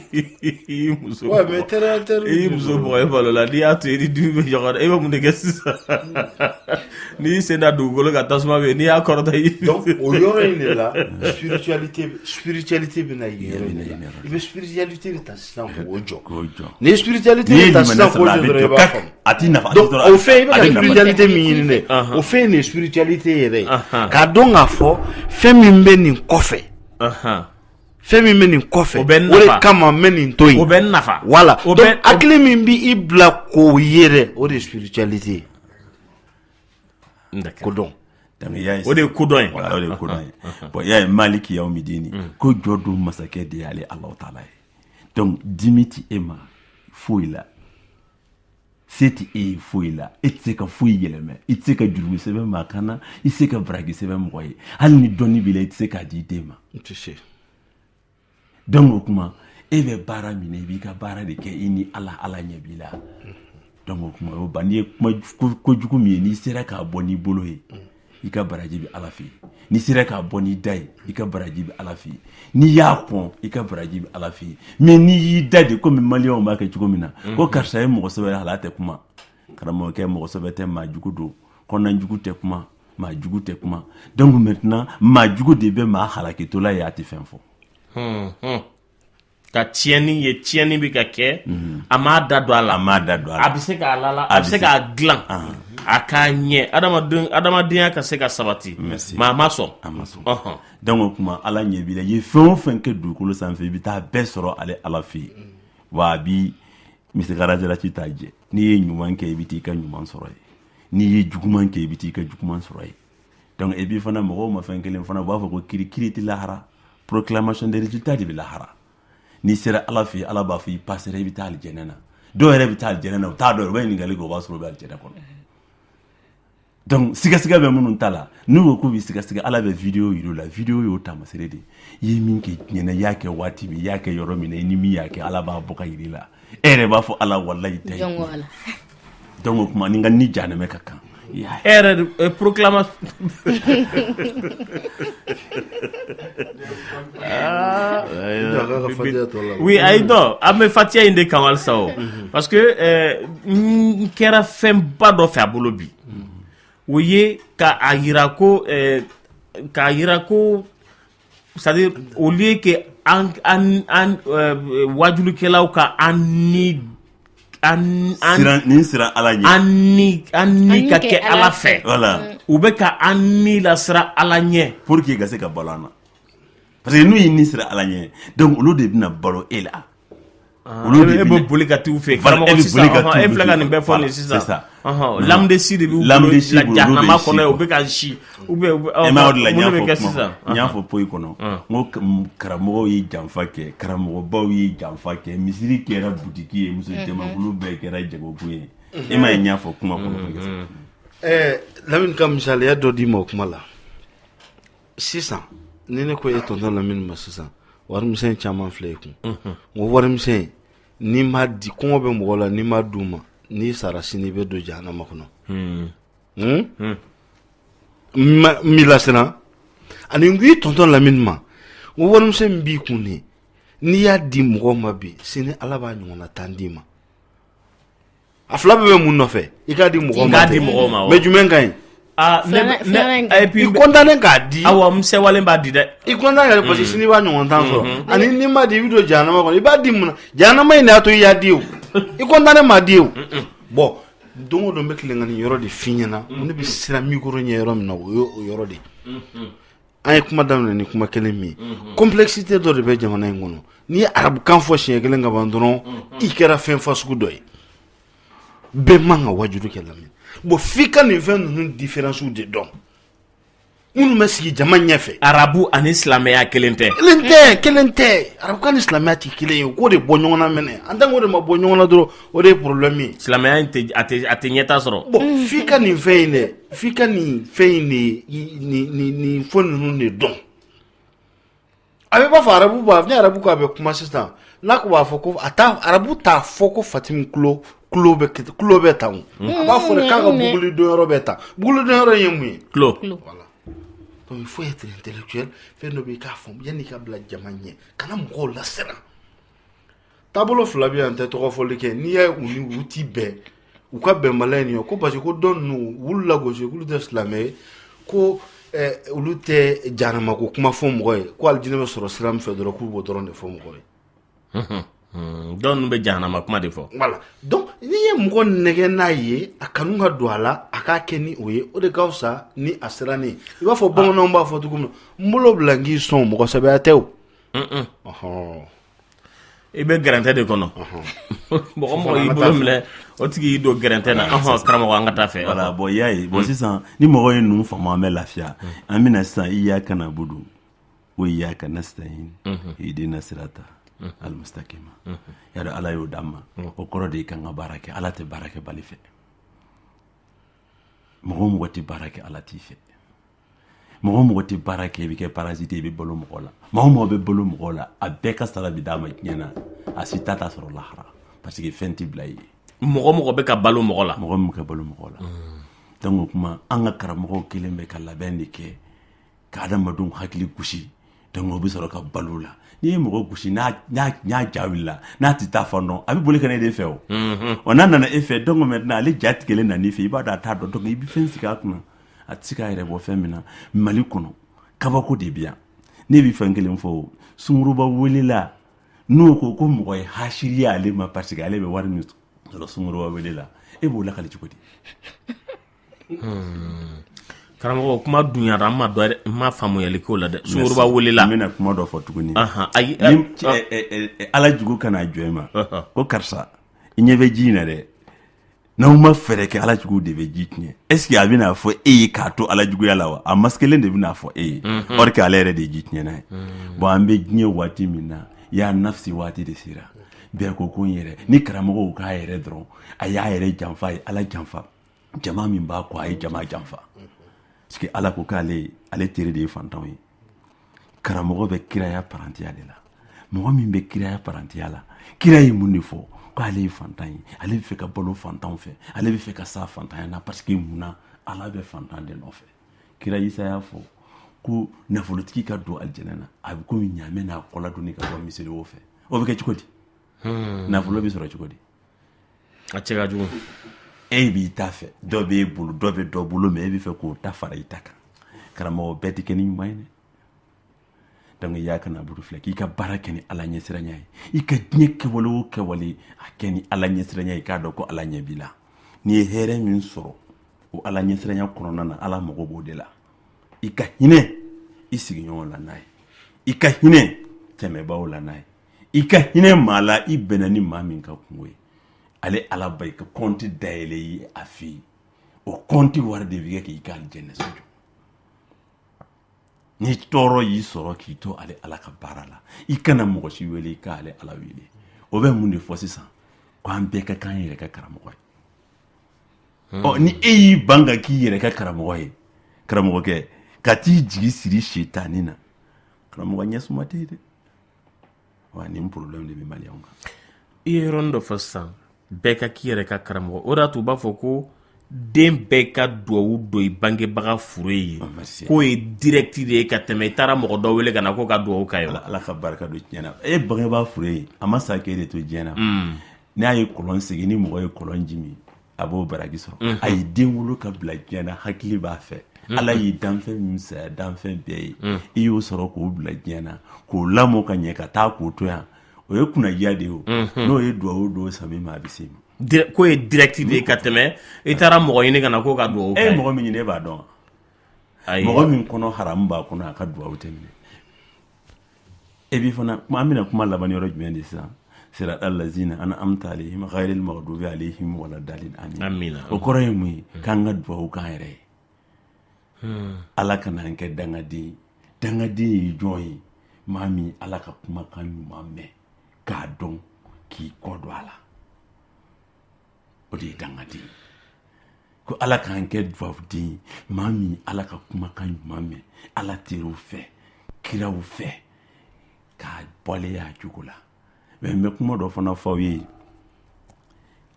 S6: i muso
S8: Ouais, mais terre
S6: i y'i muso bugɔ e balo la, n'i y'a to yen, ni dimi bɛ ɲɔgɔn na, e bɛ mun de kɛ sisan? N'i y'i sen da dugukolo kan, tasuma bɛ yen, n'i y'a kɔrɔta i
S8: Donc o yɔrɔ in de la, spiritualité bɛ na yen yɔrɔ in de la. I bɛ spiritualité de ta sisan k'o jɔ.
S14: K'o jɔ.
S8: N'i ye spiritualité
S14: N'i ye
S8: de ta sisan
S14: limaniya
S8: k'o
S14: sɔrɔ, a
S8: jɔ
S14: bɛ
S8: dɔrɔn, i
S14: jɔ
S8: b'a
S14: kak.
S8: faamu.
S14: A t'i nafa, a t'i
S8: Donc
S14: tɔɔrɔ,
S8: o fɛn i bɛ
S14: a
S8: ka
S14: bɛ nafa.
S8: spiritualité min ɲini dɛ, o fɛn in de ye spiritualité yɛrɛ ye, k'a dɔn k'a fɔ fɛn min bɛ nin kɔfɛ, fɛn min bɛ nin kɔfɛ,
S6: O bɛ n
S8: o de
S6: nafa.
S8: kama n bɛ nin to yen.
S6: O bɛ n nafa.
S8: Voilà.
S6: O
S8: Donc
S6: bɛ
S8: hakili min b'i bila k'o ye dɛ, o de ye spiritualité ye.
S6: Ko
S8: dɔn.
S14: Donc, i y'a ye
S6: O de ye kodɔn ye.
S14: Voilà, o de ye kodɔn ye. Bon, i y'a ye, maliki yawmidini, ko jɔ don masakɛ de y'ale Alahu taala ye. Donc dimi ti e ma foyi la, se ti e ye foyi la, e tɛ se ka foyi yɛlɛmɛ, i tɛ se ka jurumu sɛbɛn maa kan na, i tɛ se ka baraji sɛbɛn mɔgɔ ye, hali ni dɔnni b'i la, i tɛ se k'a di i den ma.
S8: I tɛ se.
S14: Donc o kuma, e bɛ baara min na, i b'i ka baara de kɛ i ni Ala, Ala ɲɛ b'i la. Donc o kuma, o ban, n'i ye kuma kojugu min ye, n'i sera k'a bɔ n'i bolo ye, i ka baraji bɛ Ala fɛ yen. N'i sera k'a bɔ n'i da ye, i ka baraji bɛ Ala fɛ yen. N'i y'a kɔn, i ka baraji bɛ Ala fɛ yen. Mais n'i y'i da de, komi maliyɛnw b'a kɛ cogo min na, ko karisa ye mɔgɔ sɛbɛ ye, hali a tɛ kuma. Karamɔgɔkɛ, mɔgɔ sɛbɛ tɛ, maa jugu don. Kɔnɔna jugu tɛ kuma, maa jugu tɛ kuma. Donc maintenant, maa jugu de bɛ maa halakitɔla ye, a tɛ fɛn fɔ.
S6: Ka tiɲɛni ye, tiɲɛni bɛ ka kɛ, a m'a da don a la,
S14: a m'a da don a la,
S6: a bɛ se k'a lala, a bɛ se k'a dilan, a k'a ɲɛ, adamaden adamadenya ka se ka sabati.
S14: Merci.
S6: Mais a ma sɔn.
S14: A ma sɔn. Donc o kuma, Ala ɲɛ b'i la. I ye fɛn o fɛn kɛ dugukolo sanfɛ, i bɛ taa bɛɛ sɔrɔ ale Ala fɛ yen. Wa a bi misigarajarati t'a jɛ. N'i ye ɲuman kɛ, i bɛ t'i ka ɲuman sɔrɔ yen. N'i ye juguman kɛ, i bɛ t'i ka juguman sɔrɔ yen. Donc et puis fana, mɔgɔw ma fɛn kelen fana, u b'a fɔ ko kiri kiri tɛ lahara. Proclamation des résultats de bɛ lahara. N'i sera Ala fɛ yen, Ala b'a fɔ i passera, i bɛ taa alijɛnɛ na. Dɔw yɛrɛ bɛ taa alijɛnɛ na, u t'a dɔn, u bɛ ɲininkali kɛ, o b'a sɔrɔ u bɛ alijɛnɛ kɔnɔ. Donc sigasiga bɛ minnu ta la, n'u ko k'u bɛ sigasiga, Ala bɛ vidéo yir'u la. Vidéo y'o taamasere de ye. I ye min kɛ diɲɛ na, i y'a kɛ waati min, i y'a kɛ yɔrɔ min na, i ni min y'a kɛ, Ala b'a bɔ ka yir'i la. E yɛrɛ b'a fɔ Ala, walayi ta ye.
S13: Jɔn ko Ala.
S14: Donc o kuma, ni n ka ni jahanamɛ ka kan.
S6: E yɛrɛ de proclamation. Ah, oui, ayi, non, an bɛ fatiya in de kan halisa o, parce que n kɛra fɛnba dɔ fɛ a bolo bi, o ye ka a yira ko k'a yira ko, c'est à dire au lieu que an wajulikɛlaw ka an ni an an
S14: Siran nin siran Ala ɲɛ.
S6: An ni ka kɛ Ala fɛ.
S14: Voilà.
S6: U bɛ ka an ni lasira Ala ɲɛ.
S14: Pour que ka se ka balo an na. Parce que n'u y'i ni sira Ala ɲɛ, donc olu de bɛna balo e la.
S6: Olu de e bɛ boli ka t'u fɛ yen.
S14: Voilà, e
S6: Karamɔgɔ
S14: bɛ
S6: sisan,
S14: boli ka
S6: ɔhɔn,
S14: t'u
S6: e filɛ ka
S14: fɛ
S6: nin bɛɛ fɔ
S14: Voilà,
S6: nin sisan.
S14: c'est ça.
S6: Ɔhɔn, lamdesi de b'u bolo
S14: Lamdesi bolo, olu
S6: jahanama
S14: bɛ si
S6: kɔnɔ yen, u
S14: quoi.
S6: bɛ ka si ou bien
S14: E m'a o de la, n
S6: mun
S14: y'a
S6: de bɛ
S14: fɔ
S6: kɛ
S14: kuma
S6: sisan?
S14: kɔnɔ, n y'a fɔ poyi kɔnɔ, n ko karamɔgɔw ye janfa kɛ, karamɔgɔbaw ye janfa kɛ, misiri kɛra butiki ye, muso jamakulu bɛɛ kɛra jagokun ye. E m'a ye, n y'a fɔ kuma kɔnɔ.
S8: Lamini, ka misaliya dɔ d'i ma o kuma la sisan. Ni ne ko e tonton Lamini ma sisan, warimisɛn caman filɛ i kun, n ko warimisɛn, n'i ma di, kɔngɔ bɛ mɔgɔ la, n'i ma d'u ma, n'i sara sini, i bɛ don jahanama kɔnɔ. Hmm? N b'i lasiran. Ani n ko i tonton Lamini ma, n ko warimisɛn min b'i kun nin, n'i y'a di mɔgɔw ma bi, sini Ala b'a ɲɔgɔnna tan d'i ma. A fila bɛɛ bɛ mun nɔfɛ? I k'a di mɔgɔw
S6: I
S8: ma.
S6: k'a di mɔgɔw ma, wa.
S8: Mais jumɛn ka ɲi?
S6: Ah, ne, et puis
S8: I kɔntannen k'a di.
S6: Awɔ, n sewalen b'a di dɛ.
S8: I kɔntan yɛrɛ, parce que sini i b'a ɲɔgɔn tan sɔrɔ. Ani n'i ma di, i bɛ don jahanama kɔnɔ. I b'a di mun na? Jahanama in de y'a to i y'a di o. I kɔntannen m'a di o. Bon, don o don n bɛ tilen ka nin yɔrɔ de f'i ɲɛna. Ne bɛ siran micro ɲɛ yɔrɔ min na, o ye o yɔrɔ de ye. An ye kuma daminɛ ni kuma kelen min ye, complexité dɔ de bɛ jamana in kɔnɔ. N'i ye arabukan fɔ siɲɛ kelen ka ban dɔrɔn, i kɛra fɛn fasugu dɔ ye. Bɛɛ man ka wajulu kɛ, Lamini. Bon, f'i ka nin fɛn ninnu différence de dɔn, minnu bɛ sigi jama ɲɛfɛ.
S6: Arabu ani silamɛya kelen tɛ.
S8: Kelen tɛ, kelen tɛ. Arabukan ni silamɛya tɛ kelen ye. U k'o de bɔ ɲɔgɔn na mɛnɛ. En tant que o de ma bɔ ɲɔgɔn na dɔrɔn, o de ye problème ye.
S6: Silamɛya in tɛ, a tɛ ɲɛta sɔrɔ.
S8: Bon, f'i ka nin fɛn in dɛ, f'i ka nin fɛn in de, nin fɛn ninnu de dɔn. A bɛ b'a fɔ arabu b'a, ni arabu ko a bɛ kuma sisan, n'a ko b'a fɔ ko a t'a, arabu t'a fɔ ko Fatimi kulo bɛ tan o. A b'a fɔ de k'a ka buguli don yɔrɔ bɛ tan. Buguli don yɔrɔ in ye mun ye?
S6: Kulo.
S8: Voilà. Donc il faut être intellectuel. Fɛn dɔ bɛ yen, i k'a faamu yanni i ka bila jama ɲɛ, kana mɔgɔw lasiran. Taabolo fila bɛ yan, n tɛ tɔgɔ fɔli kɛ. N'i y'a ye u ni u ti bɛn, u ka bɛnbaliya ye nin ye, ko parce que ko dɔ ninnu u b'olu lagosi, k'olu tɛ silamɛ ye, ko olu tɛ jahanama ko kuma fɔ mɔgɔ ye, ko alijinɛ bɛ sɔrɔ sira min fɛ dɔrɔn, k'u b'o dɔrɔn de fɔ mɔgɔ ye.
S6: Dɔw ninnu bɛ jahanama kuma de fɔ.
S8: Voilà, donc n'i ye mɔgɔ nɛgɛ n'a ye, a kanu ka don a la, a k'a kɛ ni o ye, o de ka fisa ni a sirannen. I b'a fɔ bamananw b'a fɔ cogo min na, n bolo bila n k'i sɔn, mɔgɔ sɛbɛya tɛ o. Ɔhɔn.
S6: I bɛ gɛrɛntɛ de kɔnɔ. Mɔgɔ mɔgɔ y'i bolo minɛ, o tigi y'i don gɛrɛntɛ na. Ɔhɔn, karamɔgɔ, an ka taa fɛ.
S14: Voilà, bon, i y'a ye, bon, sisan ni mɔgɔ ye ninnu faamu, an bɛ lafiya. An bɛna sisan iyaka nabudu wa iyaka nasta'in ihdina sirata almustakima. Y'a dɔn Ala y'o d'an ma, o kɔrɔ de ye k'an ka baara kɛ. Ala tɛ baara kɛ bali fɛ. Mɔgɔ o mɔgɔ tɛ baara kɛ, Ala t'i fɛ. Mɔgɔ o mɔgɔ tɛ baara kɛ, i bɛ kɛ parasite, i bɛ balo mɔgɔ la. Mɔgɔ o mɔgɔ bɛ balo mɔgɔ la, a bɛɛ ka sara bɛ d'a ma diɲɛ na, a si ta t'a sɔrɔ lahara, parce que fɛn tɛ bila i ye.
S6: Mɔgɔ mɔgɔ bɛ ka balo mɔgɔ la.
S14: Mɔgɔ min bɛ ka balo mɔgɔ la. Donc o kuma, an ka karamɔgɔw kelen bɛ ka labɛn de kɛ ka adamadenw hakili gosi. Donc o bɛ sɔrɔ ka balo la. N'i ye mɔgɔ gosi, n'a ja wulila, n'a tɛ taa fan dɔn, a bɛ boli ka na e de fɛ. O ɔ, n'a nana e fɛ, donc maintenant ale ja tigɛlen nan'i fɛ, i b'a dɔn a t'a dɔn. Donc i bɛ fɛn sigi a kunna, a tɛ se k'a yɛrɛ bɔ fɛn min na. Mali kɔnɔ, kabako de bɛ yan. Ne bɛ fɛn kelen fɔ, o sunguruba welela, n'o ko ko mɔgɔ ye hasiri ye ale ma, parce que ale bɛ wari min sɔrɔ sunguruba wele la, e b'o lakali cogo di?
S6: Karamɔgɔ, kuma dunyara, an ma dɔn, n ma faamuyali k'o la dɛ. Sunguruba welela.
S14: N bɛna kuma dɔ fɔ tuguni.
S6: Ayi.
S14: Ni Ala jugu kana jɔ e ma ko karisa, i ɲɛ bɛ ji in na dɛ, n'aw ma fɛɛrɛ kɛ, Ala jugu de bɛ ji tiɲɛ. Est ce que a bɛna fɔ e ye k'a to Ala juguya la wa? A masikelen de bɛna fɔ e ye, or que ale yɛrɛ de ye ji tiɲɛna ye. Bon, an bɛ diɲɛ waati min na, ya nafsi waati de sera. Bɛɛ ko ko n yɛrɛ. Ni karamɔgɔw k'a yɛrɛ dɔrɔn, a y'a yɛrɛ janfa, a ye Ala janfa. Jama min b'a kɔ, a ye jama janfa, parce que Ala ko k'ale ale teri de ye fantanw ye. Karamɔgɔ bɛ kiraya parantiya de la. Mɔgɔ min bɛ kiraya parantiya la, kira ye mun de fɔ? Ko ale ye fantan ye, ale bɛ fɛ ka balo fantanw fɛ, ale bɛ fɛ ka sa fantanya na, parce que mun na? Ala bɛ fantan de nɔfɛ. Kira Isa y'a fɔ ko nafolotigi ka don alijɛnɛ na, a bɛ komi ɲaamɛ n'a kɔla donni ka bɔ misiri wo fɛ. O bɛ kɛ cogo di? Nafolo bɛ sɔrɔ cogo di?
S6: A cɛ ka jugu.
S14: E b'i ta fɛ, dɔ b'e bolo, dɔ bɛ dɔ bolo, mais e bɛ fɛ k'o ta fara i ta kan. Karamɔgɔ, bɛɛ tɛ kɛ ni ɲuman ye dɛ. Donc iyaka nabudu filɛ, k'i ka baara kɛ ni Ala ɲɛsiranya ye. I ka diɲɛ kɛwale o kɛwale, a kɛ ni Ala ɲɛsiranya ye, k'a dɔn ko Ala ɲɛ b'i la. N'i ye hɛrɛ min sɔrɔ o Ala ɲɛsiranya kɔnɔna na, Ala mago b'o de la. I ka hinɛ i sigiɲɔgɔn la n'a ye, i ka hinɛ tɛmɛbaaw la n'a ye, i ka hinɛ maa la, i bɛnna ni maa min ka kungo ye, ale Ala ba i ka kɔnti dayɛlɛ i ye a fɛ yen. O kɔnti wari de bɛ kɛ k'i ka alijɛnɛ so jɔ. Ni tɔɔrɔ y'i sɔrɔ k'i to ale Ala ka baara la, i kana mɔgɔ si wele, i ka ale Ala wele. O bɛ mun de fɔ sisan? Ko an bɛɛ ka k'an yɛrɛ ka karamɔgɔ ye. Ɔ, ni e y'i ban ka k'i yɛrɛ ka karamɔgɔ ye, karamɔgɔkɛ, ka t'i jigi siri setani na, karamɔgɔ, ɲɛsuma tɛ yen dɛ. Wa nin problème de bɛ maliyɛnw kan.
S6: I ye yɔrɔnin dɔ fɔ sisan, bɛɛ ka k'i yɛrɛ ka karamɔgɔ. O de y'a to u b'a fɔ ko den bɛɛ ka duwawu don i bangebaga fure ye, k'o ye direct de ye ka tɛmɛ i taara mɔgɔ dɔ wele ka na k'o ka duwawu k'a ye.
S14: Ala ka barika don tiɲɛ na. E bangebaa fure ye, a ma sa k'e de to diɲɛ na. N'a ye kɔlɔn segin, ni mɔgɔ ye kɔlɔn ji min, a b'o baraji sɔrɔ. A ye den wolo ka bila diɲɛ na, hakili b'a fɛ. Ala y'i danfɛn min saya danfɛn bɛɛ ye, i y'o sɔrɔ k'o bila diɲɛ na, k'o lamɔ ka ɲɛ, ka taa k'o to yan, o ye kunnajiya de ye. O n'o ye duwawu don sami ma, a bɛ se ma.
S6: K'o ye direct de ye ka tɛmɛ i taara mɔgɔ ɲini ka na k'o ka duwawu.
S14: E ye mɔgɔ min ɲini, e b'a dɔn. Mɔgɔ min kɔnɔ haramu b'a kɔnɔ, a ka duwawu tɛ minɛ. E b'i fana, an bɛna kuma laban yɔrɔ jumɛn de sisan? Sirata lazina an'amta alayhim ghayril maghdubi alayhim wala dalin.
S6: Amina.
S14: O kɔrɔ ye mun ye? K'an ka duwawu k'an yɛrɛ ye. Ala kana an kɛ dangaden ye. Dangaden ye jɔn ye? Maa min Ala ka kumakan ɲuman mɛn k'a dɔn, k'i kɔ don a la, o de ye dangaden ye. Ko Ala k'an kɛ dugawuden ye, maa min Ala ka kumakan ɲuman mɛn Ala teriw fɛ, kiraw fɛ, k'a waleya a cogo la. Mais n bɛ kuma dɔ fana fɔ aw ye.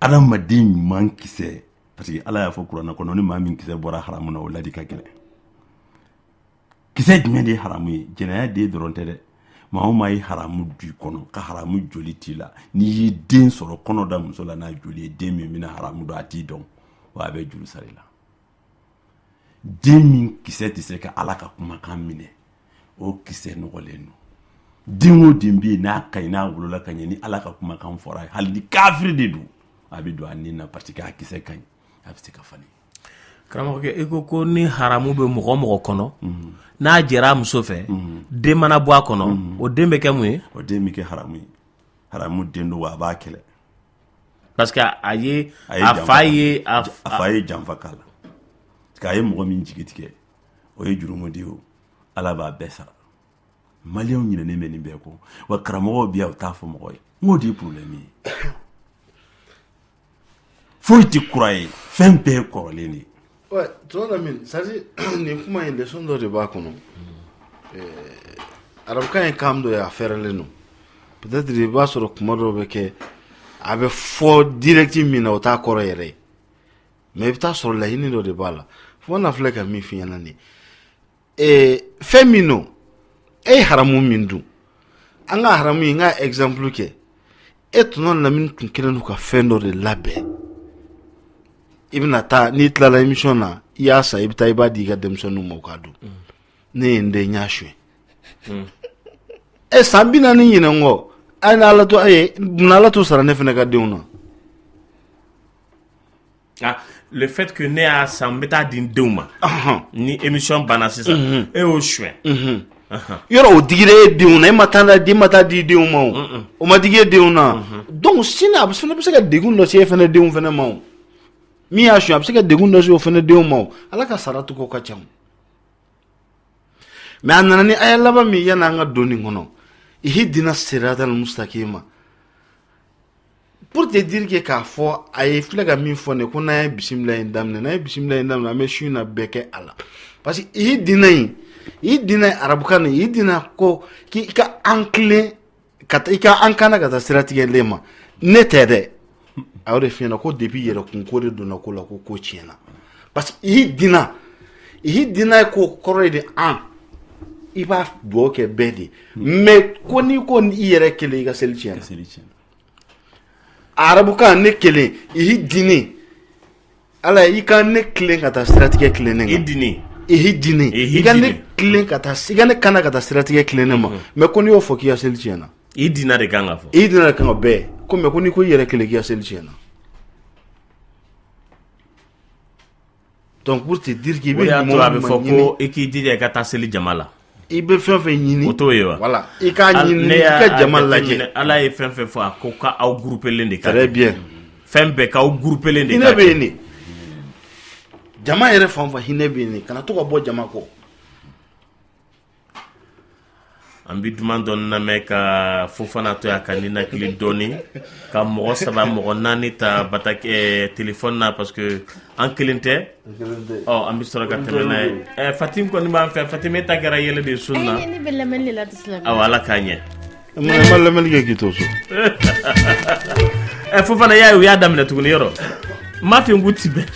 S14: Adamaden ɲuman kisɛ, parce que Ala y'a fɔ kuranɛ kɔnɔ, ni maa min kisɛ bɔra haramu na, o ladi ka gɛlɛn. Kisɛ jumɛn de ye haramu ye? Jɛnɛya den dɔrɔn tɛ dɛ. Maa o maa ye haramu du i kɔnɔ, ka haramu joli t'i la, n'i y'i den sɔrɔ kɔnɔ da muso la n'a joli ye, den min bɛna haramu dun, a t'i dɔn, wa a bɛ juru sara i la. Den min kisɛ tɛ se ka Ala ka kumakan minɛ, o kisɛ nɔgɔlen don. Den o den bɛ yen n'a ka ɲi, n'a wolola ka ɲɛ, ni Ala ka kumakan fɔra, hali ni kafiri de don, a bɛ don a ni na, parce que a kisɛ ka ɲi, a bɛ se ka falen.
S6: Karamɔgɔkɛ, i ko ko ni haramu bɛ mɔgɔ mɔgɔ kɔnɔ, n'a jɛra a muso fɛ, den mana bɔ a kɔnɔ, o den bɛ kɛ mun ye?
S14: O den bɛ kɛ haramu ye. Haramu den don, wa a b'a kɛlɛ.
S6: Parce que a ye a fa ye
S14: a fa ye janfa k'a la. Parce que a ye mɔgɔ min jigi tigɛ, o ye jurumu de ye. O Ala b'a bɛɛ sara. Maliyɛnw ɲinɛnen bɛ nin bɛɛ kɔ, wa karamɔgɔw bɛ yan, u t'a fɔ mɔgɔ ye. N k'o de ye problème ye. Foyi tɛ kura ye, fɛn bɛɛ ye kɔrɔlen de ye.
S8: Ouais, tuma Lamine, c'est à dire nin kuma in, leçon dɔ de b'a kɔnɔ. Arabukan ye kan dɔ ye, a fɛrɛlen don. Peut-être i b'a sɔrɔ kuma dɔw bɛ kɛ, a bɛ fɔ direct min na, o t'a kɔrɔ yɛrɛ ye. Mais i bɛ taa sɔrɔ laɲini dɔ de b'a la. Fo na filɛ ka min f'i ɲɛna nin ye. Fɛn min don, e ye haramu min dun, an ka haramu in, n ka exemple kɛ, e tɔnɔ Lamini tun kɛlen don ka fɛn dɔ de labɛn. I bɛna taa, n'i tilala émission na, i y'a san, i bɛ taa i b'a di i ka denmisɛnninw ma u k'a dun. Ne ye n den, n y'a suɲɛ. E san 40 ɲinɛ n kɔ, a ni Ala to, a ye munna Ala t'o sara ne fana ka denw na?
S6: Ah, le fait que ne y'a san, n bɛ taa di n denw ma, ni émission banna sisan, e y'o suɲɛ.
S8: Yɔrɔ o digira e denw na, e ma taa den ma taa di denw ma, o o ma digi e denw na. Donc sini a fana bɛ se ka degun dɔ se e fana denw fana ma. O min y'a suɲɛ, a bɛ se ka degun dɔ se o fana denw ma. O Ala ka sara cogo ka ca. Mais a nana ni aya laban min, yanni an ka don nin kɔnɔ, ihdina siratal mustakima, pour te dire que k'a fɔ a ye filɛ ka min fɔ nin, ko n'an ye bisimila in daminɛ, n'an ye bisimila in daminɛ, an bɛ su in na bɛɛ kɛ a la. Parce que ihdina in, ihdina arabukan nin, ihdina ko k'i ka an tilen ka taa, i ka an kana ka taa siratigɛlen ma. Ne tɛ dɛ, a y'o de f'i ɲɛna ko depuis yɛrɛkun ko de donna ko la, ko ko tiɲɛna. Parce que ihdina, ihdina ko kɔrɔ ye de an, i b'a dugawu kɛ bɛɛ de, mais ko n'i ko i yɛrɛ kelen, i ka seli tiɲɛna. Arabukan ne kelen, ihdini, Ala i ka ne tilen ka taa siratigɛ tilennen kan.
S6: Ihdini.
S8: Ihdini, i ka ne tilen ka taa, i ka ne kana ka taa siratigɛ tilennen ma. Mais ko n'i y'o fɔ k'i ka seli tiɲɛna.
S6: Ihdina de kan ka fɔ.
S8: Ihdina de kan ka bɛɛ ko, mais ko n'i ko i yɛrɛ kelen, k'i ka seli tiɲɛna. Donc pour te dire que i
S6: bɛ, o de y'a to a bɛ fɔ ko i k'i jija i ka taa seli jama la.
S8: I bɛ fɛn fɛn ɲini,
S6: o t'o ye wa?
S8: Voilà, i k'a ɲini, i ka jama lajɛ.
S6: Ala ye fɛn fɛn fɔ, a ko k'aw groupelen de
S8: ka kɛ. Très bien.
S6: Fɛn bɛɛ k'aw groupelen de
S8: ka kɛ. Hinɛ bɛ yen de. Jama yɛrɛ fan o fan, hinɛ bɛ yen de. Kana to ka bɔ jama kɔ.
S6: An bɛ duman dɔɔni lamɛn ka Fofana to yan ka ninakili dɔɔni, ka mɔgɔ saba mɔgɔ naani ta bataki téléphone na, parce que an kelen tɛ. Ɔ an bɛ sɔrɔ ka tɛmɛ n'a ye. Fatim kɔni b'an fɛ. Fatim, e ta kɛra yɛlɛ de ye sun na.
S13: Ne bɛ lamɛnni de la sisan.
S6: Awɔ, Ala k'a ɲɛ.
S8: I ma lamɛnni kɛ k'i to so.
S6: Fofana, y'a ye u y'a daminɛ tuguni yɔrɔ. N m'a f'i ye k'u ti bɛn.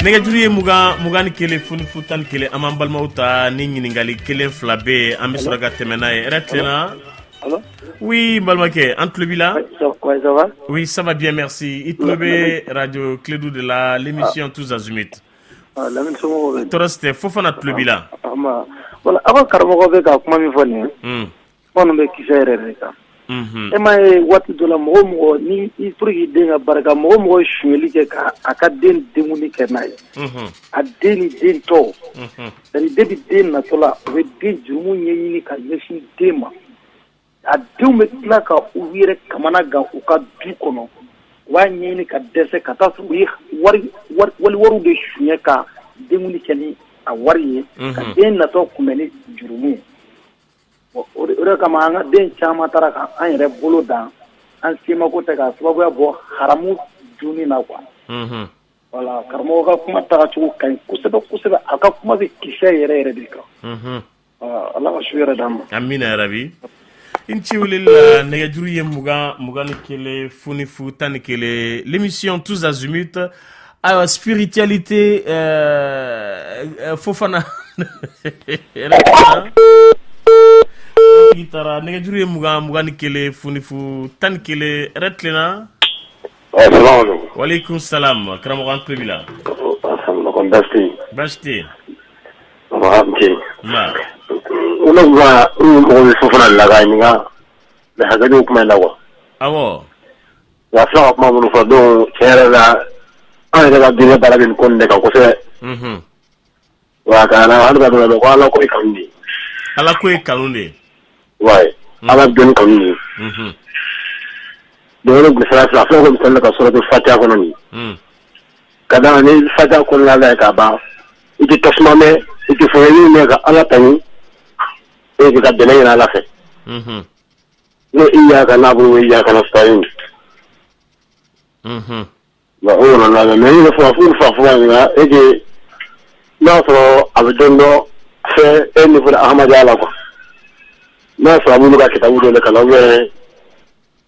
S6: Nɛgɛjuru ye 20 21 00 11. An b'an balimaw ta ni ɲininkali kelen fila bɛ yen, an bɛ sɔrɔ ka tɛmɛ n'a ye. Hɛrɛ tilenna. Oui, n balimakɛ, an tulo b'i la. Oui, ça va bien, merci. I tulo bɛ radio Kledu de la, l'émission Tous Azimuts. Tɔɔrɔ si tɛ. Fofana tulo b'i la.
S11: Voilà, aw ka karamɔgɔ bɛ ka kuma min fɔ nin ye, kuma ninnu bɛ kisɛ yɛrɛ de kan. E m'a ye, waati dɔ la, mɔgɔ mɔgɔ ni i pour que i den ka barika, mɔgɔ mɔgɔ ye sonyali kɛ ka a ka den denkundi kɛ n'a ye, a den ni den tɔw, c'est à dire depuis den natɔ la, u bɛ den jurumu ɲɛɲini ka ɲɛsin den ma. A denw bɛ tila ka u yɛrɛ kamana gan u ka du kɔnɔ, u b'a ɲɛɲini ka dɛsɛ, ka taa sɔrɔ u ye wari wali wariw de suɲɛ ka denkundi kɛ ni a wari ye, ka den natɔ kunbɛn ni jurumu ye. O de kama an ka den caman taara ka an yɛrɛ bolo dan an semako tɛ ka sababuya bɔ haramu dunni na quoi. Voilà, karamɔgɔ ka kuma tagacogo ka ɲi kosɛbɛ kosɛbɛ, a ka kuma bɛ kisɛ yɛrɛ yɛrɛ de kan. Ala ka su yɛrɛ d'an ma.
S6: Amina yarabi. I ni ce weleli la. Nɛgɛjuru ye 20 21 0 0 11. L'émission Tous Azimuts. Ayiwa, spiritualité, Fofana yɛrɛ tigi taara. Nɛgɛjuru ye 20 21 0 0 11. Hɛrɛ tilenna. Waaleykum salam. Karamɔgɔ, an tulo b'i la.
S10: Alhamdulilah, baasi tɛ yen.
S6: Baasi tɛ yen.
S10: Nba, n ce.
S6: Nba.
S10: Ne tun ka n mɔgɔ bɛ Fofana de la k'a ɲininka mais hakɛ kuma in la quoi.
S6: Awɔ.
S10: Nka filɛ ka kuma minnu fɔ donc tiɲɛ yɛrɛ la, an yɛrɛ ka diinɛ baara bɛ nin ko nin de kan kosɛbɛ. Wa ka na hali ka dɔn ko Ala ko ye kanu de ye.
S6: Ala ko ye kanu de ye.
S10: Ouais, Ala bɛ dɔnni kanu de ye. Donc o de tun sera fila filɛ ko misali la ka sɔrɔ Fatiha kɔnɔ nin. Ka d'a kan ni Fatiha kɔnɔna la ka ban, i tɛ tasuma mɛn, i tɛ fɛn min mɛn ka Ala tanu e ka dɛmɛ ɲini Ala fɛ. N'o iyyaka na'budu wa iyyaka nasta'in. Bon, o kɔnɔ la mais n yɛrɛ fɔ fo fa fo ɲininka e que n'a sɔrɔ a bɛ dɔn dɔ fɛn e niveau de adamadenya la quoi, n'a sɔrɔ a b'olu ka kitabu dɔ de kalan ou bien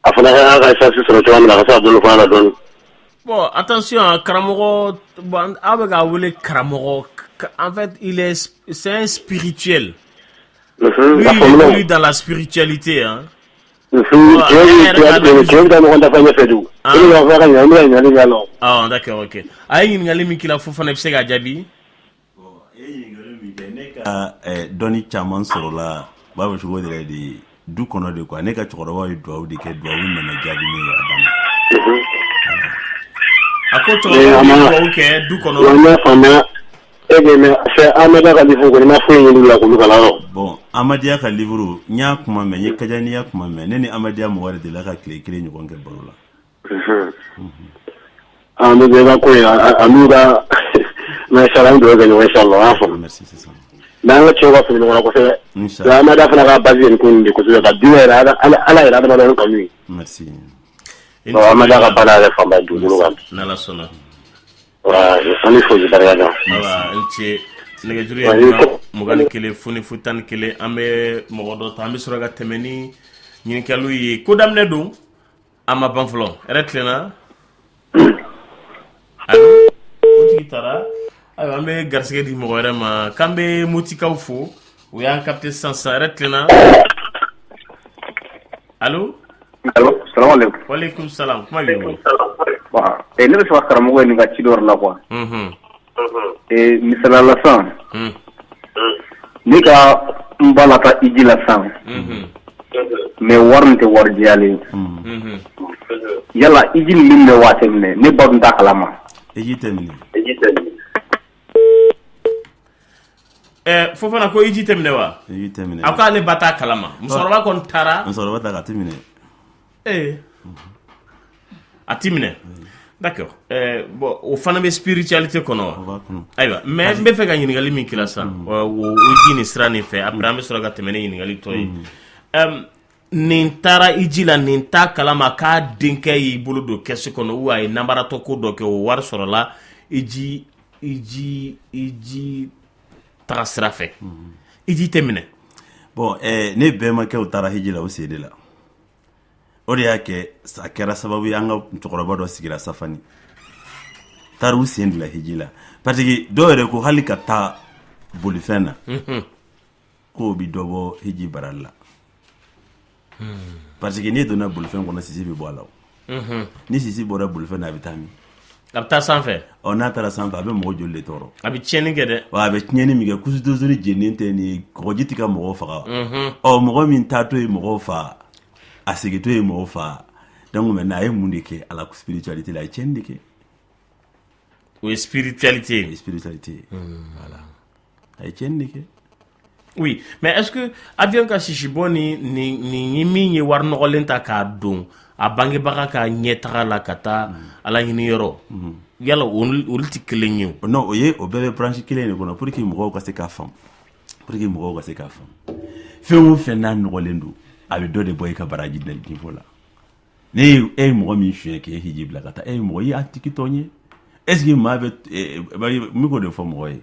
S10: a fana ka ka chance sɔrɔ cogoya min na ka se ka bolo fɔ a la dɔɔni.
S6: Bon, attention, karamɔgɔ, bon, aw bɛ k'a wele karamɔgɔ. En fait, il est c'est un spirituel. Lui, il évolue dans la spiritualité, hein.
S10: Cɛ bɛ taa ɲɔgɔn dafa ɲɛfɛ dun. O de b'a fɔ ka ɲa, n bɛna ɲininkali kɛ a la.
S6: Ah, d'accord, ok. A ye ɲininkali min k'i la, Fofana, i bɛ se k'a jaabi?
S14: Ne ka dɔnni caman sɔrɔla, u b'a fɔ cogo di yɛrɛ de, du kɔnɔ de quoi. Ne ka cɛkɔrɔbaw ye duwawu de kɛ, duwawu nana jaabi ne ye, a banna.
S6: A ko cɛkɔrɔbaw ye duwawu kɛ du kɔnɔ.
S10: Wa n y'a faamuya e bɛ mɛ fɛn Amadiya ka livre kɔni, ma foyi ɲini la k'olu kalan yɔrɔ.
S14: Bon, Amadiya ka livre, n y'a kuma mɛn, n ye Kajaniya kuma mɛn. Ne ni Amadiya mɔgɔ de delila ka tile kelen ɲɔgɔn kɛ baro la.
S10: An bɛ ka ko ye a n'u ka mais inchallah, an dugawu kɛ ɲɔgɔn, inchallah, an y'a faamu.
S14: Merci, c'est ça.
S10: Mais an ka cɛw ka fili ɲɔgɔn na kosɛbɛ.
S14: Inchallah.
S10: Amadiya fana ka base ye nin ko nin de kosɛbɛ, ka diinɛ yɛrɛ, Ala yɛrɛ adamadenw kanu ye.
S14: Merci.
S10: Bon, Amadiya ka baara yɛrɛ fanba ye dugukolo kan.
S6: N'Ala sɔnna.
S10: Wa an ni foli barika da.
S6: Awa, n ce. Nɛgɛjuru ye 21 0 0 11. An bɛ mɔgɔ dɔ ta, an bɛ sɔrɔ ka tɛmɛ ni ɲininkaliw ye. Ko daminɛ don, a ma ban fɔlɔ. Hɛrɛ tilenna. Allo, o tigi taara. Ayiwa, an bɛ garisɛgɛ di mɔgɔ wɛrɛ ma. K'an bɛ Motikaw fo, u y'an capté sisan sisan. Hɛrɛ tilenna. Allo.
S10: Allo, salam alaikum.
S6: Waleykum salam, kuma b'i bolo.
S10: Bon, ne bɛ fɛ ka karamɔgɔ ɲininka ci dɔ la quoi. Misaliya la sisan, ne ka n ba la taa hiji la sisan, mais wari nin tɛ wari jɛyalen ye. Yala hiji nin bɛ minɛ waati minɛ, ne ba dun t'a kalama.
S14: Hiji tɛ minɛ.
S6: Fofana ko hiji tɛ minɛ wa?
S14: Hiji tɛ minɛ.
S6: A ko ale ba t'a kalama. Musokɔrɔba kɔni taara.
S14: Musokɔrɔba ta a tɛ minɛ.
S6: Ee, a ti minɛ. D'accord. Bon, o fana bɛ spiritualité kɔnɔ wa? Ayiwa, mais n bɛ fɛ ka ɲininkali min k'i la sisan, o hiji nin sira nin fɛ, après an bɛ sɔrɔ ka tɛmɛ ni ɲininkali tɔ ye. Nin taara hiji la, nin t'a kalama k'a denkɛ y'i bolo don kɛsu kɔnɔ ou a ye nanbaratɔ ko dɔ kɛ, o wari sɔrɔla hiji taga sira fɛ. Hiji tɛ minɛ.
S14: Bon, ne bɛnbakɛw taara hiji la o sen de la. O de y'a kɛ a kɛra sababu ye an ka cɛkɔrɔba dɔ sigira Safani, taara u sen de la hiji la, parce que dɔw yɛrɛ ko hali ka taa bolifɛn na, k'o bi dɔ bɔ hiji barali la, parce que n'i donna bolifɛn kɔnɔ, sisi bɛ bɔ a la. O ni sisi bɔra bolifɛn na, a bɛ taa min?
S6: A bɛ taa sanfɛ.
S14: Ɔ, n'a taara sanfɛ, a bɛ mɔgɔ joli de tɔɔrɔ?
S6: A bɛ tiɲɛni kɛ dɛ.
S14: Wa a bɛ tiɲɛni min kɛ, couche d'ozone jeninen tɛ nin kɔgɔji tɛ ka mɔgɔw faga. Ɔ, mɔgɔ min taatɔ ye mɔgɔw fa, a segintɔ ye mɔgɔw fa. Donc maintenant, a ye mun de kɛ a la spiritualité la? A ye tiɲɛni de kɛ.
S6: O ye spiritualité
S14: ye. O ye spiritualité ye, voilà, a ye tiɲɛni de kɛ.
S6: Oui, mais est-ce que avion ka sisibɔ ni nin ye min ye wari nɔgɔlen ta k'a don a bangebaga ka ɲɛtaga la ka taa Ala ɲini yɔrɔ, yala olu tɛ kelen ye o?
S14: Non, o ye o bɛɛ bɛ branche kelen de kɔnɔ, pour que mɔgɔw ka se k'a faamu, pour que mɔgɔw ka se k'a faamu. Fɛn o fɛn n'a nɔgɔlen don, a bɛ dɔ de bɔ i ka baraji niveau la. Ne ye e ye mɔgɔ min suɲɛ k'e hiji bila ka taa, e ye mɔgɔ i y'a tigi tɔɲɛ. Est ce que maa bɛ n bɛ k'o de fɔ mɔgɔ ye,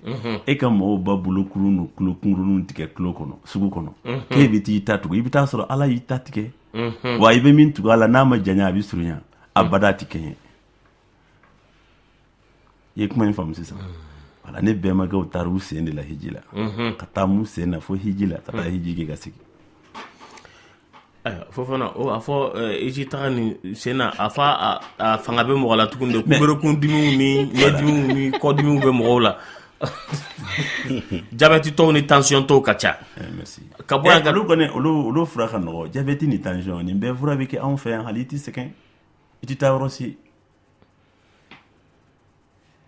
S14: e ka mɔgɔw ba bolo kurun n'u tulo kunkuruninw tigɛ tulo kɔnɔ, sugu kɔnɔ, k'e bɛ t'i ta tugu, i bɛ taa sɔrɔ Ala y'i ta tigɛ. Wa i bɛ min tugu a la, n'a ma janya, a bɛ surunya, abada a tɛ kɛɲɛ. I ye kuma in faamu sisan? Voilà, ne bɛnbakɛw taara u sen de la hiji la, ka taa mu sen na fo hiji la, ka taa hiji kɛ ka segin.
S6: Ayiwa, Fofana, o a fɔ hiji taga nin sen na, a fɔ a fanga bɛ mɔgɔ la tuguni de, kunberekun dimiw ni ɲɛdimiw ni kɔdimiw bɛ mɔgɔw la, jabɛti tɔw ni tension tɔw ka ca.
S14: Merci. Ka bɔ yan, olu kɔni, olu fura ka nɔgɔ. Jabɛti ni tension, nin bɛɛ fura bɛ kɛ anw fɛ yan. Hali i tɛ sɛgɛn, i tɛ taa yɔrɔ si.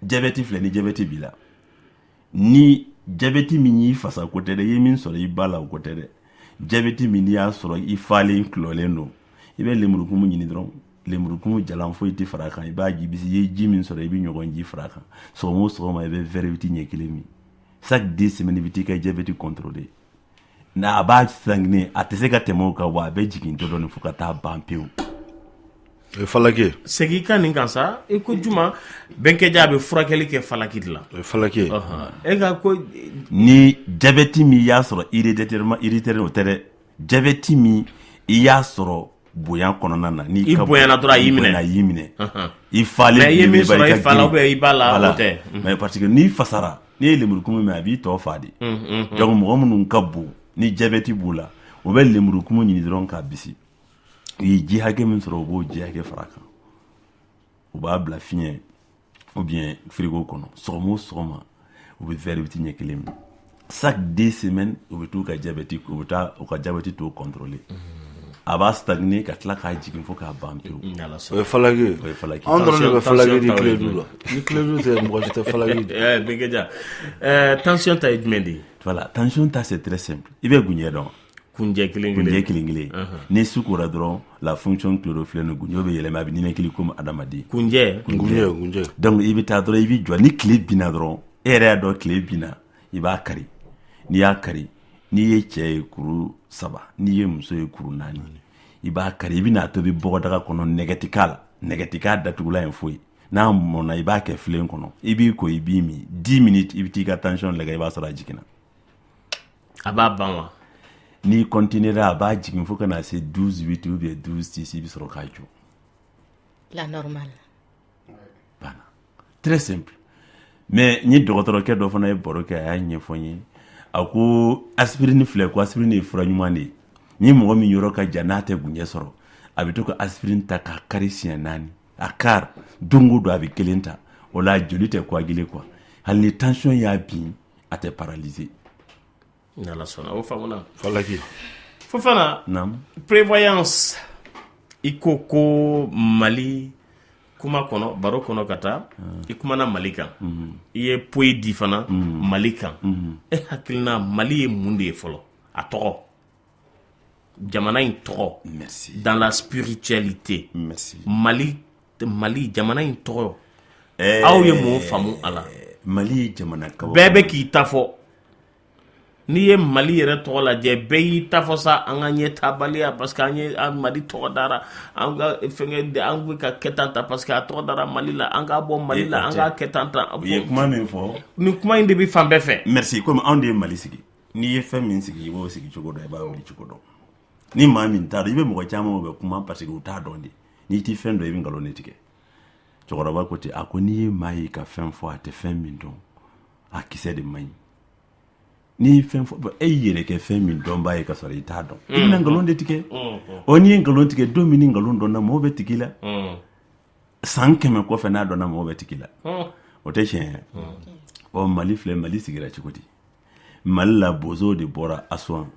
S14: Jabɛti filɛ, ni jabɛti b'i la, ni jabɛti min y'i fasa ko tɛ dɛ, i ye min sɔrɔ i ba la o ko tɛ dɛ, jabɛti min n'i y'a sɔrɔ i falen kulɔlen don, i bɛ lemurukumu ɲini dɔrɔn, lemurukumu jalan, foyi tɛ fara a kan, i b'a ji bisi. I ye ji min sɔrɔ, i bɛ ɲɔgɔn ji fara a kan. Sɔgɔma o sɔgɔma, i bɛ verre huit ɲɛ kelen min. Chaque 2 semaines, i bɛ t'i ka jabɛti contrôler. N'a a b'a stagner, a tɛ se ka tɛmɛ o kan, wa a bɛ jigin dɔ dɔɔni fo ka taa ban pewu.
S8: O ye falaki ye.
S6: Segin ka nin kan sa, i ko juma bɛnkɛja bɛ furakɛli kɛ falaki de la.
S8: O ye falaki ye.
S6: E ka ko
S14: ni jabɛti min y'a sɔrɔ héréditairement, héréditaire o tɛ dɛ, jabɛti min i y'a sɔrɔ bonya kɔnɔna na,
S6: ni i bonyana dɔrɔn a y'i minɛ,
S14: a y'i minɛ, i falen.
S6: Mais i ye min sɔrɔ i fa la ou bien i ba la, o tɛ.
S14: Mais parce que n'i fasara, n'i ye lemurukumu min, a b'i tɔ fa de. Donc mɔgɔ minnu ka bon, ni jabɛti b'u la, u bɛ lemurukumu ɲini dɔrɔn k'a bisi. U ye ji hakɛ min sɔrɔ, u b'o ji hakɛ fara a kan, u b'a bila fiɲɛ ou bien frigo kɔnɔ. Sɔgɔma o sɔgɔma, u bɛ verre huit ɲɛ kelen min. Chaque 2 semaines, u bɛ t'u ka jabɛti, u bɛ taa u ka jabɛti taux contrôler. A b'a stagner ka tila k'a jigin fo k'a ban pewu.
S8: O ye falaki ye.
S14: O ye falaki.
S8: Anw dɔrɔn de bɛ falaki di Kiledu la. Ni Kiledu tɛ, mɔgɔ si tɛ falaki di.
S6: Bɛnkɛja, tension ta ye jumɛn de ye?
S14: Voilà, tension ta, c'est très simple. I bɛ gunjɛ dɔn?
S6: Kunjɛ kelen
S14: kelen. Kunjɛ kelen kelen. Ni su kora dɔrɔn, la fonction chlorophylle ni gunjɛ bɛ yɛlɛma, a bɛ ninakili komi adamaden.
S6: Kunjɛ.
S8: Kunjɛ, kunjɛ.
S14: Donc i bɛ taa dɔrɔn, i bɛ jɔ, ni tile binna dɔrɔn, e yɛrɛ y'a dɔn tile binna, i b'a kari. N'i y'a kari, n'i ye cɛ ye kuru saba, n'i ye muso ye kuru naani, i b'a kari, i bɛna tobi bɔgɔdaga kɔnɔ, nɛgɛ tɛ k'a la, nɛgɛ tɛ k'a datugulan ye foyi. N'a mɔnna, i b'a kɛ filen kɔnɔ, i b'i ko, i b'i min. 10 minutes, i bɛ t'i ka tension lajɛ, i b'a sɔrɔ a jiginna.
S6: A b'a ban wa?
S14: N'i continuera, a b'a jigin fo ka na se 12 8 ou bien 12 6, i bɛ sɔrɔ k'a jɔ.
S13: La normale.
S14: Banna, très simple. Mais n ye dɔgɔtɔrɔkɛ dɔ fana ye baro kɛ, a y'a ɲɛfɔ n ye, a ko aspirine filɛ, ko aspirine ye fura ɲuman de ye. Ni mɔgɔ min yɔrɔ ka jan, n'a tɛ gunjɛ sɔrɔ, a bɛ to ka aspirine ta k'a kari siɲɛ naani, a kari don o don, a bɛ kelen ta, o la joli tɛ coaguler quoi. Hali ni tension y'a bin, a tɛ paralyser.
S6: N'Ala sɔnna, o faamuna.
S8: Falaki.
S6: Fofana.
S14: Naamu.
S6: Prévoyance, i ko ko Mali kuma kɔnɔ, baro kɔnɔ ka taa, i kumana Mali kan, i ye poyi di fana Mali kan. E hakilina, Mali ye mun de ye fɔlɔ? A tɔgɔ, jamana in tɔgɔ.
S14: Merci.
S6: Dans la spiritualité.
S14: Merci.
S6: Mali, Mali jamana in tɔgɔ, aw ye mun faamu a la?
S14: Mali ye jamana kaba.
S6: Bɛɛ bɛ k'i ta fɔ. N'i ye Mali yɛrɛ tɔgɔ lajɛ, bɛɛ y'i ta fɔ sa. An ka ɲɛtabaliya, parce que an ye an Mali tɔgɔ dara, an ka fɛnkɛ, an bɛ ka kɛ tan tan, parce que a tɔgɔ dara Mali la, an k'a bɔ Mali la, an k'a kɛ tan tan.
S14: U ye kuma min fɔ.
S6: Nin kuma in de bɛ fan bɛɛ fɛ.
S14: Merci. Komi anw de ye Mali sigi, n'i ye fɛn min sigi, i b'o sigi cogo dɔn, i b'a wuli cogo dɔn. Ni maa min t'a dɔn, i bɛ mɔgɔ caman o bɛ kuma parce que u t'a dɔn de. N'i tɛ fɛn dɔn, i bɛ nkalon de tigɛ. Cɛkɔrɔba ko ten, a ko n'i ye maa ye ka fɛn fɔ, a tɛ fɛn min dɔn, a kisɛ de man ɲi. N'i ye fɛn fɔ, e y'i yɛrɛ kɛ fɛn min dɔnbaa ye ka sɔrɔ i t'a dɔn, i bɛna nkalon de tigɛ. Ɔ, n'i ye nkalon tigɛ, don min ni nkalon dɔnna, mɔgɔw bɛ tigɛ i la. San 100 kɔfɛ, n'a dɔnna, mɔgɔw bɛ tigɛ i la. O tɛ tiɲɛ ye. Ɔ, Mali filɛ, Mali sigira cogo di? Mali la, bozow de bɔra Asuwan,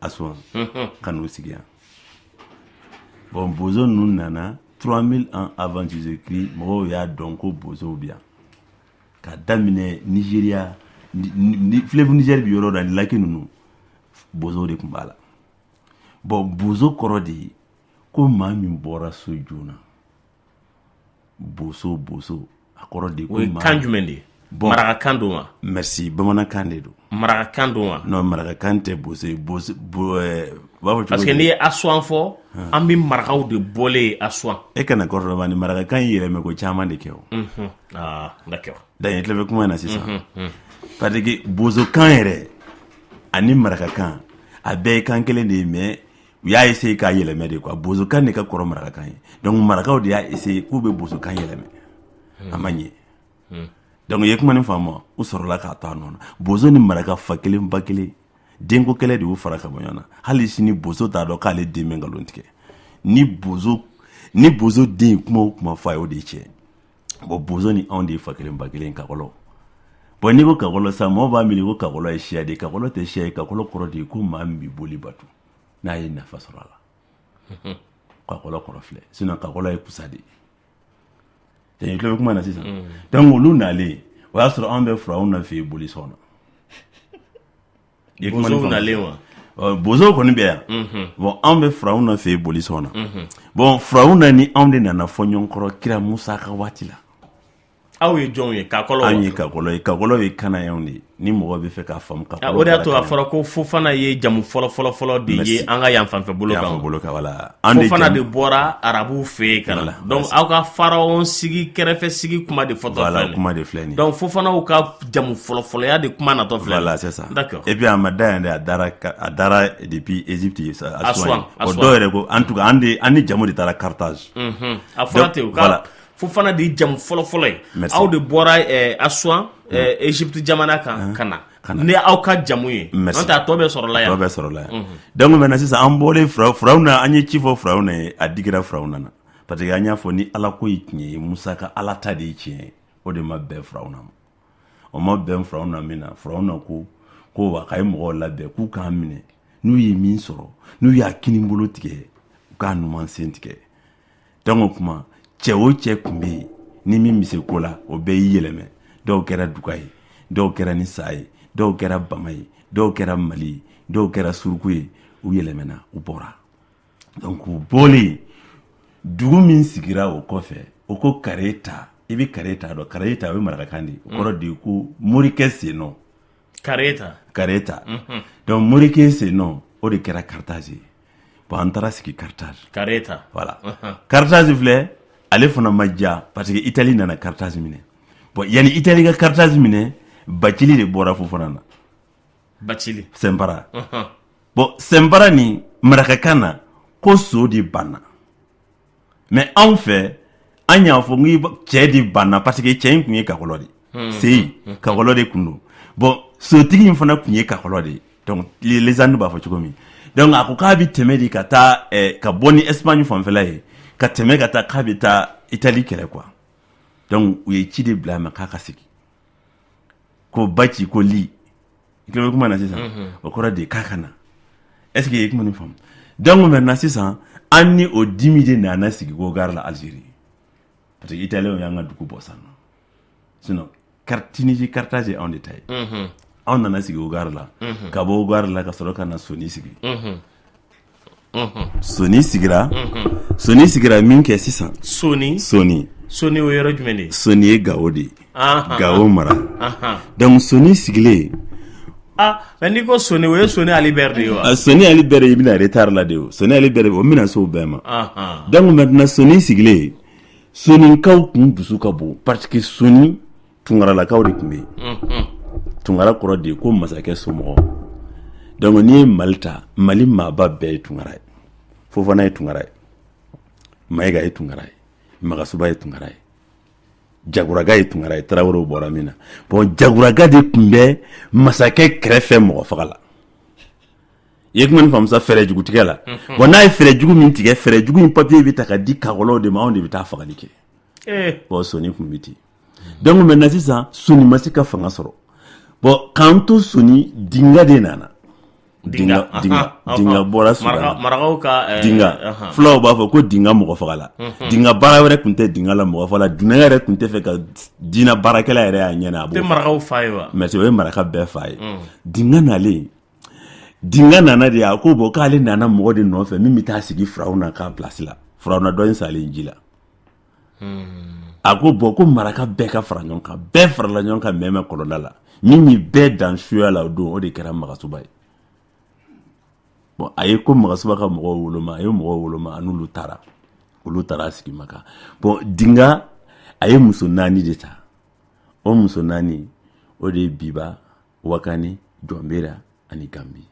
S14: Asuwan ka n'u sigi yan. Bon, bozo ninnu nana 3000 ans avant Jésus Christ. Mɔgɔw y'a dɔn ko bozow bɛ yan ka daminɛ Nigéria, fleuve Niger bɛ yɔrɔ dɔ ani lac ninnu, bozow de tun b'a la. Bon, bozo kɔrɔ de ye ko maa min bɔra so joona. Bozo, bozo, a kɔrɔ de ko
S6: O ye kan jumɛn de ye?
S14: Bon,
S6: marakakan don wa?
S14: Merci, bamanankan de don.
S6: Marakakan don wa?
S14: Non, marakakan tɛ, bozo ye, bozo bo ɛɛ u b'a fɔ cogo
S6: Parce que n'i ye Asuwan fɔ, an bɛ marakaw de bɔlen ye Asuwan.
S14: E kana kɔrɔ dɔ ma, ni marakakan in yɛlɛmɛ ko caman de kɛ o.
S6: Ah, d'accord.
S14: Dan i tila bɛ kuma in na sisan. Parce que bozokan yɛrɛ ani marakakan, a bɛɛ ye kan kelen de ye, mais u y'a essayer k'a yɛlɛmɛ de quoi. Bozokan de ka kɔrɔ marakakan ye, donc marakaw de y'a essayer k'u bɛ bozokan yɛlɛmɛ, a ma ɲɛ. Donc i ye kuma nin faamu, u sɔrɔla k'a to a nɔ na. Bozo ni maraka, fa kelen ba kelen, denko kɛlɛ de y'u fara ka bɔ ɲɔgɔn na. Hali sini bozo t'a dɔn k'ale den bɛ nkalon tigɛ. Ni bozo den ye kuma o kuma fɔ a ye, o de ye tiɲɛ. Bon, bozo ni anw de ye fa kelen ba kelen, kakɔlɔ. Bon, n'i ko kakɔlɔ sa, mɔgɔw b'a miiri ko kakɔlɔ ye siya de ye. Kakɔlɔ tɛ siya ye. Kakɔlɔ kɔrɔ de ye ko maa min bɛ boli bato n'a ye nafa sɔrɔ a la. Kakɔlɔ kɔrɔ filɛ, sinon kakɔlɔ ye kusa de ye. I tulo bɛ kuma na sisan. Donc olu nalen, o y'a sɔrɔ anw bɛ Firawuna fɛ yen bolisɔn na.
S6: Bozow nalen wa?
S14: Bozow kɔni bɛ yan. Bon, anw bɛ Firawuna fɛ yen bolisɔn na. Bon, Firawuna ni anw de nana fɔ ɲɔgɔn kɔrɔ kira Musa ka waati la.
S6: Aw ye jɔnw ye? Kakɔlɔ?
S14: Anw ye kakɔlɔ ye. Kakɔlɔ ye kanayɛnw de ye, ni mɔgɔ bɛ fɛ k'a faamu.
S6: Kakɔlɔ, o de y'a to a fɔra ko Fofana ye jamu fɔlɔ fɔlɔ fɔlɔ de ye an ka yan fanfɛ bolo kan.
S14: Bolo kan, voilà.
S6: An de Fofana de bɔra arabuw fɛ yen ka na. Donc aw ka pharaon sigi kɛrɛfɛ sigi kuma de fɔtɔ filɛ.
S14: Voilà, kuma de filɛ nin.
S6: Donc Fofanaw ka jamu fɔlɔ fɔlɔya de kuma natɔ filɛ.
S14: Voilà, c'est ça.
S6: D'accord.
S14: Et puis a ma da yan dɛ, a dara depuis Égypte, Aswan. O dɔw yɛrɛ ko, en tout cas an de, an ni jamu de taara Carthage.
S6: A fɔra ten, u ka Fofana de ye jamu fɔlɔ fɔlɔ ye. Aw de bɔra Aswan, Égypte jamana kan ka na ni aw ka jamu ye. N'o tɛ, a tɔ bɛɛ sɔrɔla yan.
S14: Tɔ bɛɛ sɔrɔla yan. Donc maintenant sisan, an bɔlen Firawuna, an ye ci fɔ Firawuna ye, a digira Firawuna na, parce que an y'a fɔ ni Ala ko ye tiɲɛ ye, Musa ka Ala ta de ye tiɲɛ ye. O de ma bɛn Firawuna ma. O ma bɛn Firawuna min na, Firawuna ko a ka ye mɔgɔw labɛn k'u k'an minɛ, n'u ye min sɔrɔ, n'u y'a kini bolo tigɛ, u k'a numan sen tigɛ. Donc o kuma, cɛ o cɛ tun bɛ yen ni min bɛ se ko la, o bɛɛ y'i yɛlɛmɛ. Dɔw kɛra duga ye, dɔw kɛra ni sa ye, dɔw kɛra bama ye, dɔw kɛra mali ye, dɔw kɛra suruku ye. U yɛlɛmɛna, u bɔra. Donc u bɔlen, dugu min sigira o kɔfɛ, o ko Kareta. I bɛ Kareta dɔn? Kareta, o ye marakakan de ye, o kɔrɔ de ye ko morikɛ sennɔ.
S6: Kareta.
S14: Kareta. Donc morikɛ sennɔ, o de kɛra Carthage ye. Bon, an taara sigi Carthage.
S6: Kareta.
S14: Voilà. Carthage filɛ, ale fana ma diya, parce que Italie nana Carthage minɛ. Bon, yanni Italie ka Carthage minɛ, Bacili de bɔra Fofana na.
S6: Bacili.
S14: Sɛnpara. Bon, Sɛnpara ni marakakan na ko so de banna, mais anw fɛ, an y'a fɔ n cɛ de banna, parce que cɛ in tun ye kakɔlɔ de seyi, kakɔlɔ de kun don. Bon, sotigi in fana tun ye kakɔlɔ de ye. Donc légende b'a fɔ cogo min, donc a ko k'a bɛ tɛmɛ de ka taa ka bɔ ni Espagne fanfɛla ye, ka tɛmɛ ka taa, k'a bɛ taa Italie kɛlɛ quoi. Donc u ye ci de bila a ma k'a ka segin, ko Baci ko li, i tulo bɛ kuma na sisan, o kɔrɔ de ye k'a ka na. Est ce que i ye kuma nin faamu? Donc maintenant sisan, an ni o dimi de nana sigi ko gare la Algérie, parce que italien y'an ka dugu bɔ san nɔ. Sinon Tunisie, Carthage ye anw de ta ye. Anw nana sigi o gare la, ka bɔ o gare la ka sɔrɔ ka na Soni sigi. Soni sigira, Soni sigira min kɛ sisan.
S6: Soni.
S14: Soni.
S6: Soni, o yɔrɔ jumɛn de ye?
S14: Soni ye Gawo de ye, Gawo mara. Donc Soni sigilen.
S6: Ah, mais n'i ko Soni, o ye Soni Ali Ber de ye wa?
S14: Soni Ali Ber, i bɛna retard la de. O Soni Ali Ber, o bɛna se o bɛɛ ma. Donc maintenant Soni sigilen, Sonikaw kun dusu ka bon, parce que Soni, Tunkaralakaw de tun bɛ yen. Tunkara kɔrɔ de ye ko masakɛ somɔgɔ. Donc n'i ye Mali ta, Mali maaba bɛɛ ye Tunkara ye. Fofana ye Tunkara ye, Mayiga ye Tunkara ye, Magasuba ye Tunkara ye, Jaguraga ye Tunkara ye. Tarawelew bɔra min na, bon, Jaguraga de tun bɛ masakɛ kɛrɛfɛ mɔgɔ faga la. I ye kuma nin faamu sa? Fɛɛrɛ jugutigɛ la. Bon, n'a ye fɛɛrɛ jugu min tigɛ, fɛɛrɛ jugu in papier bɛ ta ka di kakɔlɔw de ma, anw de bɛ taa fagali kɛ. Bon, Soni tun bɛ ten. Donc maintenant sisan, Soni ma se ka fanga sɔrɔ. Bon, k'an to Soni, Dinga de nana. Dinga, Dinga, Dinga bɔra Sudan.
S6: Marakaw ka
S14: Dinga, fulaw b'a fɔ ko Dinga mɔgɔ fagala. Dinga baara wɛrɛ tun tɛ Dinga la mɔgɔ fagala. Dunan yɛrɛ tun tɛ fɛ ka diinɛ baarakɛla yɛrɛ y'a ɲɛ na. A
S6: b'o tɛ marakaw fa ye wa?
S14: Mais o ye maraka bɛɛ fa ye. Dinga nalen, Dinga nana de, a ko bon, k'ale nana mɔgɔ de nɔfɛ min bɛ taa sigi Firawuna ka place la. Firawuna dɔ in salen ji la. A ko bon, ko maraka bɛɛ ka fara ɲɔgɔn kan. Bɛɛ farala ɲɔgɔn kan Mɛmɛ kɔlɔnda la. Min ye bɛɛ dan suya la o don, o de kɛra Magasuba ye. Bon, a ye ko Magasuba ka mɔgɔw woloma, a ye mɔgɔw woloma, a n'olu taara. Olu taara sigi Maka. Bon, Dinga, a ye muso naani de ta. O muso naani, o de ye Biba, Wakani, Jɔnbera ani Gambi.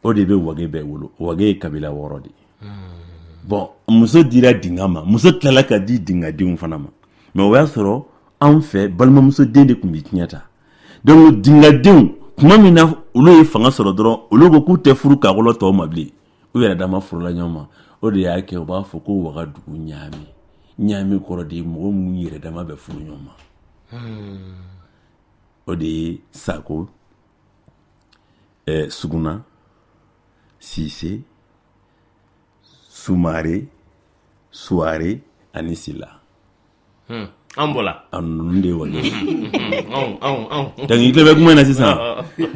S14: O de bɛ Wage bɛɛ wolo. Wage ye kabila 6 de ye. Bon, muso dira Dinga ma, muso tilala ka di Dingadenw fana ma. Mais o y'a sɔrɔ anw fɛ, balimamuso den de tun bɛ tiɲɛ ta. Donc Dingadenw, tuma min na olu ye fanga sɔrɔ dɔrɔn, olu ko k'u tɛ furu kakɔlɔ tɔw ma bilen. U yɛrɛ dama furula ɲɔgɔn ma. O de y'a kɛ u b'a fɔ ko Wagadugu ɲaami. Ɲaami kɔrɔ de ye mɔgɔ minnu yɛrɛ dama bɛ furu ɲɔgɔn ma. O de ye Sako, Suguna, Sise, Sumare, Suware ani Sila.
S6: An bɔra.
S14: A ninnu de ye Wage. Donc i tulo bɛ kuma in na sisan.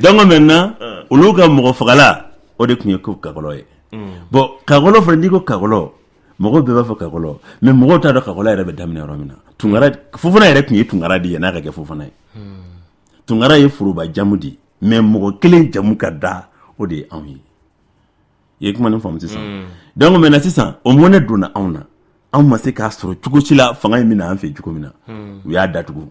S14: Donc maintenant, olu ka mɔgɔ fagala, o de tun ye ko kakɔlɔ ye. Bon, kakɔlɔ fana, n'i ko kakɔlɔ, mɔgɔw bɛɛ b'a fɔ kakɔlɔ, mais mɔgɔw t'a dɔn kakɔlɔ yɛrɛ bɛ daminɛ yɔrɔ min na. Tunkara Fofana yɛrɛ tun ye Tunkara de ye n'a ka kɛ Fofana ye. Tunkara ye foroba jamu de ye, mais mɔgɔ kelen jamu ka da, o de ye anw ye. I ye kuma nin faamu sisan? Donc maintenant sisan, o mɔnɛ donna anw na. Anw ma se k'a sɔrɔ cogo si la fanga in bɛna an fɛ cogo min na. U y'a datugu.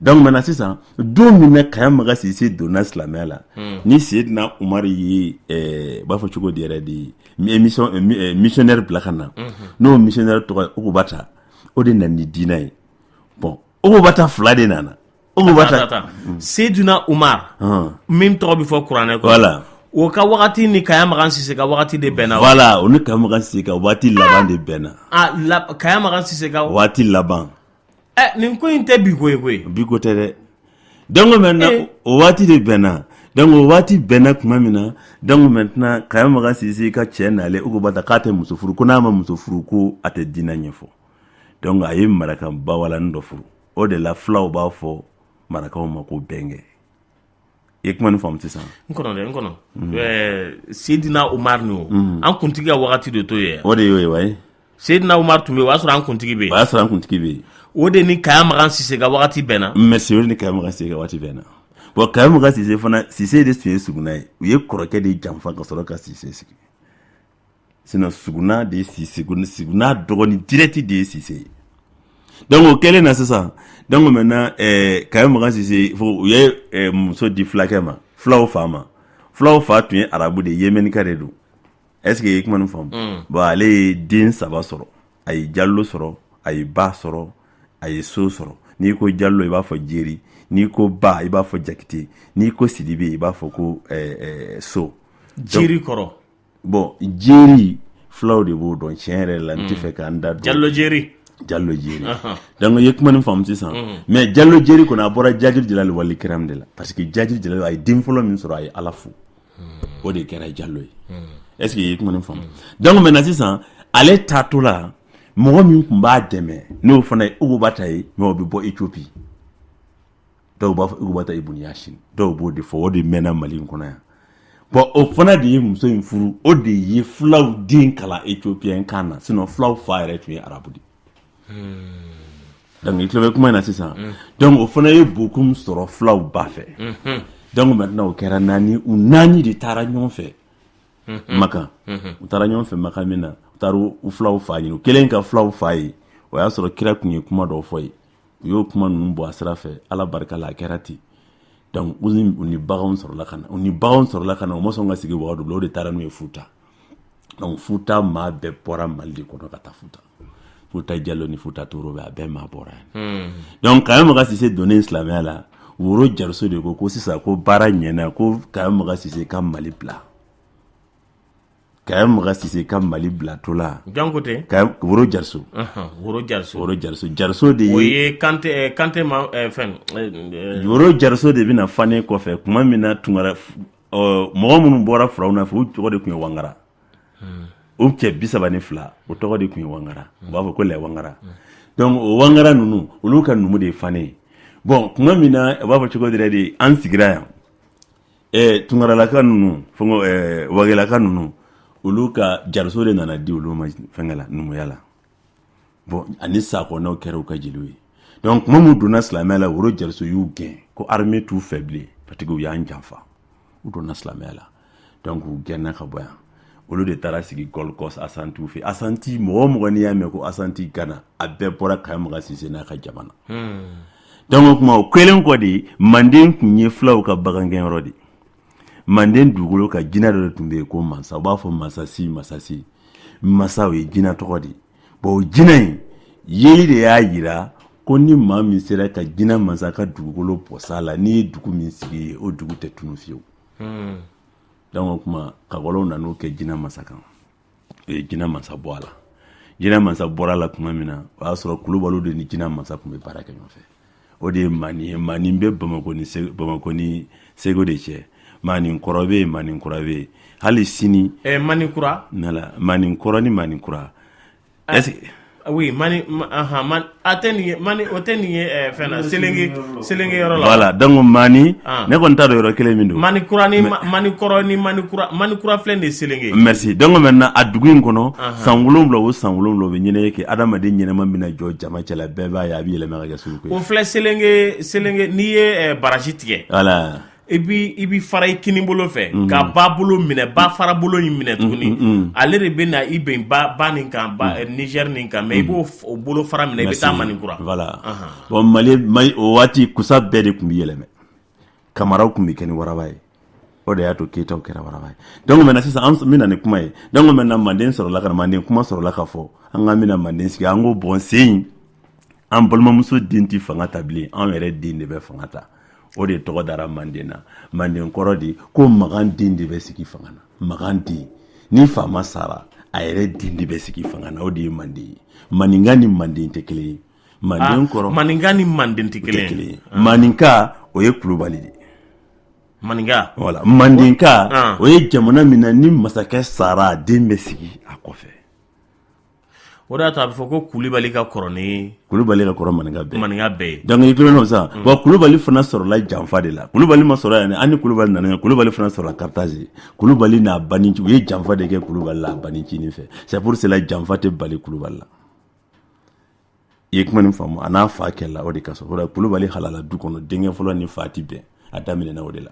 S14: Donc maintenant sisan, don min na Kaya Maga Sise donna silamɛya la, ni Seydina Umar ye u b'a fɔ cogo di yɛrɛ de, émission missionnaire bila ka na, n'o missionnaire tɔgɔ ye Ukubata, o de nana ni diinɛ ye. Bon, Ukubata fila de nana. Ukubata
S6: Seydina Umar min tɔgɔ bɛ fɔ kuranɛ kɔnɔ.
S14: Voilà.
S6: O ka wagati ni Kaya Magan Sise ka wagati de bɛnna.
S14: Voilà, o ni Kaya Magan Sise ka waati laban de bɛnna.
S6: Ah, la, Kaya Magan Sise ka
S14: waati laban.
S6: Ɛ, nin ko in tɛ bi ko ye koyi.
S14: Bi ko tɛ dɛ. Donc maintenant, o waati de bɛnna. Donc o waati bɛnna tuma min na, donc maintenant Kaya Magan Sise ka cɛ nalen Ukubata k'a tɛ muso furu, ko n'a ma muso furu ko a tɛ diinɛ ɲɛfɔ. Donc a ye maraka bawalani dɔ furu. O de la fulaw b'a fɔ marakaw ma ko bɛnkɛ. I ye kuma nin faamu sisan?
S6: N kɔnɔ dɛ, n kɔnɔ. Seydina Umar ni o, an kuntigi ka wagati de to ye.
S14: O de y'o ye wayi.
S6: Seydina Umar tun bɛ yen, o y'a sɔrɔ an kuntigi bɛ yen.
S14: O y'a sɔrɔ an kuntigi bɛ yen.
S6: O de ni Kaya Magan Sise ka wagati bɛnna.
S14: Merci, o de ni Kaya Magan Sise ka waati bɛnna. Bon, Kaya Magan Sise fana, Sise de tun ye Suguna ye. U ye kɔrɔkɛ de janfa ka sɔrɔ ka Sise sigi. Sinon Suguna de ye Sise, Suguna dɔgɔnin direct de ye Sise ye. Donc o kɛlen na sisan, donc maintenant Kaya Magan Sise fo u ye muso di fulakɛ ma, fulaw fa ma. Fulaw fa tun ye arabu de ye, Yemenika de don. Est ce que i ye kuma nin faamu? Bon, ale ye den saba sɔrɔ. A ye Jalo sɔrɔ, a ye Ba sɔrɔ, a ye So sɔrɔ. N'i ko Jalo, i b'a fɔ Jeri. N'i ko Ba, i b'a fɔ Jakite. N'i ko Sidibe, i b'a fɔ ko So.
S6: Jeri kɔrɔ.
S14: Bon, Jeri, fulaw de b'o dɔn tiɲɛ yɛrɛ la, n tɛ fɛ k'an da don.
S6: Jalo Jeri.
S14: Jalo Jeri. Donc i ye kuma nin faamu sisan. Mais Jalo Jeri kɔni, a bɔra Jajiri Jalali Wali Kiram de la, parce que Jajiri Jalali, a ye den fɔlɔ min sɔrɔ, a ye Ala fo. O de kɛra Jalo ye. Est ce que i ye kuma nin faamu? Donc maintenant sisan, ale taatɔ la, mɔgɔ min tun b'a dɛmɛ, n'o fana ye Ukubata ye, mais o bɛ bɔ Ethiopie. Dɔw b'a fɔ Ukubata ibn Yasin, dɔw b'o de fɔ, o de mɛnna Mali in kɔnɔ yan. Bon, o fana de ye muso in furu, o de ye fulaw den kalan éthiopien kan na. Sinon fulaw fa yɛrɛ tun ye arabu de. Donc i tulo bɛ kuma in na sisan. Donc o fana ye Bokum sɔrɔ fulaw ba fɛ. Donc maintenant o kɛra naani, u naani de taara ɲɔgɔn fɛ Makan. U taara ɲɔgɔn fɛ Makan min na, u taara u fulaw fa ɲini. U kɛlen ka fulaw fa ye, o y'a sɔrɔ kira tun ye kuma dɔw fɔ ye. U y'o kuma ninnu bɔ a sira fɛ, Ala barika la, a kɛra ten. Donc u ni baganw sɔrɔla ka na, u ni baganw sɔrɔla ka na, u ma sɔn ka sigi Wagadugu la, o de taara n'u ye Futa. Donc Futa maa bɛɛ bɔra Mali de kɔnɔ ka taa Futa. Futa Jalo ni Futa Toro bɛɛ, a bɛɛ maa bɔra yan. Donc Kaya Maga Sise donnen silamɛya la, Woro Jariso de ko ko sisan ko baara ɲɛna, ko Kaya Maga Sise ka Mali bila. Kaya Maga Sise ka Mali bilatɔ la.
S6: Jɔn ko ten?
S14: Woro Jariso.
S6: Woro Jariso.
S14: Woro Jariso. Jariso de ye.
S6: O ye Kante, Kante ma fɛn.
S14: Woro Jariso de bɛna Fane kɔfɛ tuma min na, Tunkara mɔgɔ minnu bɔra Firawuna fɛ, u tɔgɔ de tun ye Wangara. O cɛ 32, o tɔgɔ de tun ye Wangara. U b'a fɔ ko les Wangara. Donc o Wangara ninnu, olu ka numu de ye Fane ye. Bon, tuma min na, u b'a fɔ cogo di yɛrɛ de, an sigira yan. Tunkaralaka ninnu, fɛn Wagelaka ninnu, olu ka Jariso de nana di olu ma fɛnkɛ la, numuya la. Bon, ani Sakɔnɛw kɛra u ka jeliw ye. Donc tuma min donna silamɛya la, Woro Jariso y'u gɛn ko armée t'u fɛ bilen parce que u y'an janfa. U donna silamɛya la, donc u gɛnna ka bɔ yan. Olu de taara sigi Gold Coast, Asantiw fɛ. Asanti, mɔgɔ o mɔgɔ n'i y'a mɛn ko Asanti Gana, a bɛɛ bɔra Kayi Maga Sise n'a ka jamana. Donc o tuma, o kɛlen kɔ de, Manden tun ye fulaw ka bagangɛnyɔrɔ de. Manden dugukolo ka jinɛ dɔ de tun bɛ yen ko Mansa. U b'a fɔ Masasi, Masasi, Masa, o ye jinɛ tɔgɔ de ye. Bon, o jinɛ in yeli de y'a yira ko ni maa min sera ka jinɛ mansa ka dugukolo bɔs'a la, n'i ye dugu min sigi yen, o dugu tɛ tunu fiyewu. Donc o tuma, kakɔlɔw nan'o kɛ jinɛ masa kan. O ye jinɛ masa bɔ a la. Jinɛ masa bɔra a la tuma min na, o y'a sɔrɔ Kulubaliw de ni jinɛ masa tun bɛ baara kɛ ɲɔgɔn fɛ. O de ye Manin ye. Manin bɛ Bamakɔ ni Segu de cɛ. Manin kɔrɔ bɛ yen, Manin kura bɛ yen hali sini.
S6: Manin kura.
S14: Manin kɔrɔ ni Manin kura.
S6: Est-ce que Oui, mani man a tɛ nin ye, mani o tɛ nin ye, fɛn na, Selenge, Selenge yɔrɔ la.
S14: Voilà, donc Mani, ne kɔni t'a dɔn yɔrɔ kelen min don.
S6: Mani kura ni mani kɔrɔ ni mani kura, mani kura filɛ nin ye Selenge.
S14: Merci. Donc maintenant, a dugu in kɔnɔ, san 7 o san 7, o bɛ ɲɛnajɛ kɛ. Adamaden ɲɛnama bɛna jɔ jama cɛla, bɛɛ b'a ye, a bɛ yɛlɛma ka kɛ suruku ye.
S6: O filɛ Selenge, Selenge, n'i ye barrage tigɛ.
S14: Voilà.
S6: I b'i fara i kini bolo fɛ ka ba bolo minɛ, ba fara bolo in minɛ tuguni, ale de bɛ na i bɛn ba nin kan, ba Niger nin kan, mais i b'o o bolo fara minɛ, i bɛ taa Maninkura.
S14: Voilà. Bon, Mali, o waati kusa bɛɛ de tun bɛ yɛlɛmɛ. Kamaraw tun bɛ kɛ ni waraba ye. O de y'a to Keyitaw kɛra waraba ye. Donc maintenant sisan, an bɛna ni kuma ye. Donc maintenant, Manden sɔrɔla ka na, Manden kuma sɔrɔla ka fɔ. An k'an bɛna Manden sigi. An ko bon, sen an balimamuso den tɛ fanga ta bilen, anw yɛrɛ den de bɛ fanga ta. O de tɔgɔ dara Manden na. Manden kɔrɔ de ko Magan den de bɛ sigi fanga na. Magan den, ni faama sara, a yɛrɛ den de bɛ sigi fanga na, o de ye Manden ye. Maninka ni Manden tɛ kelen ye. Manden kɔrɔ
S6: Maninka ni Manden tɛ kelen
S14: ye. Maninka, o ye Kulubali de ye.
S6: Maninka.
S14: Voilà, Mandenka, o ye jamana min na ni masakɛ sara, a den bɛ sigi a kɔfɛ.
S6: O de y'a to a bɛ fɔ ko Kulibali ka kɔrɔ ni
S14: Kulubali ka kɔrɔ Maninka bɛɛ.
S6: Maninka bɛɛ ye.
S14: Donc i tulo bɛ sisan. Bon, Kulubali fana sɔrɔla janfa de la. Kulubali ma sɔrɔ yan, an ni Kulubali nana yan. Kulubali fana sɔrɔla Carthage. Kulubali n'a baninci, u ye janfa de kɛ Kulubali la a banincinin fɛ. C'est pour cela janfa tɛ bali Kulubali la. I ye kuma nin faamu? A n'a fa kɛlɛla, o de kasɔn. O la Kulubali halala du kɔnɔ, denkɛ fɔlɔ ni fa ti bɛn, a daminɛna o de la.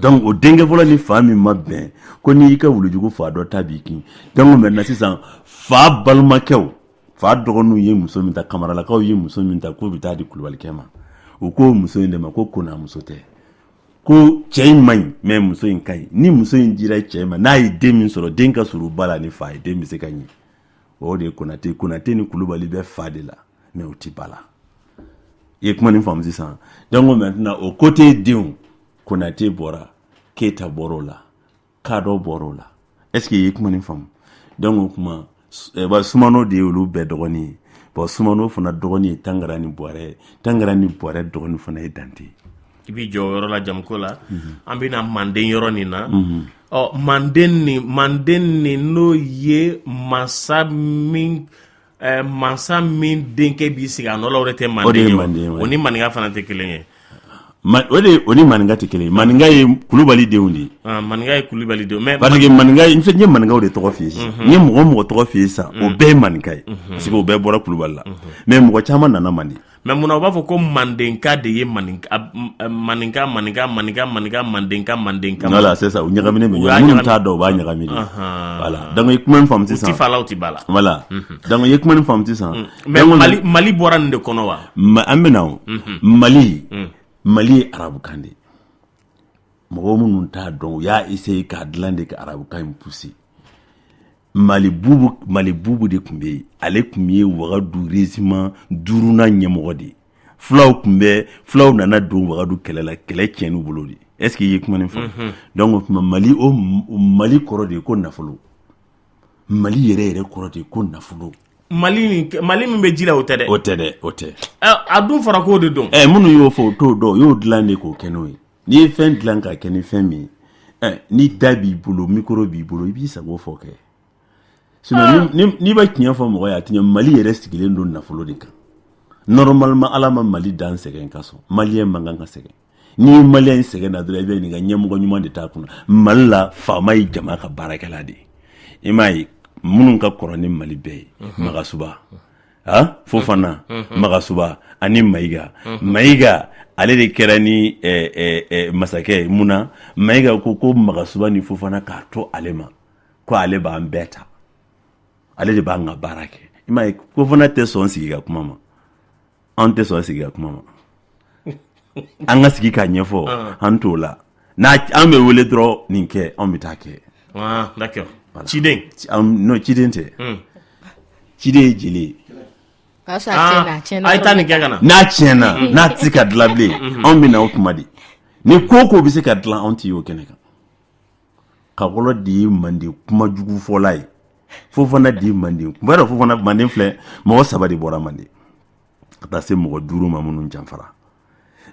S14: Donc o denkɛ fɔlɔ ni fa min ma bɛn, ko n'i y'i ka wulujugu fa dɔ ta b'i kin. Donc maintenant sisan, fa balimakɛw, fa dɔgɔninw ye muso min ta, Kamaralakaw ye muso min ta k'u bɛ taa di Kulubalikɛ ma, u ko muso in de ma ko kona muso tɛ, ko cɛ in man ɲi, mais muso in ka ɲi. Ni muso in dira cɛ ma, n'a ye den min sɔrɔ, den ka surun ba la ni fa ye, den bɛ se ka ɲɛ. O de ye Konate. Konate ni Kulubali bɛ fa de la, mais u ti ba la. I ye kuma nin faamu sisan? Donc maintenant, o côté denw, Konate bɔra, Keyita bɔra o la, Kadɔ bɔra o la. Est ce que i ye kuma nin faamu? Donc o kuma, Sumano de ye olu bɛɛ dɔgɔnin ye. Bon, Sumano fana dɔgɔnin ye Tangara ni Buwarɛ ye. Tangara ni Buwarɛ dɔgɔnin fana ye Dante ye.
S6: I b'i jɔ o yɔrɔ la jamuko la. An bɛna Manden yɔrɔ nin na. Ɔ, Manden nin n'o ye mansa min denkɛ b'i sigi a nɔ la, o de tɛ
S14: O de
S6: Manden
S14: ye
S6: ye.
S14: Manden ye.
S6: O ni Maninka fana tɛ kelen ye.
S14: O de, o ni Maninka tɛ kelen ye. Maninka ye Kulubali denw de ye.
S6: Ah, Maninka ye Kulubali denw, mais
S14: Parce que Maninka, n fɛ, n ye Maninkaw de tɔgɔ f'i ye sisan. N ye mɔgɔ o mɔgɔ tɔgɔ f'i ye sisan, o bɛɛ ye Maninka ye, parce que o bɛɛ bɔra Kulubali la, mais mɔgɔ caman nana Manden.
S6: Mais munna u b'a fɔ ko Mandenka de ye Maninka, Maninka, Maninka, Maninka, Maninka, Mandenka, Mandenka?
S14: Voilà, c'est ça, u ɲagaminen bɛ
S6: U y'a
S14: ɲɔgɔn. Minnu
S6: ɲagami.
S14: t'a dɔn, u b'a ɲagami de. Voilà, donc i ye kuma in faamu
S6: U ti
S14: sisan?
S6: fa la, u ti ba la.
S14: Voilà, donc i ye kuma in faamu sisan?
S6: Mais
S14: Donc,
S6: Mali bɔra nin de kɔnɔ wa?
S14: An bɛ na o Mali. Mali ye arabukan de ye. Mɔgɔ minnu t'a dɔn, u y'a essayer k'a dilan de ka arabukan in pousser. Mali Bubu, Mali Bubu de tun bɛ yen. Ale tun ye Wagadu régiment duurunan ɲɛmɔgɔ de ye. Fulaw tun bɛ, fulaw nana don Wagadu kɛlɛ la, kɛlɛ tiɲɛn'u bolo de. Est ce que i ye kuma nin faamu? Donc o tuma, Mali, o Mali kɔrɔ de ye ko nafolo. Mali yɛrɛ yɛrɛ kɔrɔ de ye ko nafolo.
S6: Mali nin, Mali min bɛ ji la, o tɛ dɛ.
S14: O tɛ dɛ, o tɛ.
S6: A dun fɔra k'o de don.
S14: Minnu y'o fɔ, o t'o dɔn. O y'o dilan de k'o kɛ n'o ye. N'i ye fɛn dilan k'a kɛ ni fɛn min ye, ni da b'i bolo, micro b'i bolo, i b'i sago fɔ kɛ. Sinon n'i bɛ tiɲɛ fɔ mɔgɔ ye, a ti ɲɛ. Mali yɛrɛ sigilen don nafolo de kan. Normalement, Ala ma Mali dan sɛgɛn ka sɔn. Maliyɛn man kan ka sɛgɛn. N'i ye maliyɛn sɛgɛn na dɔrɔn, i bɛ ɲininka, ɲɛmɔgɔ ɲuman de t'a kunna. Mali la, faama ye jama ka baarakɛla de ye. I m'a ye? Minnu ka kɔrɔ ni Mali bɛɛ ye, Magasuba, ah, Fofana, Magasuba ani Mayiga. Mayiga ale de kɛra ni masakɛ ye. Mun na Mayiga ko Magasuba ni Fofana k'a to ale ma, ko ale b'an bɛɛ ta, ale de b'an ka baara kɛ? I m'a ye, Fofana tɛ sɔn sigi ka kuma ma, an tɛ sɔn sigi ka kuma ma. An ka sigi k'a ɲɛfɔ, an t'o la. N'a an bɛ wele dɔrɔn, nin kɛ, anw bɛ taa kɛ.
S6: Ah, d'accord. Ciden.
S14: Non, ciden tɛ. Ciden ye jeli ye.
S13: A tiɲɛna, a tiɲɛna.
S6: A ye taa nin kɛ ka na.
S14: N'a tiɲɛna, n'a tɛ se ka dilan bilen, anw bɛ na o kuma de. Ni ko o ko bɛ se ka dilan, anw tɛ y'o kɛnɛ kan. Kakɔlɔ de ye Manden kuma jugu fɔla ye, Fofana de ye Manden kuma dɔ. Fofana, Manden filɛ, mɔgɔ saba de bɔra Manden ka taa se mɔgɔ duuru ma minnu janfara.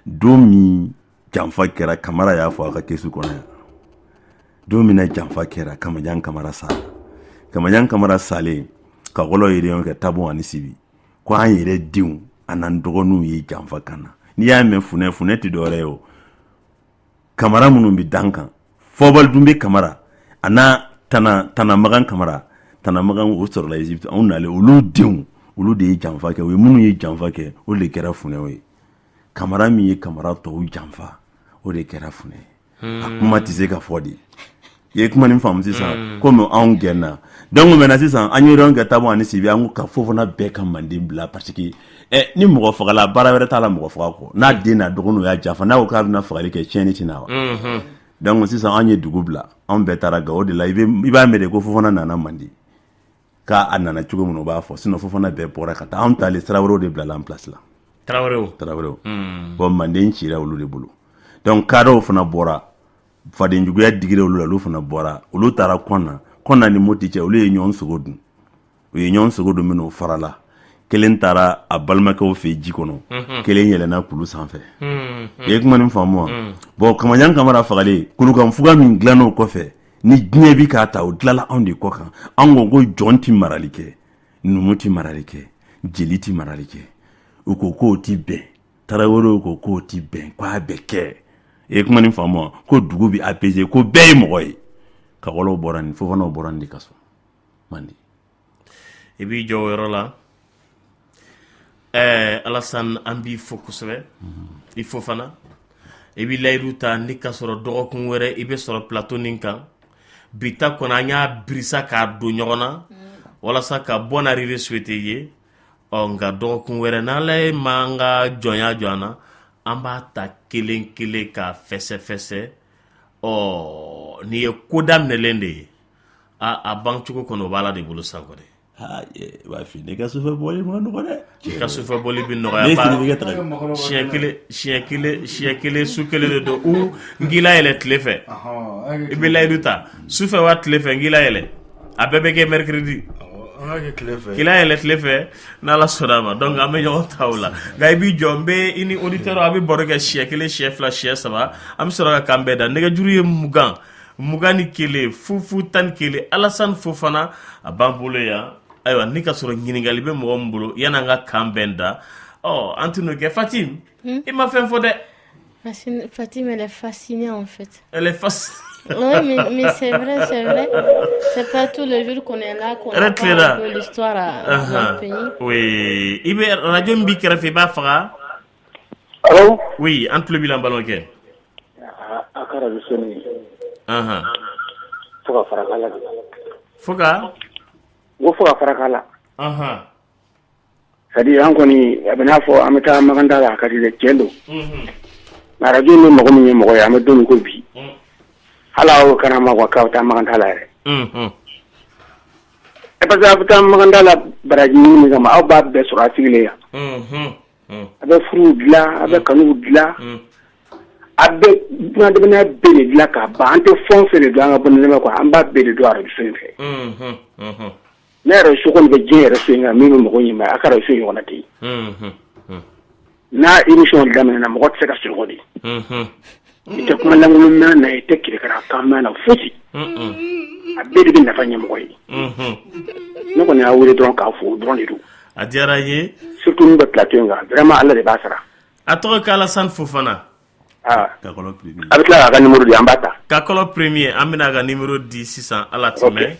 S14: Don min janfa kɛra, Kamara y'a fɔ a ka kɛsu kɔnɔ yan, don min na janfa kɛra, Kamajan Kamara sara. Kamajan Kamara salen, Kakɔlɔ ye réunion kɛ Tabon ani Sibi, ko an yɛrɛ denw an'an dɔgɔninw ye janfa kan na. N'i y'a mɛn funɛ, funɛ tɛ dɔwɛrɛ ye o. Kamara minnu bɛ dan kan, Fɔbali Dunbe Kamara a n'a tana Tanamagan Kamara, Tanamagan o sɔrɔla Egypte, anw nalen, olu denw, olu de ye janfa kɛ. U ye minnu ye janfa kɛ, o de kɛra funɛw ye. Kamara min ye Kamara tɔw janfa, o de kɛra funɛ ye. A kuma tɛ se ka fɔ de. I ye kuma nin faamu sisan? Komi anw gɛnna, donc maintenant sisan an ye réunion kɛ Tabon ani Sibi, an ko ka Fofana bɛɛ ka Manden bila, parce que ni mɔgɔ fagala, baara wɛrɛ t'a la mɔgɔ faga kɔ. N'a den n'a dɔgɔninw y'a janfa, n'a ko k'a bɛna fagali kɛ, tiɲɛni tɛ na wa? Donc sisan an ye dugu bila, anw bɛɛ taara Gawo de la. I b'a mɛn de ko Fofana nana Manden, k'a nana cogo min na, o b'a fɔ. Sinon Fofana bɛɛ bɔra ka taa, anw taalen, Tarawelew de bilala en place la.
S6: Tarawelew.
S14: Tarawelew. Bon, Manden cira olu de bolo. Donc kadɔw fana bɔra, fadenjuguya digira olu la, olu fana bɔra, olu taara Kɔna. Kɔna ni Moti cɛ, olu ye ɲɔgɔn sogo dun. U ye ɲɔgɔn sogo dun min, o farala. Kelen taara a balimakɛw fɛ ji kɔnɔ, kelen yɛlɛnna kulu sanfɛ. I ye kuma nin faamu wa? Bon, Kamajan Kamara fagalen, kulukanfuga min dilann'o kɔfɛ, ni diɲɛ bi k'a ta, o dilala anw de kɔ kan. An ko jɔn ti marali kɛ, numu ti marali kɛ, jeli ti marali kɛ. U ko k'o ti bɛn. Tarawelew ko k'o ti bɛn, k'a bɛ kɛ. I ye kuma nin faamu wa? Ko dugu bɛ apaiser, ko bɛɛ ye mɔgɔ ye. Kakɔlɔw bɔra nin, Fofanaw bɔra nin de ka so Manden.
S6: I b'i jɔ o yɔrɔ la. Alassane, an b'i fo kosɛbɛ. I Fofana, i b'i layidu ta ni ka sɔrɔ dɔgɔkun wɛrɛ i bɛ sɔrɔ plateau nin kan. Bi ta kɔni, an y'a birisa k'a don ɲɔgɔn na walasa ka bonne arrivée souhaiter i ye. Ɔ nka dɔgɔkun wɛrɛ, n'Ala ye ma an ka jɔnya jɔ an na, an b'a ta kelen kelen k'a fɛsɛfɛsɛ. Ɔ nin ye ko daminɛlen de ye, a ban cogo kɔni, o b'Ala de bolo san kɔni.
S14: B'a f'i ne ka sufɛ bɔli ma nɔgɔ dɛ.
S6: I ka sufɛ bɔli bɛ nɔgɔya. Siɲɛ kelen, siɲɛ kelen, siɲɛ kelen, su kelen de don. U n k'i layɛlɛ tile fɛ, i bɛ layidu ta sufɛ wa tile fɛ, n k'i layɛlɛ, a bɛɛ bɛ kɛ mercredi. K'i layɛlɛ tile fɛ, n'Ala sɔnna a ma. Donc an bɛ ɲɔgɔn ta o la. Nka i b'i jɔ, n bɛ i ni auditeur a bɛ baro kɛ siɲɛ kelen, siɲɛ fila, siɲɛ saba, an bɛ sɔrɔ ka kan bɛɛ da. Nɛgɛjuru ye 20 21 00 11. Alassane Fofana a b'an bolo yan. Ayiwa, ni ka sɔrɔ ɲininkali bɛ mɔgɔ min bolo yan'an ka kan bɛn da, ɔ an tɛn'o kɛ. Fatim, i ma fɛn fɔ dɛ.
S13: Fatim, elle est fascinée en fait.
S6: Elle est fascinée.
S13: Oui, mais c'est vrai, c'est vrai. C'est pas tous les jours qu'on est là, qu'on apprend un peu l'histoire à notre pays.
S6: Oui. I bɛ radio min b'i kɛrɛfɛ, i b'a faga.
S10: Allô?
S6: Oui, an tulo b'i la, n balimakɛ.
S10: A ka radio so nin. Fo ka fara k'a la de.
S6: Fo ka?
S10: N ko fo ka fara k'a la. C'est à dire an kɔni, a bɛ n'a fɔ an bɛ taa Maganda la, a ka di dɛ, tiɲɛ don. Nka radio in bɛ mɔgɔ min ye mɔgɔ ye, an bɛ don min ko bi. Hali aw kana ma k'aw bɛ taa Maganda la yɛrɛ. Parce que aw bɛ taa Maganda la baraji ɲini min kama, aw b'a bɛɛ sɔrɔ a sigilen yan. A bɛ furuw dilan, a bɛ kanuw dilan, a bɛ bunadamadenya bɛɛ de dilan k'a ban. An tɛ fɛn o fɛn de dɔn an ka bunadamadenya kɔnɔ, an b'a bɛɛ de dɔn radio so in fɛ. Ne yɛrɛ so kɔni bɛ diɲɛ yɛrɛ so in kan min bɛ mɔgɔ ɲɛ, a ka radio so ɲɔgɔnna tɛ yen. N'a émission daminɛna, mɔgɔ tɛ se ka sunɔgɔ de. I tɛ kuma lankolon mɛn na, i tɛ kirikara kan mɛn na, fosi. A bɛɛ de bɛ nafa ɲɛ mɔgɔ ye. Ne kɔni y'a wele dɔrɔn k'a fo dɔrɔn de don.
S6: A diyara n ye.
S10: Surtout min bɛ plateau in kan, vraiment Ala de b'a sara.
S6: A tɔgɔ ko Alassane Fofana.
S10: A bɛ tila k'a ka numéro di, an b'a ta.
S6: Kakɔlɔ premier, an bɛna a ka numéro di sisan. Ala tɛ mɛn.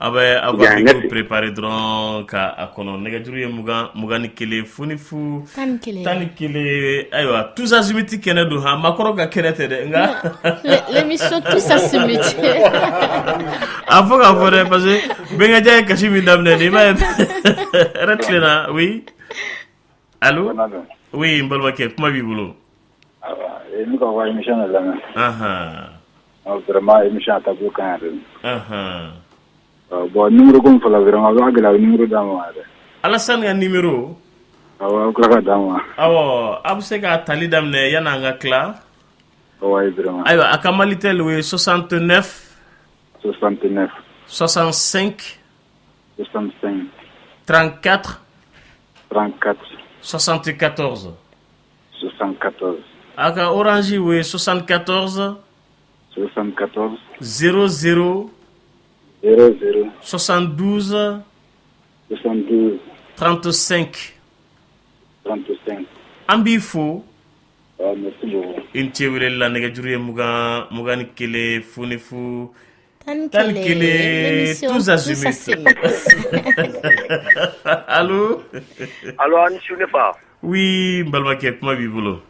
S6: Aw bɛ aw ka micro préparer dɔrɔn ka a kɔnɔ. Nɛgɛjuru ye 20 21 00 11. Ayiwa, tous azimuts kɛnɛ don, han, makɔrɔ ka kɛnɛ tɛ dɛ, nka
S13: l'émission tous azimuts.
S6: A fɔ k'a fɔ dɛ, parce que Bɛnkɛja ye kasi min daminɛ nin, i b'a ye hɛrɛ tilenna. Oui, allo, oui, n balimakɛ, kuma b'i bolo.
S15: Ne ka wa émission de lamɛn. Vraiment, émission a taabolo ka ɲi yɛrɛ. Bon, numéro ko min fɔla, vraiment, a b'a gɛlɛya, a bɛ numéro d'an ma yɛrɛ.
S6: Alassane ka numéro?
S15: Awɔ, aw tila ka d'an ma.
S6: Awɔ, a bɛ se k'a tali daminɛ yanni an ka tila.
S15: Oui, vraiment.
S6: Ayiwa, a ka Malitel, o ye 69
S15: 69
S6: 65
S15: 65
S6: 34
S15: 34
S6: 74.
S15: 74.
S6: A ka Orange, o ye 74
S15: 74
S6: 00
S15: 00
S6: 72
S15: 72
S6: 35.
S15: 35.
S6: An b'i fo.
S15: Ah, merci beaucoup.
S6: I ni ce weleli la. Nɛgɛjuru ye 20 21 00 11, tous azimuts. Allo?
S16: Allo, a ni su ne fa.
S6: Oui, n balimakɛ, kuma b'i bolo.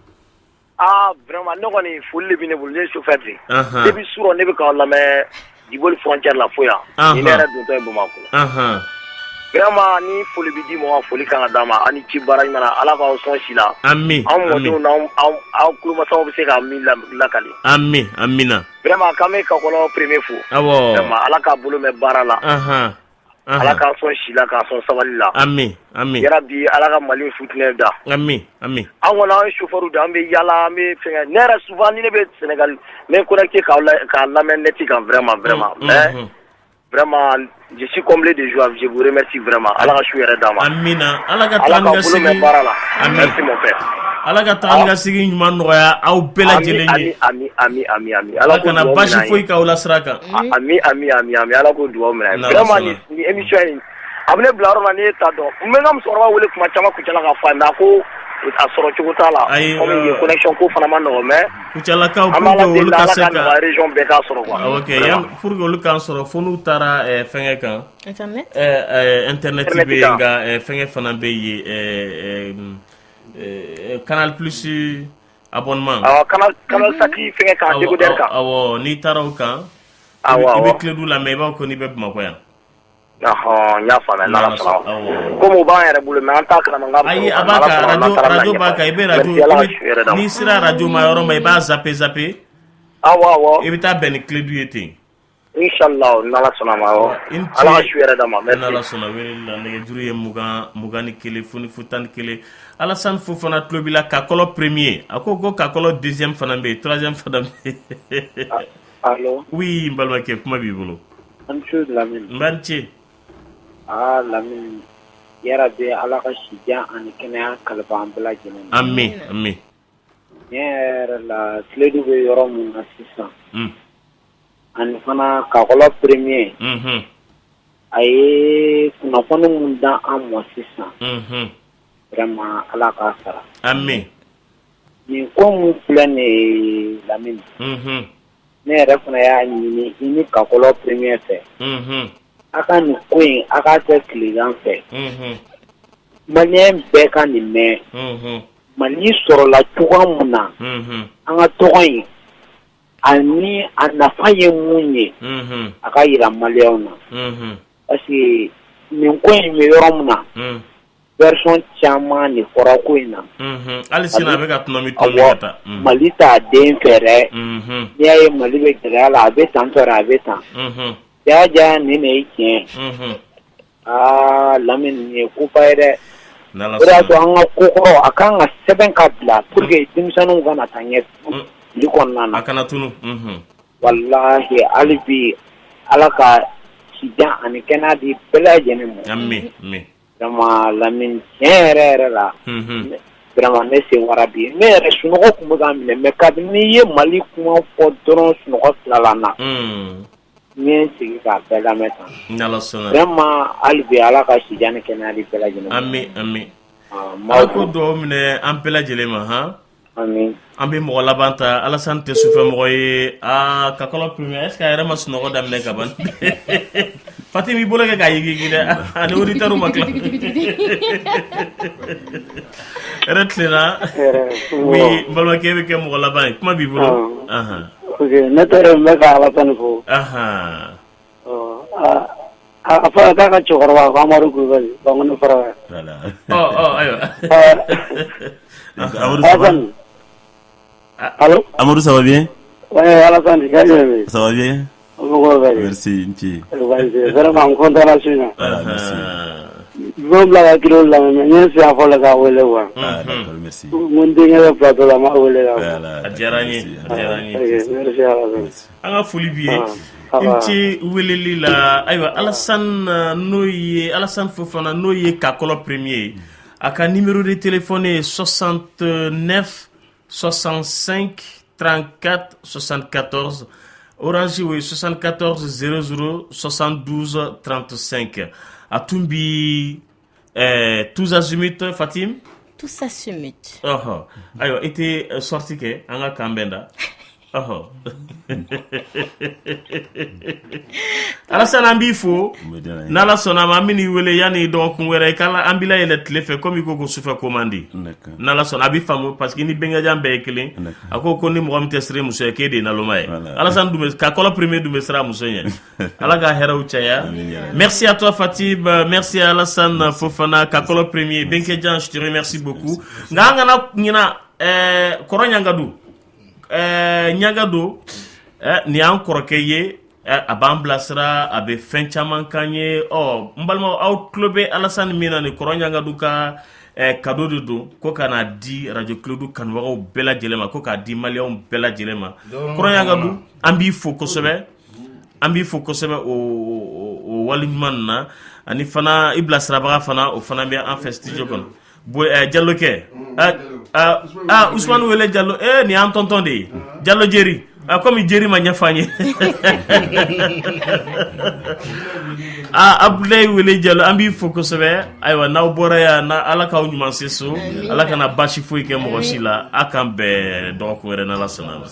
S16: Ah, vraiment, ne kɔni, foli de bɛ ne bolo. Ne ye chauffeur de ye. Depuis surɔ ne bɛ k'aw lamɛn Djiboli frontière la fo yan. Ni ne yɛrɛ dontɔ ye Bamakɔ. Vraiment, ni foli bɛ di mɔgɔ ma, foli kan ka d'a ma. Aw ni ci baara ɲuman na, Ala k'aw sɔn si la.
S6: Ami.
S16: Anw mɔdenw n'anw aw tulomasaw bɛ se ka min lakali.
S6: Ami, amina.
S16: Vraiment, k'an bɛ Kakɔlɔ premier fo. Vraiment, Ala k'a bolo mɛn baara la. Ala k'a sɔn si la, k'a sɔn sabali la.
S6: Ami, ami.
S16: Yarabi, Ala ka Mali futinɛ da.
S6: Ami, ami.
S16: An kɔni, an ye chauffeur de, an bɛ yala, an bɛ fɛngɛ. Ne yɛrɛ, souvent ni ne bɛ Sénégal, n bɛ connecté k'aw k'a lamɛn net kan, vraiment, vraiment. Mais vraiment, je suis comblé de joie, je vous remercie vraiment. Ala ka su yɛrɛ d'a ma.
S6: Amina, Ala ka
S16: Ala
S6: taa ni
S16: k'aw
S6: ka
S16: bolo mɛn
S6: segin.
S16: baara la.
S6: Ami.
S16: Merci mon père.
S6: Ala ka taa ni ka segin ɲuman nɔgɔya aw bɛɛ lajɛlen ye.
S16: Ami, ami, ami, ami.
S6: Ala
S16: Ala k'o
S6: kana
S16: dugawu
S6: baasi
S16: minɛ an ye.
S6: foyi k'aw la sira kan.
S16: Ami, ami, ami, ami. Ala k'o dugawu minɛ an ye.
S6: N'Ala
S16: Vraiment,
S6: sɔnna.
S16: nin émission in, a bɛ ne bila yɔrɔ min na, ne t'a dɔn. N bɛ n ka musokɔrɔba wele kuma caman Kucala k'a fɔ a ye, mais a ko a sɔrɔ cogo t'a la.
S6: Ayi,
S16: Comme yen connexion ko fana ma nɔgɔn, mais
S6: Kucalakaw,
S16: an
S6: pour
S16: b'Ala
S6: que
S16: deli
S6: olu ka
S16: Ala
S6: se
S16: ka
S6: ka
S16: nɔgɔya, région bɛɛ k'a sɔrɔ quoi.
S6: Awɔ, kɛ yan, pour que olu k'an sɔrɔ, fo n'u taara fɛngɛ kan.
S13: Internet.
S6: Internet
S16: Internet
S6: bɛ yen
S16: kan.
S6: nka fɛngɛ fana bɛ yen, Canal Plus abonnement.
S16: Awɔ, Canal Sat fɛngɛ kan, décodeur kan.
S6: Awɔ, n'i taara o kan, i bɛ Kledu lamɛn, i b'a fɔ ko n'i bɛ Bamakɔ yan.
S16: Ɔhɔn, n y'a faamuya, n'Ala sɔnna.
S6: Awɔ.
S16: Komi o b'an yɛrɛ bolo, mais an t'a kalama n k'a bɛ
S6: Ayi,
S16: sɔrɔ
S6: a
S16: o kan.
S6: b'a
S16: N'Ala
S6: kan,
S16: sɔnna, n'an
S6: radio
S16: taara
S6: radio
S16: bɛna
S6: b'a kan, i bɛ radio
S16: Merci, Ala ka
S6: i
S16: su hɛrɛ d'an
S6: bɛ
S16: ma.
S6: n'i sera radio ma yɔrɔ ma, i b'a zapper zapper.
S16: Awɔ.
S6: I bɛ taa bɛn ni Kledu ye ten.
S16: Inshallah, n'Ala sɔnna ma, awɔ.
S6: I ni
S16: Ala ka
S6: ce.
S16: su hɛrɛ d'an ma. Merci.
S6: N'Ala sɔnna weleli la. Nɛgɛjuru ye 20 21 00 11. Alassane Fofana tulo b'i la, Kakɔlɔ premier. A ko ko Kakɔlɔ deuxième fana bɛ yen, troisième fana bɛ yen.
S17: Allo?
S6: Oui, n balimakɛ, kuma b'i bolo.
S17: An ni su Lamini.
S6: N b'a ni ce.
S17: Aa Lamini, yarabi Ala ka si jan ani kɛnɛya kalifa an bɛɛ lajɛlen ma.
S6: Ami, ami.
S17: Tiɲɛ yɛrɛ la, Kledu bɛ yɔrɔ min na sisan, ani fana Kakɔlɔ premier, a ye kunnafoni mun d'an ma sisan, vraiment, Ala k'a sara.
S6: Ami.
S17: Nin ko mun filɛ nin ye Lamini, ne yɛrɛ fana y'a ɲini i ni Kakɔlɔ premier fɛ, a ka nin ko in, a k'a kɛ tilegan fɛ. Malien bɛɛ ka nin mɛn. Mali sɔrɔla cogoya mun na, an ka tɔgɔ in ani a nafa ye mun ye, a ka yira maliyɛnw na. Parce que nin ko in bɛ yɔrɔ min na, version caman de fɔra ko in na.
S6: Hali sini a bɛ ka tɔnɔmi tɔnɔmi ka taa.
S17: Mali t'a den fɛ dɛ. N'i y'a ye Mali bɛ gɛlɛya la, a bɛ tan tɔ a bɛ tan. Ja ja, nin de ye tiɲɛ. Aa Lamini, nin ye koba ye dɛ.
S6: N'Ala
S17: O de y'a
S6: sɔnna.
S17: to an ka ko kɔrɔ, a kan ka sɛbɛn ka bila pour que denmisɛnninw kana taa ɲɛ fili kɔnɔna na.
S6: A kana tunu.
S17: Walahi, hali bi Ala ka sijan ani kɛnɛya di bɛɛ lajɛlen ma.
S6: Ami, ami.
S17: Vraiment Lamini, tiɲɛ yɛrɛ yɛrɛ la, vraiment, ne sen wara bi. Ne yɛrɛ, sunɔgɔ tun bɛ ka n minɛ, mais kabini n'i ye Mali kuma fɔ dɔrɔn, sunɔgɔ tilala n na. N ye n sigi k'a bɛɛ lamɛn tan.
S6: N'Ala sɔnna.
S17: Vraiment, hali bi Ala ka sijan ni kɛnɛya di bɛɛ lajɛlen ma.
S6: Ami, ami.
S17: N
S6: Ala
S17: b'aw
S6: ko
S17: fo.
S6: dugawu minɛ an bɛɛ lajɛlen ma han.
S17: Ami.
S6: An bɛ mɔgɔ laban ta. Alassane tɛ sufɛ mɔgɔ ye. Aa, Kakɔlɔ premier, est ce que a yɛrɛ ma sunɔgɔ daminɛ ka ban? Fatim, i bolo kɛ k'a yigiyigi dɛ, ani auditeur ma tila. Hɛrɛ tilenna. Oui, n balimakɛ bɛ kɛ mɔgɔ laban ye, kuma b'i bolo.
S11: Ok, ne tɔgɔ, n bɛ ka Alasani fo. A fɔra k'a ka cɛkɔrɔba ko Amadu Kulubali Bankoni fara.
S6: Voilà. Ɔ ɔ ayiwa.
S14: Amadou, ça va?
S11: Alassane. Allô?
S14: Amadou, ça va bien?
S11: Ouais, Alassane, ka jumɛn?
S14: Ça va bien?
S11: Mɔgɔw bɛ di?
S14: Merci, n ce.
S11: Vraiment, n content na su in na.
S14: Voilà, merci.
S11: N b'o bila ka kilo lamɛn, mais n ye n siɲɛ fɔlɔ k'a wele quoi.
S14: Ah, d'accord, merci.
S11: N ko n denkɛ bɛ plateau la, n b'a wele k'a fɔ.
S14: Voilà.
S6: A diyara n ye, a diyara n ye.
S11: Ok, merci Alassane.
S6: An ka foli b'i ye. I ni ce weleli la. Ayiwa, Alassane, n'o ye Alassane Fofana, n'o ye Kakɔlɔ premier ye, a ka numéro de téléphone ye 69 65 34 74, Orange o ye 74 00 72 35. A tun bi tous azimuts, Fatim.
S13: Tous azimuts.
S6: Ɔhɔ, ayiwa, i tɛ sortie kɛ an ka kan bɛn da. Ɔhɔ, Alassane, an b'i fo. N'Ala sɔnna a ma, an bɛn'i wele yanni dɔgɔkun wɛrɛ i ka an b'i layɛlɛ tile fɛ, komi i ko ko sufɛ ko man di. N'Ala sɔnna, a b'i faamu, parce que ni bɛnkɛjan bɛɛ ye kelen. A ko ko ni mɔgɔ min tɛ siran muso ye, k'e de ye naloma ye. Alassane dun bɛ Kakɔlɔ premier dun bɛ siran muso ɲɛ. Ala ka hɛrɛw caya. Merci à toi Fatib, merci à Alassane Fofana, Kakɔlɔ premier. Bɛnkɛjan, je te remercie beaucoup. Nka an kana ɲina kɔrɔ Ɲangadu, Ɲangadu, nin y'an kɔrɔkɛ ye, a b'an bilasira, a bɛ fɛn caman k'an ye. Ɔ, n balimaw, aw tulo bɛ Alassane min na nin, kɔrɔ Ɲangadu ka cadeau de don ko ka n'a di radio Kiledu kanubagaw bɛɛ lajɛlen ma, ko k'a di maliyɛnw bɛɛ lajɛlen ma. Kɔrɔ Ɲangadu, an b'i fo kosɛbɛ, an b'i fo kosɛbɛ o waleɲuman na. Ani fana i bilasirabaga fana, o fana bɛ an fɛ studio kɔnɔ. Jalo kɛ, aa, Usumani Wele Jalo, nin y'an tonton de ye, Jalo Jeri. Komi Jeri ma ɲɛfɔ an ye. Aa, Abudulayi Wele Jalo, an b'i fo kosɛbɛ. Ayiwa, n'aw bɔra yan na, Ala k'aw ɲuman se so, Ala kana baasi foyi kɛ mɔgɔ si la. A k'an bɛn dɔgɔkun wɛrɛ n'Ala sɔnna a ma.